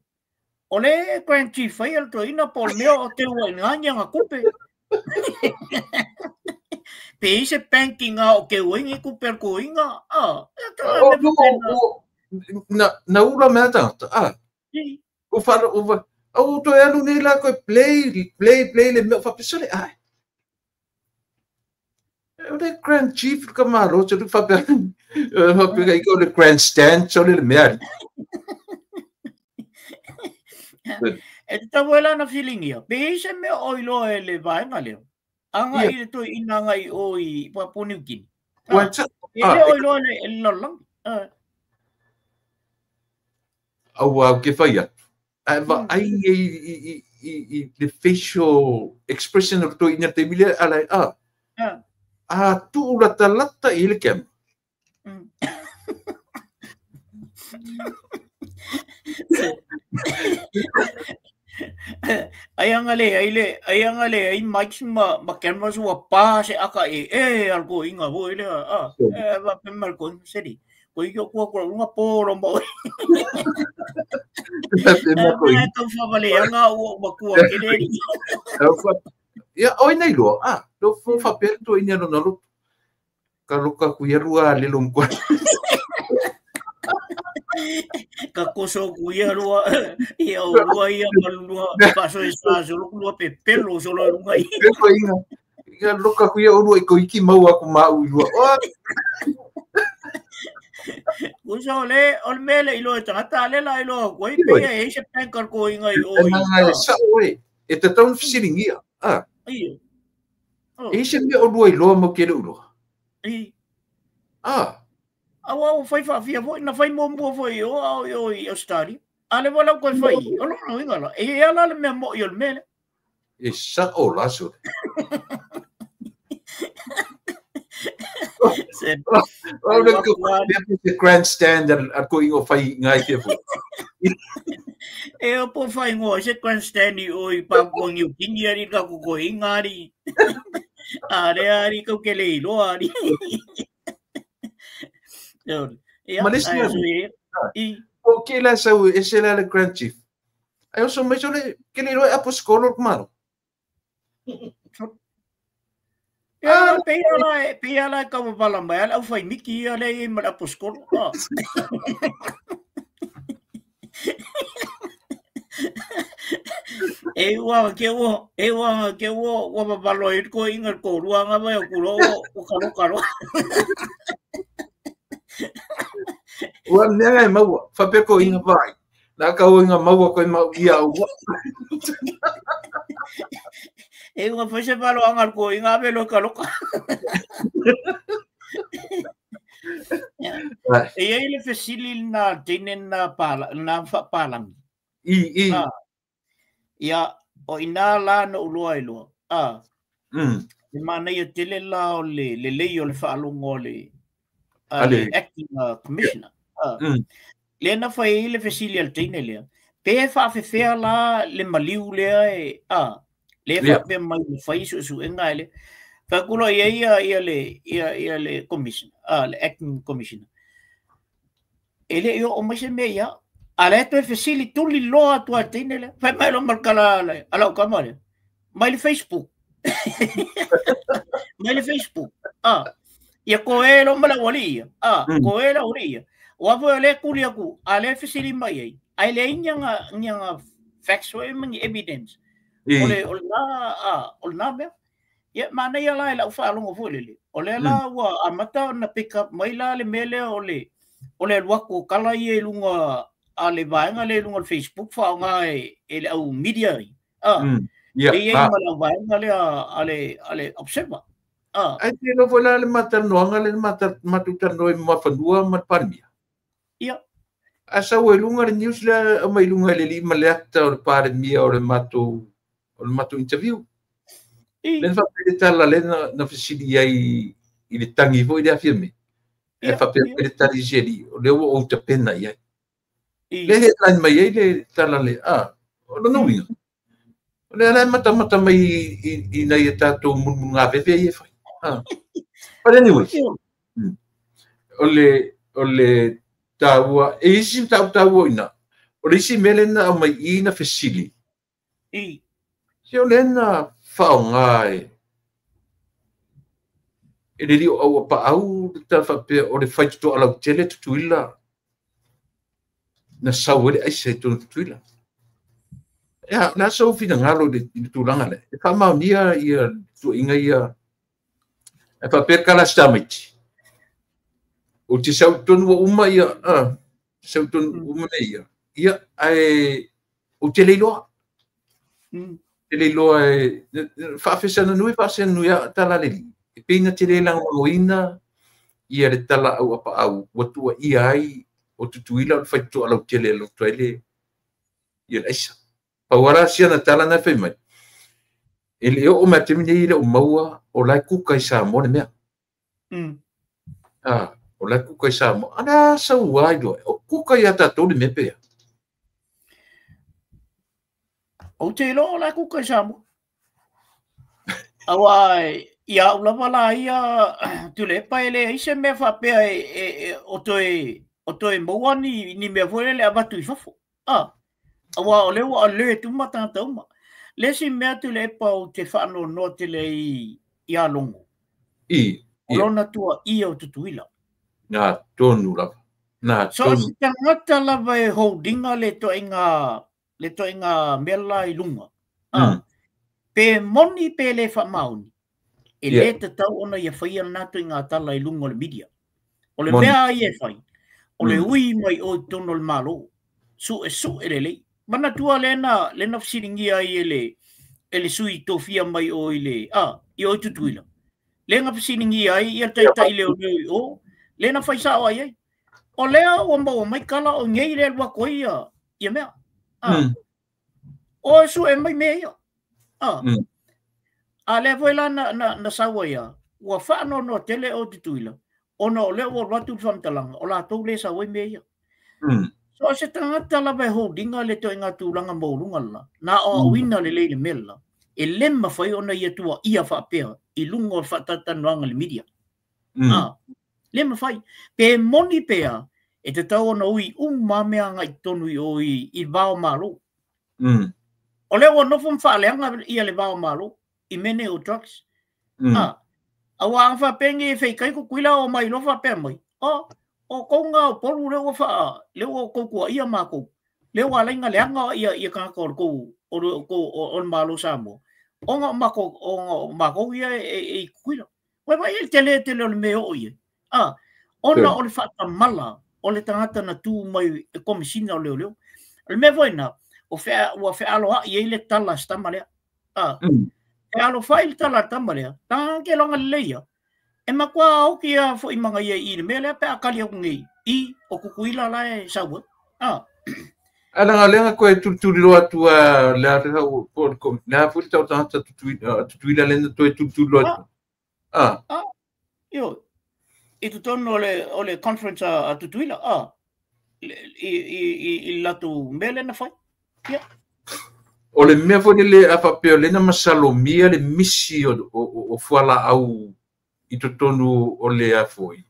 O le Grand Chief ai le toeaina po o le mea o teu ai i ina ni tupe. Pe i se banking a o teu ai ni tupe a le toeaina. Ah, na ula mea tagata. Ah. O fa o au toe alu nei la koe play play play le mea faapea ai. O le Grand Chief ka malo te lu faapea faapea i ko le grandstand so le mea. E te tau e lana feeling pe i se mea o iloa e le vaega lea. Anga i le toeaina anga i o i Papua New Guinea. E le o iloa le lalolagi. Aua ke whai atu. Ai va ai i le facial expression o toeaina te mile ala a. A tu lata lata i le kem. Ai anga le ai le ai anga le ai mics ma cameras ua pa se aka e al ko inga ho le a e va pe mal ko seri ko i ko ko lunga polo mo pe ma ko i to fa vale anga o ma ku ke le ia oi nei lo a lo fo fa per to ina no lo ka loka ku ia rua le lo ko ka koso ku ia rua ia o rua ia malua paso e sa so lua pe pelo so lo lunga i ko inga ia loka ku ia rua i ko iki mau aku ma u rua o uso le o mele i lo tangata le la i lo ko i pe e se penkar ko inga i o i sa o e te tau fisiringia a i e se me o rua i loa mo ke le uro i a aua o fai faafia foi na fai muamua foi o ao i o i Australia. A le wala koe fai, o lona uiga la. E ala le mea mo'i o le mea lea. E sa o la so. O le ko se grandstand a ko ingo fai ngai te fo. E o po fai ngo se grandstand i o i Papua New Guinea ari ka ko inga ari. A le ari ko ke le iloa ari. Malisia, o ke la sau e se la le Grand Chief. Ai o so mai so le ke le roi apo skolo kumaro. Ia pe ala ka wala mai ala fai miki ia le i ma apo skolo. E ua ke o e ua ke o wa valo i ko inga ko rua nga vai o kulo o kalo kalo. Ua mea e maua, whapeko inga vai. Nā ka o inga maua koe mau ia ua. E ua whaise valo angar ko inga awelo ka loka. E ei le fesili nā teine nā whapalangi. I. Ia, o ina la na uloa i loa. E mana ia tele la o le lei o le whaalongo o le le acting commissioner. Le na fai le fesili al teine lea. Pe whaafewhea la le maliu lea e le whaapea mai le whai su enga ele. Whakulo ia ia le ia le commissioner, le acting commissioner. Ele io o mai se mea ia. A le toe fesili tuli loa atu al teine lea. Whai mai lo malkala ala o kama lea. Mai le Facebook. Mai le Facebook. Ia ko e lo mala wali ia. Ko e la wali ia. O apo le kuli aku, a le fesili mai ai. Ai le inga facts o e evidence. O le o la o na mea. Ia mana ia la la ufa alongo foi lele. O le la ua amata na pick up mai la le mele o le luako kala ia i lunga a le vaenga le lunga Facebook fa nga e le au media ai. Ia. E ia ma la vaenga le a le observer. Ai te lo foi la le matanoanga le matutanoi mafanua ma parmia. Ia. A sau e lunga le news le mai lunga le lima le ata o le parmia o le mato interview. Le fa pe tala le na fesili ai i le tangi foi le afirme. E fa pe le tali jeli o le o te pena ia. Le headline mai ai le tala le o lo no inga. O le ala mata mata mai i nei e tātou munmunga vewe i e whai. But anyway, o O le taua, e isi mataupu taua i ina. O le isi mea lea na aumai i i na fesili. I. Se o lea na faaaoga e e le alii o Auapaau le tala faapea o le faitotoa lautele Tutuila na sau ai le aisa i totonu o Tutuila. Ia, o le a sou finagalo i le tulaga lea? E faamaonia ia tuuaiga ia Ae faapea tala a si tamaiti, ou te sau i totonu ua uma ia, sau i totonu uma mea ia, ia, ae ou te le iloa. Te le iloa e faafesana nui, faafesana nui a tala le alii. E pei na te le lagolagoina ia le tala a Auapaau ua tuuaia ai o Tutuila o le faitotoa lautele e alu atu ai le ia le aisa. Pau lava la si ana tala na e fai mai, e le oo mai le taimi nei e le o maua o la e kuka i Samoa le mea. Ah, o la e kuka i Samoa. A le a sau ai loa, o kuka ia tatou le mea pe a? Ou te iloa o la e kuka i Samoa. Aua ia au lava la ia Tuilaepa e leai se mea faapea e, o toe o toe maua ni, ni mea foi lele avatu i fafo. Ah, aua o lea ua alert uma tagata uma. Le isi mea Tuilaepa ou te faanoanoa tele ai ia Logo. I, O lona tuuaia o Tutuila. Nā tonu lava. Nā So tonu. se tagata lava e holdinga le toaiga le toaiga mea la i luga. Ah, Pe moni pe le faamaoni, e le tatau ona ia faia lena toaiga tala i luga o le media. O le Moni. mea a ia e fai, o le ui mai o i totonu o le Malo, suesue lelei. Manatua lea na, lea na fesiligia ai e le, e le sui tofia mai o i le, a, i o i Tutuila. Lea na fesiligia ai ia le taitai leoleo i o, lea na fai sao ai ai. O lea ua maua mai tala o nei le alu atu ai ia, ia mea. A, O e sue mai mea ia. A, a lea foi la na, na, na sau ai a, ua faanoanoa tele o Tutuila, ona o lea ua alu atu le faamatalaga, o latou le sau ai mea ia. So o se tagata lava e holdinga le toaiga tulaga maualuga lela, na aoaoina lelei le mea lela, e le mafai ona ia tuuaia faapea i luga o le faatalatalanoaga i le media. A, le mafai. Pe moni pe a, e tatau ona ui uma mea agai i totonu i o i, i le va o Malo. O lea ua nofo ma faaleaga ia le va o Malo i mea nei o drugs. A, aua a faapea nei e feitai Tutuila o mai loa faapea mai, o, o tou na Upolu lea ua faa, lea ua outou tuuaia matou, lea ua ala ai ona leaga ia, ia tagata o le tou, o le, o, o le Malo Samoa, ona o matou, ona o matou ia e, e, e i Tutuila. Ua vaai i le tele tele o le mea e oo i ai. A, ona o le faatamala o le tagata na tu mai e Komesina o Leoleo. O le mea foi lena, o fea, ua fealoai ai le tala a si tama lea. A, fealofai le tala a le tama lea, taga ke loga lelei ia. E matua oki a foi manga ia i le mea lea pe a tali atu nei i o Tutuila la e sau ai. A. Ae leaga o lea na toe tulituliloa atu a le a po o le a foi le tau tagata Tutuila, Tutuila lea na toe tulituliloa atu. A. A. Ioe. I totonu o le, o le conference a, a Tutuila, a. I, i, i, i le latou mea lea na fai. Ia. O le mea foi lele a faapea o lea na masalomia le misi o, o, o fualaau i totonu o le a foi,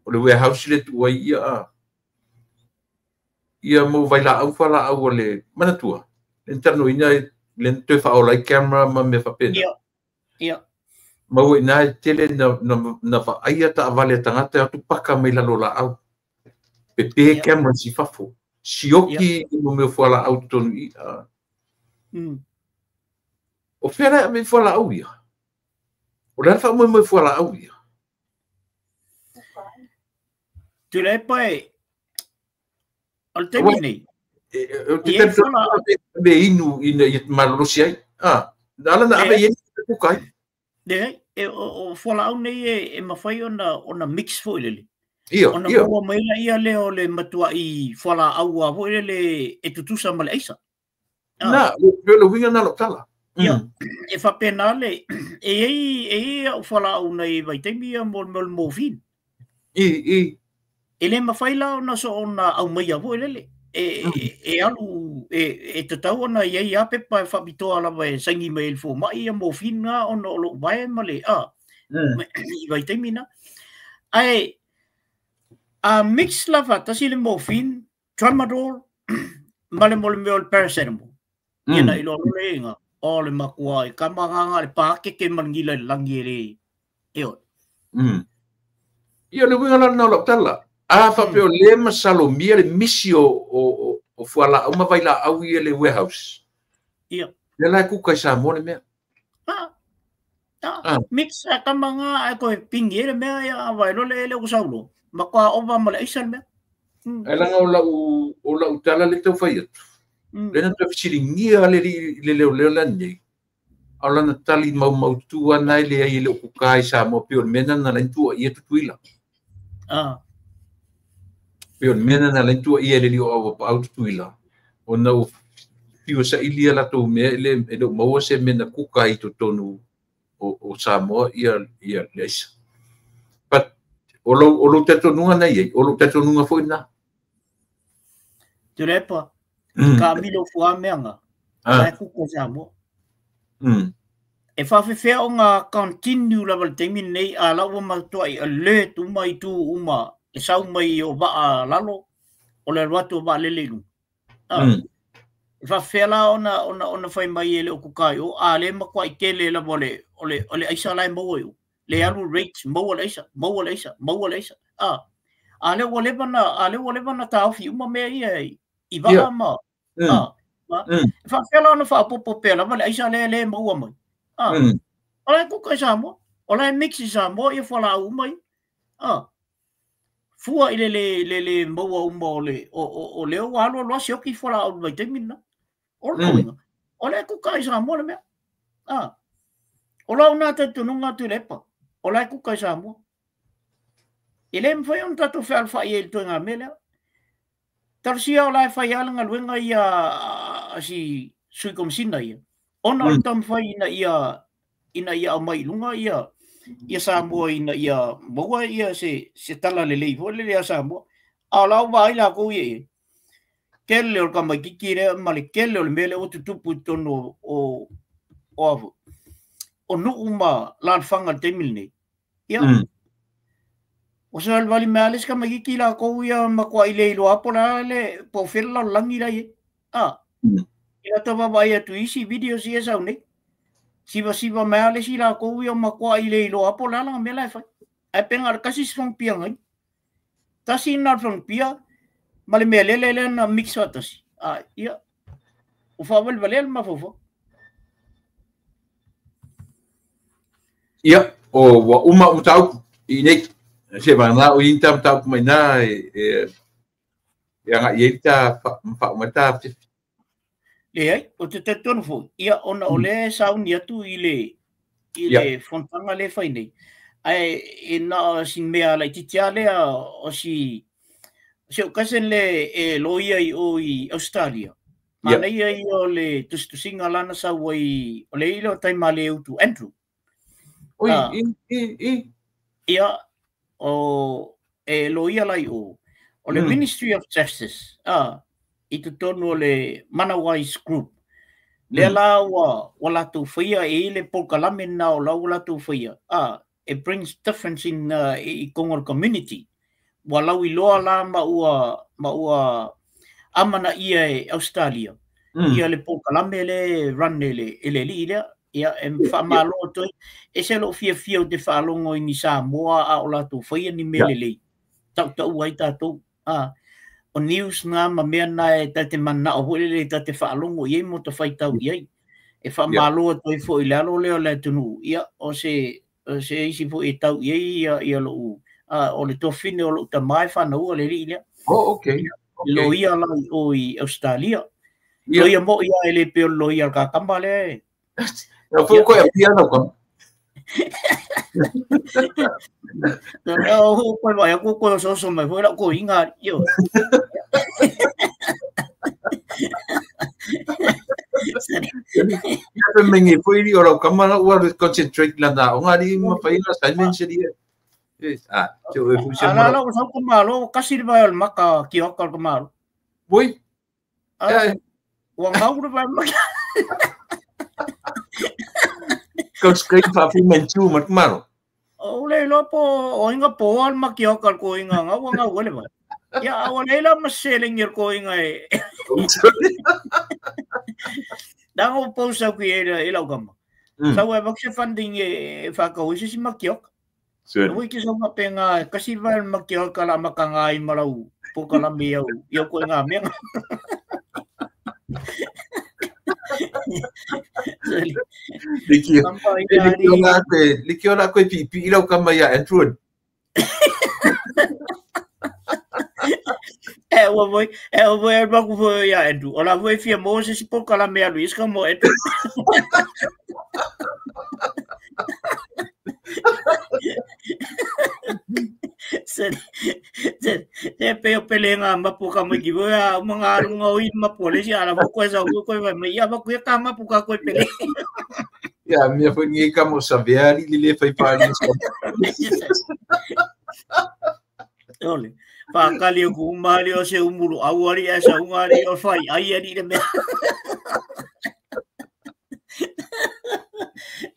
o le warehouse lea tuu ai ia a ia mo vailaau fualaau o le manatua le na talanoaina le na toe faaola ai camera ma mea faapena. Ia. Ia. Maua i ina e tele na, na, na vaaia taavale a tagata e o atu paka mai lalo o laau. Pepe Ia. cameras i fafo. Sioki i mo mea o fualaau totonu i a. O fea la e ave i fualaau ia? O le a le faamoemoe fualaau ia? Tuilaepa e, o le taimi nei, O te talitonu ave inu ina ia malolosi ai. Ah, na ala na ave i ai kuka ai. Leai, e, o, o fualaau nei e, e mafai ona, ona mix foi lele. Io, Ona io. maua mai la ia lea o le matuai fualaau a foi lele e tutusa ma le aisa. Ah. Na, o le uiga na lou tala. Ia, e faapena le, e i ai, e i ai au fualaau nai vaitaimi ia mo le mea o le morphine. I, i. E le mafai la ona soona aumaia foi lele. E, e, e alu, e, e tatau ona i ai lava pepa e faapitoa lava e saini mai ai le fomai ia morphine na ona o lou vae ma le, a, i vaitaimi na. Ae, A mix la faatasi le morphine, tramadol ma le mo le mea o le paracetamol. Ia na iloa loa le iga, o le makuā i kama agaga le pakeke ma le gila i le lagi e le ioe. Ia, o le uiga la lena o lau tala. A faapea o lea e masalomia le misi o fualaau ma vailaau ia i le warehouse. Ia. Lea la e kuka i Samoa le mea. Ah. Ah. Mix a kama nga ae koe pingi ai le mea ia a vae loa le ele ua sau loa. Matua ova ma le aisa le mea. Ae leaga o lau tala lea tau fai atu. Lea na toe fesiligia le alii i le leoleo lenei. A o lana tali maumautu lava na e leai e le o kuka i Samoa pei o le mea lena na ala ai ona tuuaia Tutuila. Pei o le mea lena na ala ai ona tuuaia e le alii o Auapaau Tutuila ona ua fiu e saili a latou mea e le o maua se mea na kuka ai i totonu o Samoa ia le aisa. But o lou talitonuga na i ai, o lou talitonuga foi lena. Tuilaepa, ka milo fua meanga, la e kuka i Samoa. E faafefea ona continue lava le taimi lenei a la ua matuai alert uma itu uma e sau mai o vaa lalo o le alu atu o vaalele i luga. E faafefea la ona fai mai e le o kuka i o a le matuai tele lava o le aisa la e maua i o. Le alu rates, maua le aisa, maua le aisa, maua le aisa. A lea ua leva na a lea ua leva na taofi uma mea ia i vaa ma e faafefea la ona faaopoopo pea lava le aisa lea le maua mai. O la e kuka i Samoa. O la e mix i Samoa ia fualaau uma ia. Fua i le maua uma o le o lea ua alu alu lava sioki fualaau i le vaitaimi lena. O lona uiga, o lea e kuka i Samoa le mea. O lau na talitonuga Tuilaepa, o la e kuka i Samoa. E le mafai ona tatou fealofai ai i le ituaiga mea lea. Talosia o la e fai lava le galuega ia a si Sui Komesina ia, ona o le taumafai ina ia aumai i luga ia Samoa ina ia maua ia se tala lelei foi lele ia Samoa. A o la ua vaai lakou ia i ai. Tele o le tamaitiiti lea ma le tele o le mea lea ua tutupu i totonu o nuu ma alaalafaga i le taimi lenei. Ia, ua savalivali mai lava le isi tamaitiiti lakou ia matuai le iloa po o le a le po o fea le lalolagi la e i ai. I lata vaavaai atu i isi videos ia e sau nei. Sivasiva mai lava le isi lakou ia matuai le iloa po o le a lana mea la e fai. Ae pe na o le tasi se fagupia na ia. Tasi lena o le fagupia ma le mea lele lea na mix faatasi. Ia, ua faavalevalea le mafaufau. Ia, o ua uma mataupu i nei. Se vagana o i ta mataupu mai na e agai ai ta faauma ta fiafi. Leai, o te talitonu foi, ia ona o lea e sauni atu i le fonotaga lea e fai nei. Ae e na o si mea laitiiti lava lea o si ou cousin le e loia i o i Australia. Manaia ia o le tusitusiga lana sau ai o le ile o Taimaleutu Andrew. Oi, i, i, i. Ia, o e loia lai o. O le Ministry of Justice, i totonu o le Manawise Group. Lea la ua latou faia e i le polokalame na o la ua latou faia. It brings difference in i totonu o le community. Ua lauiloa la ma ua amanaia e Australia. Ia le polokalame le run e le alii lea. Ia, e faamalo atu ai. E se lou fiafia ou te faalogo i ni Samoa a o latou faia ni mea lelei. Tautau ai tatou. O news na ma mea na e ta te manao foi lele ta te faalogo i ai mo ta faitau i ai. E faamalo atu ai foi i le alo lea o le atunuu. Ia, o se isi foi e tau i ai ia lou, o le tuafafine o lou tama e fanaua le alii lea. Oh, okay. Loia la i o i Australia. Loia mo ia e le pe o le loia al kakama lea e. Ia foi koe a pia lau kama. O ho koe vai aku koe so mai foi lau ko inga io. Ia pe mengi foi o lau kama la ua concentrate lana o ngari ma fai na assignment se dia. Te o e fu se Ala la o sau ko malo kasi le vai o le maka ki o ka malo. Oi. Ua ngau le vai maka. Ko screen fa fi menchu mat malo. O le iloa po o inga po al makioka ko inga nga ua ngau ele vai. Ia a ua leai la ma se seleni a le koiga e Leaga ua post atu i ai i lau kama. Sau e avatu se funding e faatau ai se isi makioka. Aua e te sau faapena e tasi vae o le makioka o le a mataga ai ma lau polokalame i au i au koiga mea. Liki o la koe piipii lau kama ia Andrew. E ua foi, e ua foi alu atu foi ia Andrew. O la foi fia maua se isi polokalame e alu i ai se kama o Andrew. Se, se, se pe o pele ngā mapu ka mai ki voi a uma ngā alu ngā oi mapu o le isi ala fo koe sa ua koe vai mai ia vaku ia ka mapu ka koe pele. Ia, mea foi ni ka mo sa vea li le fai pali. Ole. Whakali o ku umali o se umuru au ari e sa ungari o whai ai ari le mea.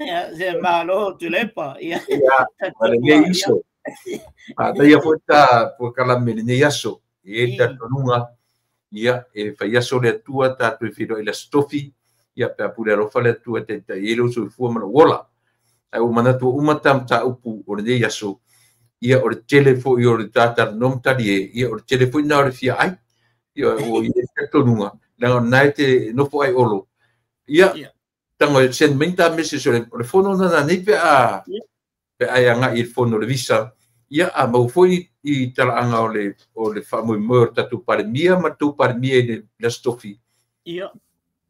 Ia, se malo Tuilaepa. Ia, Ia, ma lenei uso. Manaia foi ta polokalame i lenei aso. E i ai le talitonuga, ia, e fai aso le Atua tatou e feiloai i le Aso Tofi, ia, pe a pule alofa le Atua e taitai ai lou soifua ma lou ola. Ae ua manatu ua uma ta mataupu o lenei aso, ia, o le tele foi o le ta talanoa ma talie, ia, o le tele foi lena o le fia ai. Ia, ua i ai le talitonuga, leaga o lena e te nofo ai Olo. Ia, tago e send mai ni ta message o le, o le fono lena nei pe a, pe a e agai i le fono o le Visa, ia, a maua foi i talaaga o le, o le faamoemoe o le tatou Palemia ma le tou Palemia i le Aso Tofi. Ia.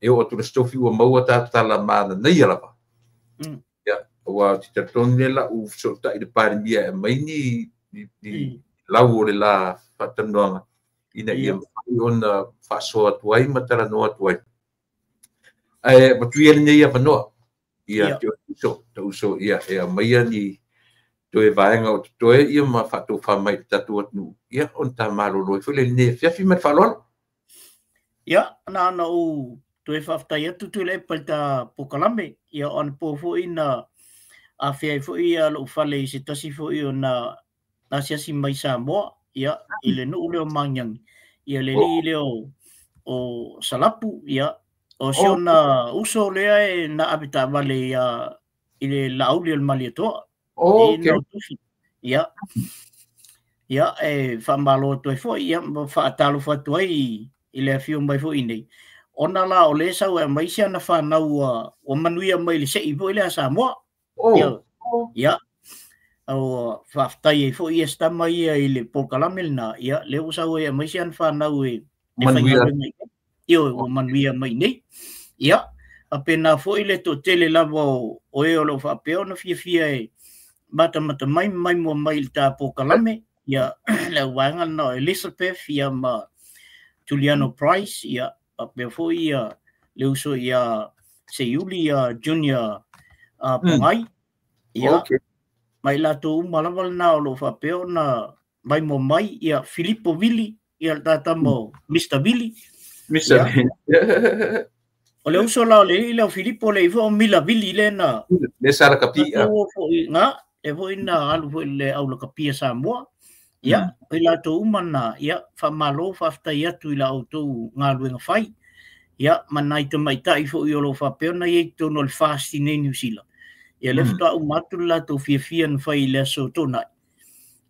E oo atu i le Aso Tofi ua maua ta tala mananaia lava. Ia, aua ou te talitonu lea la ua fesootai i le Palemia e aumai ni, ni, ni lau o le la faatalanoaga ina ia mafai ona faasoa atu ai ma talanoa atu ai. Ae avatu ia lenei avanoa ia te uso, ta uso ia e aumaia ni toe vaega o totoe ia ma faatofa mai i le tatou atunuu, ia ona ta malolo ai foi lea i lenei afiafi ma le faaaloalo. Ia, na ona ou toe faafetai atu Tuilaepa i le ta polokalame, ia o anapo foi na afea ai foi lou fale i se tasi foi o na asiasi mai Samoa, ia, i le nuu lea o Magiagi, ia le alii lea o Salapu, ia, o si ona uso lea e na ave taavale ia i le Laauli o le Malietoa. Oh, okay. Ia, ia, e faamalo atu ai foi, ia, ma faatalofa atu ai i le afio mai foi nei. Ona la o lea sau e aumai si ana fanau ua manuia mai le sei foi lea a Samoa. Oh. Ia, ia. Ua faafetai ai foi ia si tama ia i le polokalame lena, ia, lea ua sau ai e aumai si ana fanau e Manuia. faigaluega i Ioe, ua manuia mai nei. Ia, faapena foi le toatele lava o e o lo o faapea ona fiafia e matamata mai ma maimoa mai i le ta polokalame, ia, le auvaega lena o Elizabeth, ia, ma Juliano Price, ia, faapea foi ia le uso ia Seiuli, ia Junior Pongai, ia, ma i latou uma lava lena o lo o faapea ona maimoa mai, ia Filipo Vili, ia le tatama o Mr. Vili. Mr. Vili. O le uso la o le alii lea o Filipo le ifo o Mila Vili le na. Le sa lakapi. Foi nga, e foi na alu foi le au lakapia Samoa. Ia, i latou uma na, ia, faamalo, faafetai atu i la outou galuega fai. Ia, ma nai tamaitai foi o lo o faapea ona i ai i totonu o le FAST i nei Niu Sila. Ia, lea faatoa uma atu le latou fiafia na fai i le aso Toonai.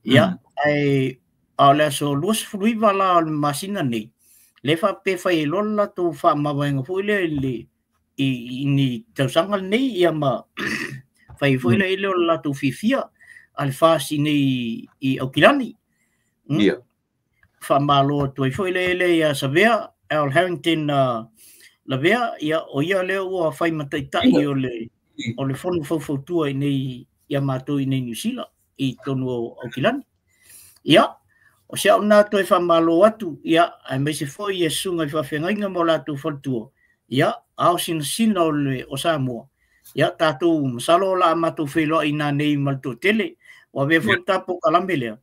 Ia, ae a o le aso 29 la o le masina nei, lea faapea fai ai loa le latou faamavaega foi lea i le i ni tausaga lenei, ia ma fai foi lea o le latou fiafia a le FAST i nei i Aukilani. Faamalo atu ai foi le ele ia Savea, Al Harrington Lavea, ia o ia lea ua fai ma taitai o le fono faufautua i nei ia matou i nei Niu Sila i totonu o Aukilani. Ia, o si au na toe faamalo atu, ia, aemaise foi ia susuga i faafeagaiga ma o latou faletua, ia, ao sinasina o le o Samoa. Ia, tatou masalo o la matou feiloai i nanei ma le toatele, ua avea foi le ta polokalame lea,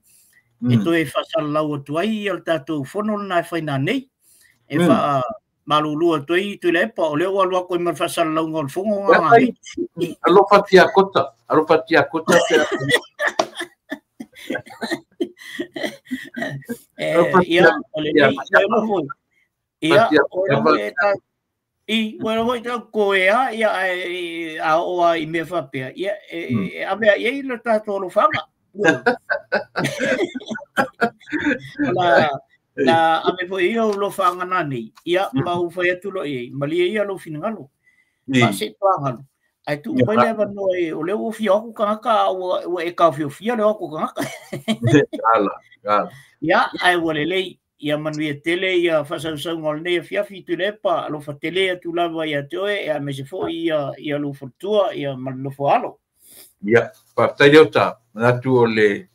e toe faasalalau atu ai ia le tatou fono lena e fai nanei, e faa Malulu atu ai Tuilaepa, o lea ua alu atu ai ma le faasalalauga o le fono gagae. Alofa tiakota, alofa tiakota. Ia, o lenei, foi. Ia, o le i ua foi tau koe a ia a o a i mea faapea ia e ave ai ai le tatou alofaga. La la ave foi ia o alofaga na nei ia ma u fai atu lo i malie ia lo finagalo. Ma se toagalu. Ai tu mai le avanoa e o le ua fia aku kangaka ua e kaofiofia le aku kangaka. Ala, ala. Ia, ai ua lelei. Ia manuia tele ia faasausauga o lenei afiafi Tuilaepa, alofa tele atu lava ia te oe, e aemaise foi ia ia lou faletua ia ma le nofo alo. Ia, faafetai Leota, manatu o le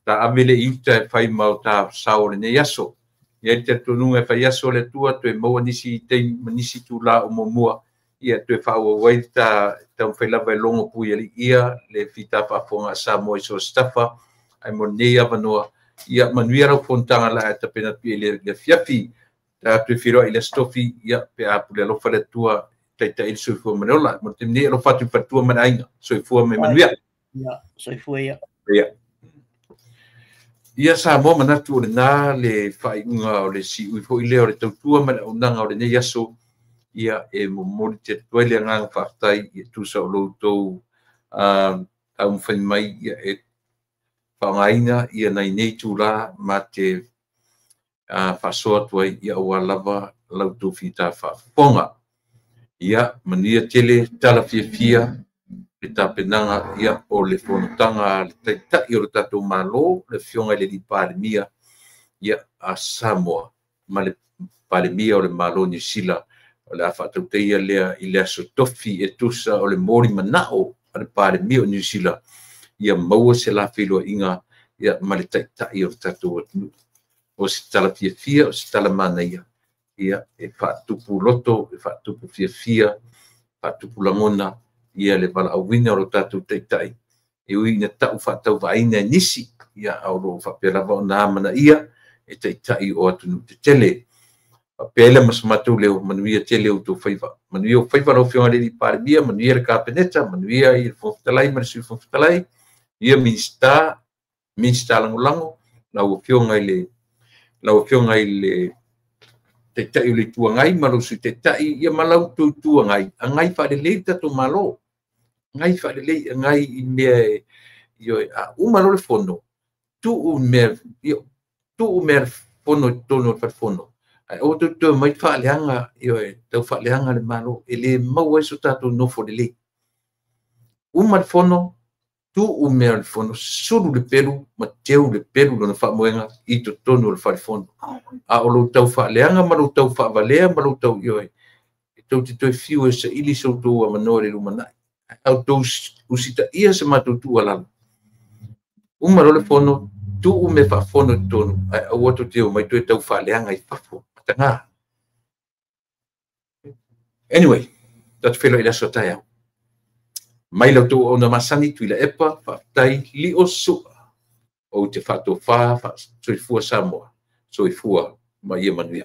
ta ave le i uta e fai ma o ta sao o lenei aso. Ia i le talitonuga e fai aso le Atua toe maua nisi taimi ma nisi itulā o muamua, ia toe faaauau ai ta taumafai lava e logo pui alii ia le fita faafofoga a Samoa i so o se tafa, ae mo lenei avanoa, ia manuia lau fonotaga la e tapena atu i le afiafi. Ta toe feiloai i le Aso Tofi, ia pe a pule alofa le Atua taitai le soifua ma le ola. Mo le taimi nei, alofa atu i faletua ma le aiga. Soifua ma ia manuia. Ia, soifua ia. Ia. Ia Samoa, manatu o lena le faaiuga o le siui foi lea o le tautua ma le auaunaga o lenei aso, ia e momoli tele atu ai le agaga faafetai ia tusa o lo outou taumafai mai ia e faaaogaina ia nai nei itulā ma te faasoa atu ai ia aua lava la outou fita faafofoga. Ia manuia tele tala fiafia le tapenaga ia o le fonotaga a le Taitai o le tatou Malo, le Afioga i le Alii Palemia ia a Samoa ma le Palemia o le Malo o Niu Sila, o le a faatautaia lea i le Aso Tofi e tusa o le molimanao a le Palemia o Niu Sila ia maua se la feiloaiga ia ma le Taitai o le tatou atunuu. O se tala fiafia, o se tala manaia, ia e faatupu loto, e faatupu fiafia, faatupu lagona ia le valaauina o lo tatou Taitai, e ui ina tau faatauvaaina e nisi, ia a o lo o faapea lava ona amanaia e Taitai o atunuu tetele. Faapea ai lea ma so matou leo, manuia tele outou faiva. Manuia ou faiva lau Afioga i le Alii Palemia, manuia le Kapeneta, manuia i le Fofoga Fetalai ma le Sui Fofoga Fetalai, manuia Minisita, Minisita Lagolago, lau Afioga i le lau Afioga i le Taitai o le Itu Agai ma lou Sui Taitai, ia ma lau outou Itu Agai, agai faalelei le tatou Malo. Agai faalelei, agai i mea e, ioe, a uma loa le fono, tuu mea, tuu mea fono i totonu o le falefono, ae aua tou te toe omai faaleaga, ioe, tau faaleaga le Malo, e le maua ai so tatou nofo lelei. Uma le fono, tuu mea o le fono, sulu le pelu ma teu le pelu lona faamoega i totonu o le falefono. A o lou tau faaleaga ma lou tau faavalea ma lou tau ioe, e tou te toe fiu e saili so outou avanoa i le lumanai. A outou usitaia se matou tuualalo, uma loa le fono, tuu mea faafono i totonu, ae aua tou te omai toe tau faaleaga i fafo. Mataga. Anyway, tatou feiloai i le aso a taeao. Mai la outou auauna masani, Tuilaepa, faafetai, lio sua. Ou te faatofa, soifua Samoa, soifua ma ia manuia.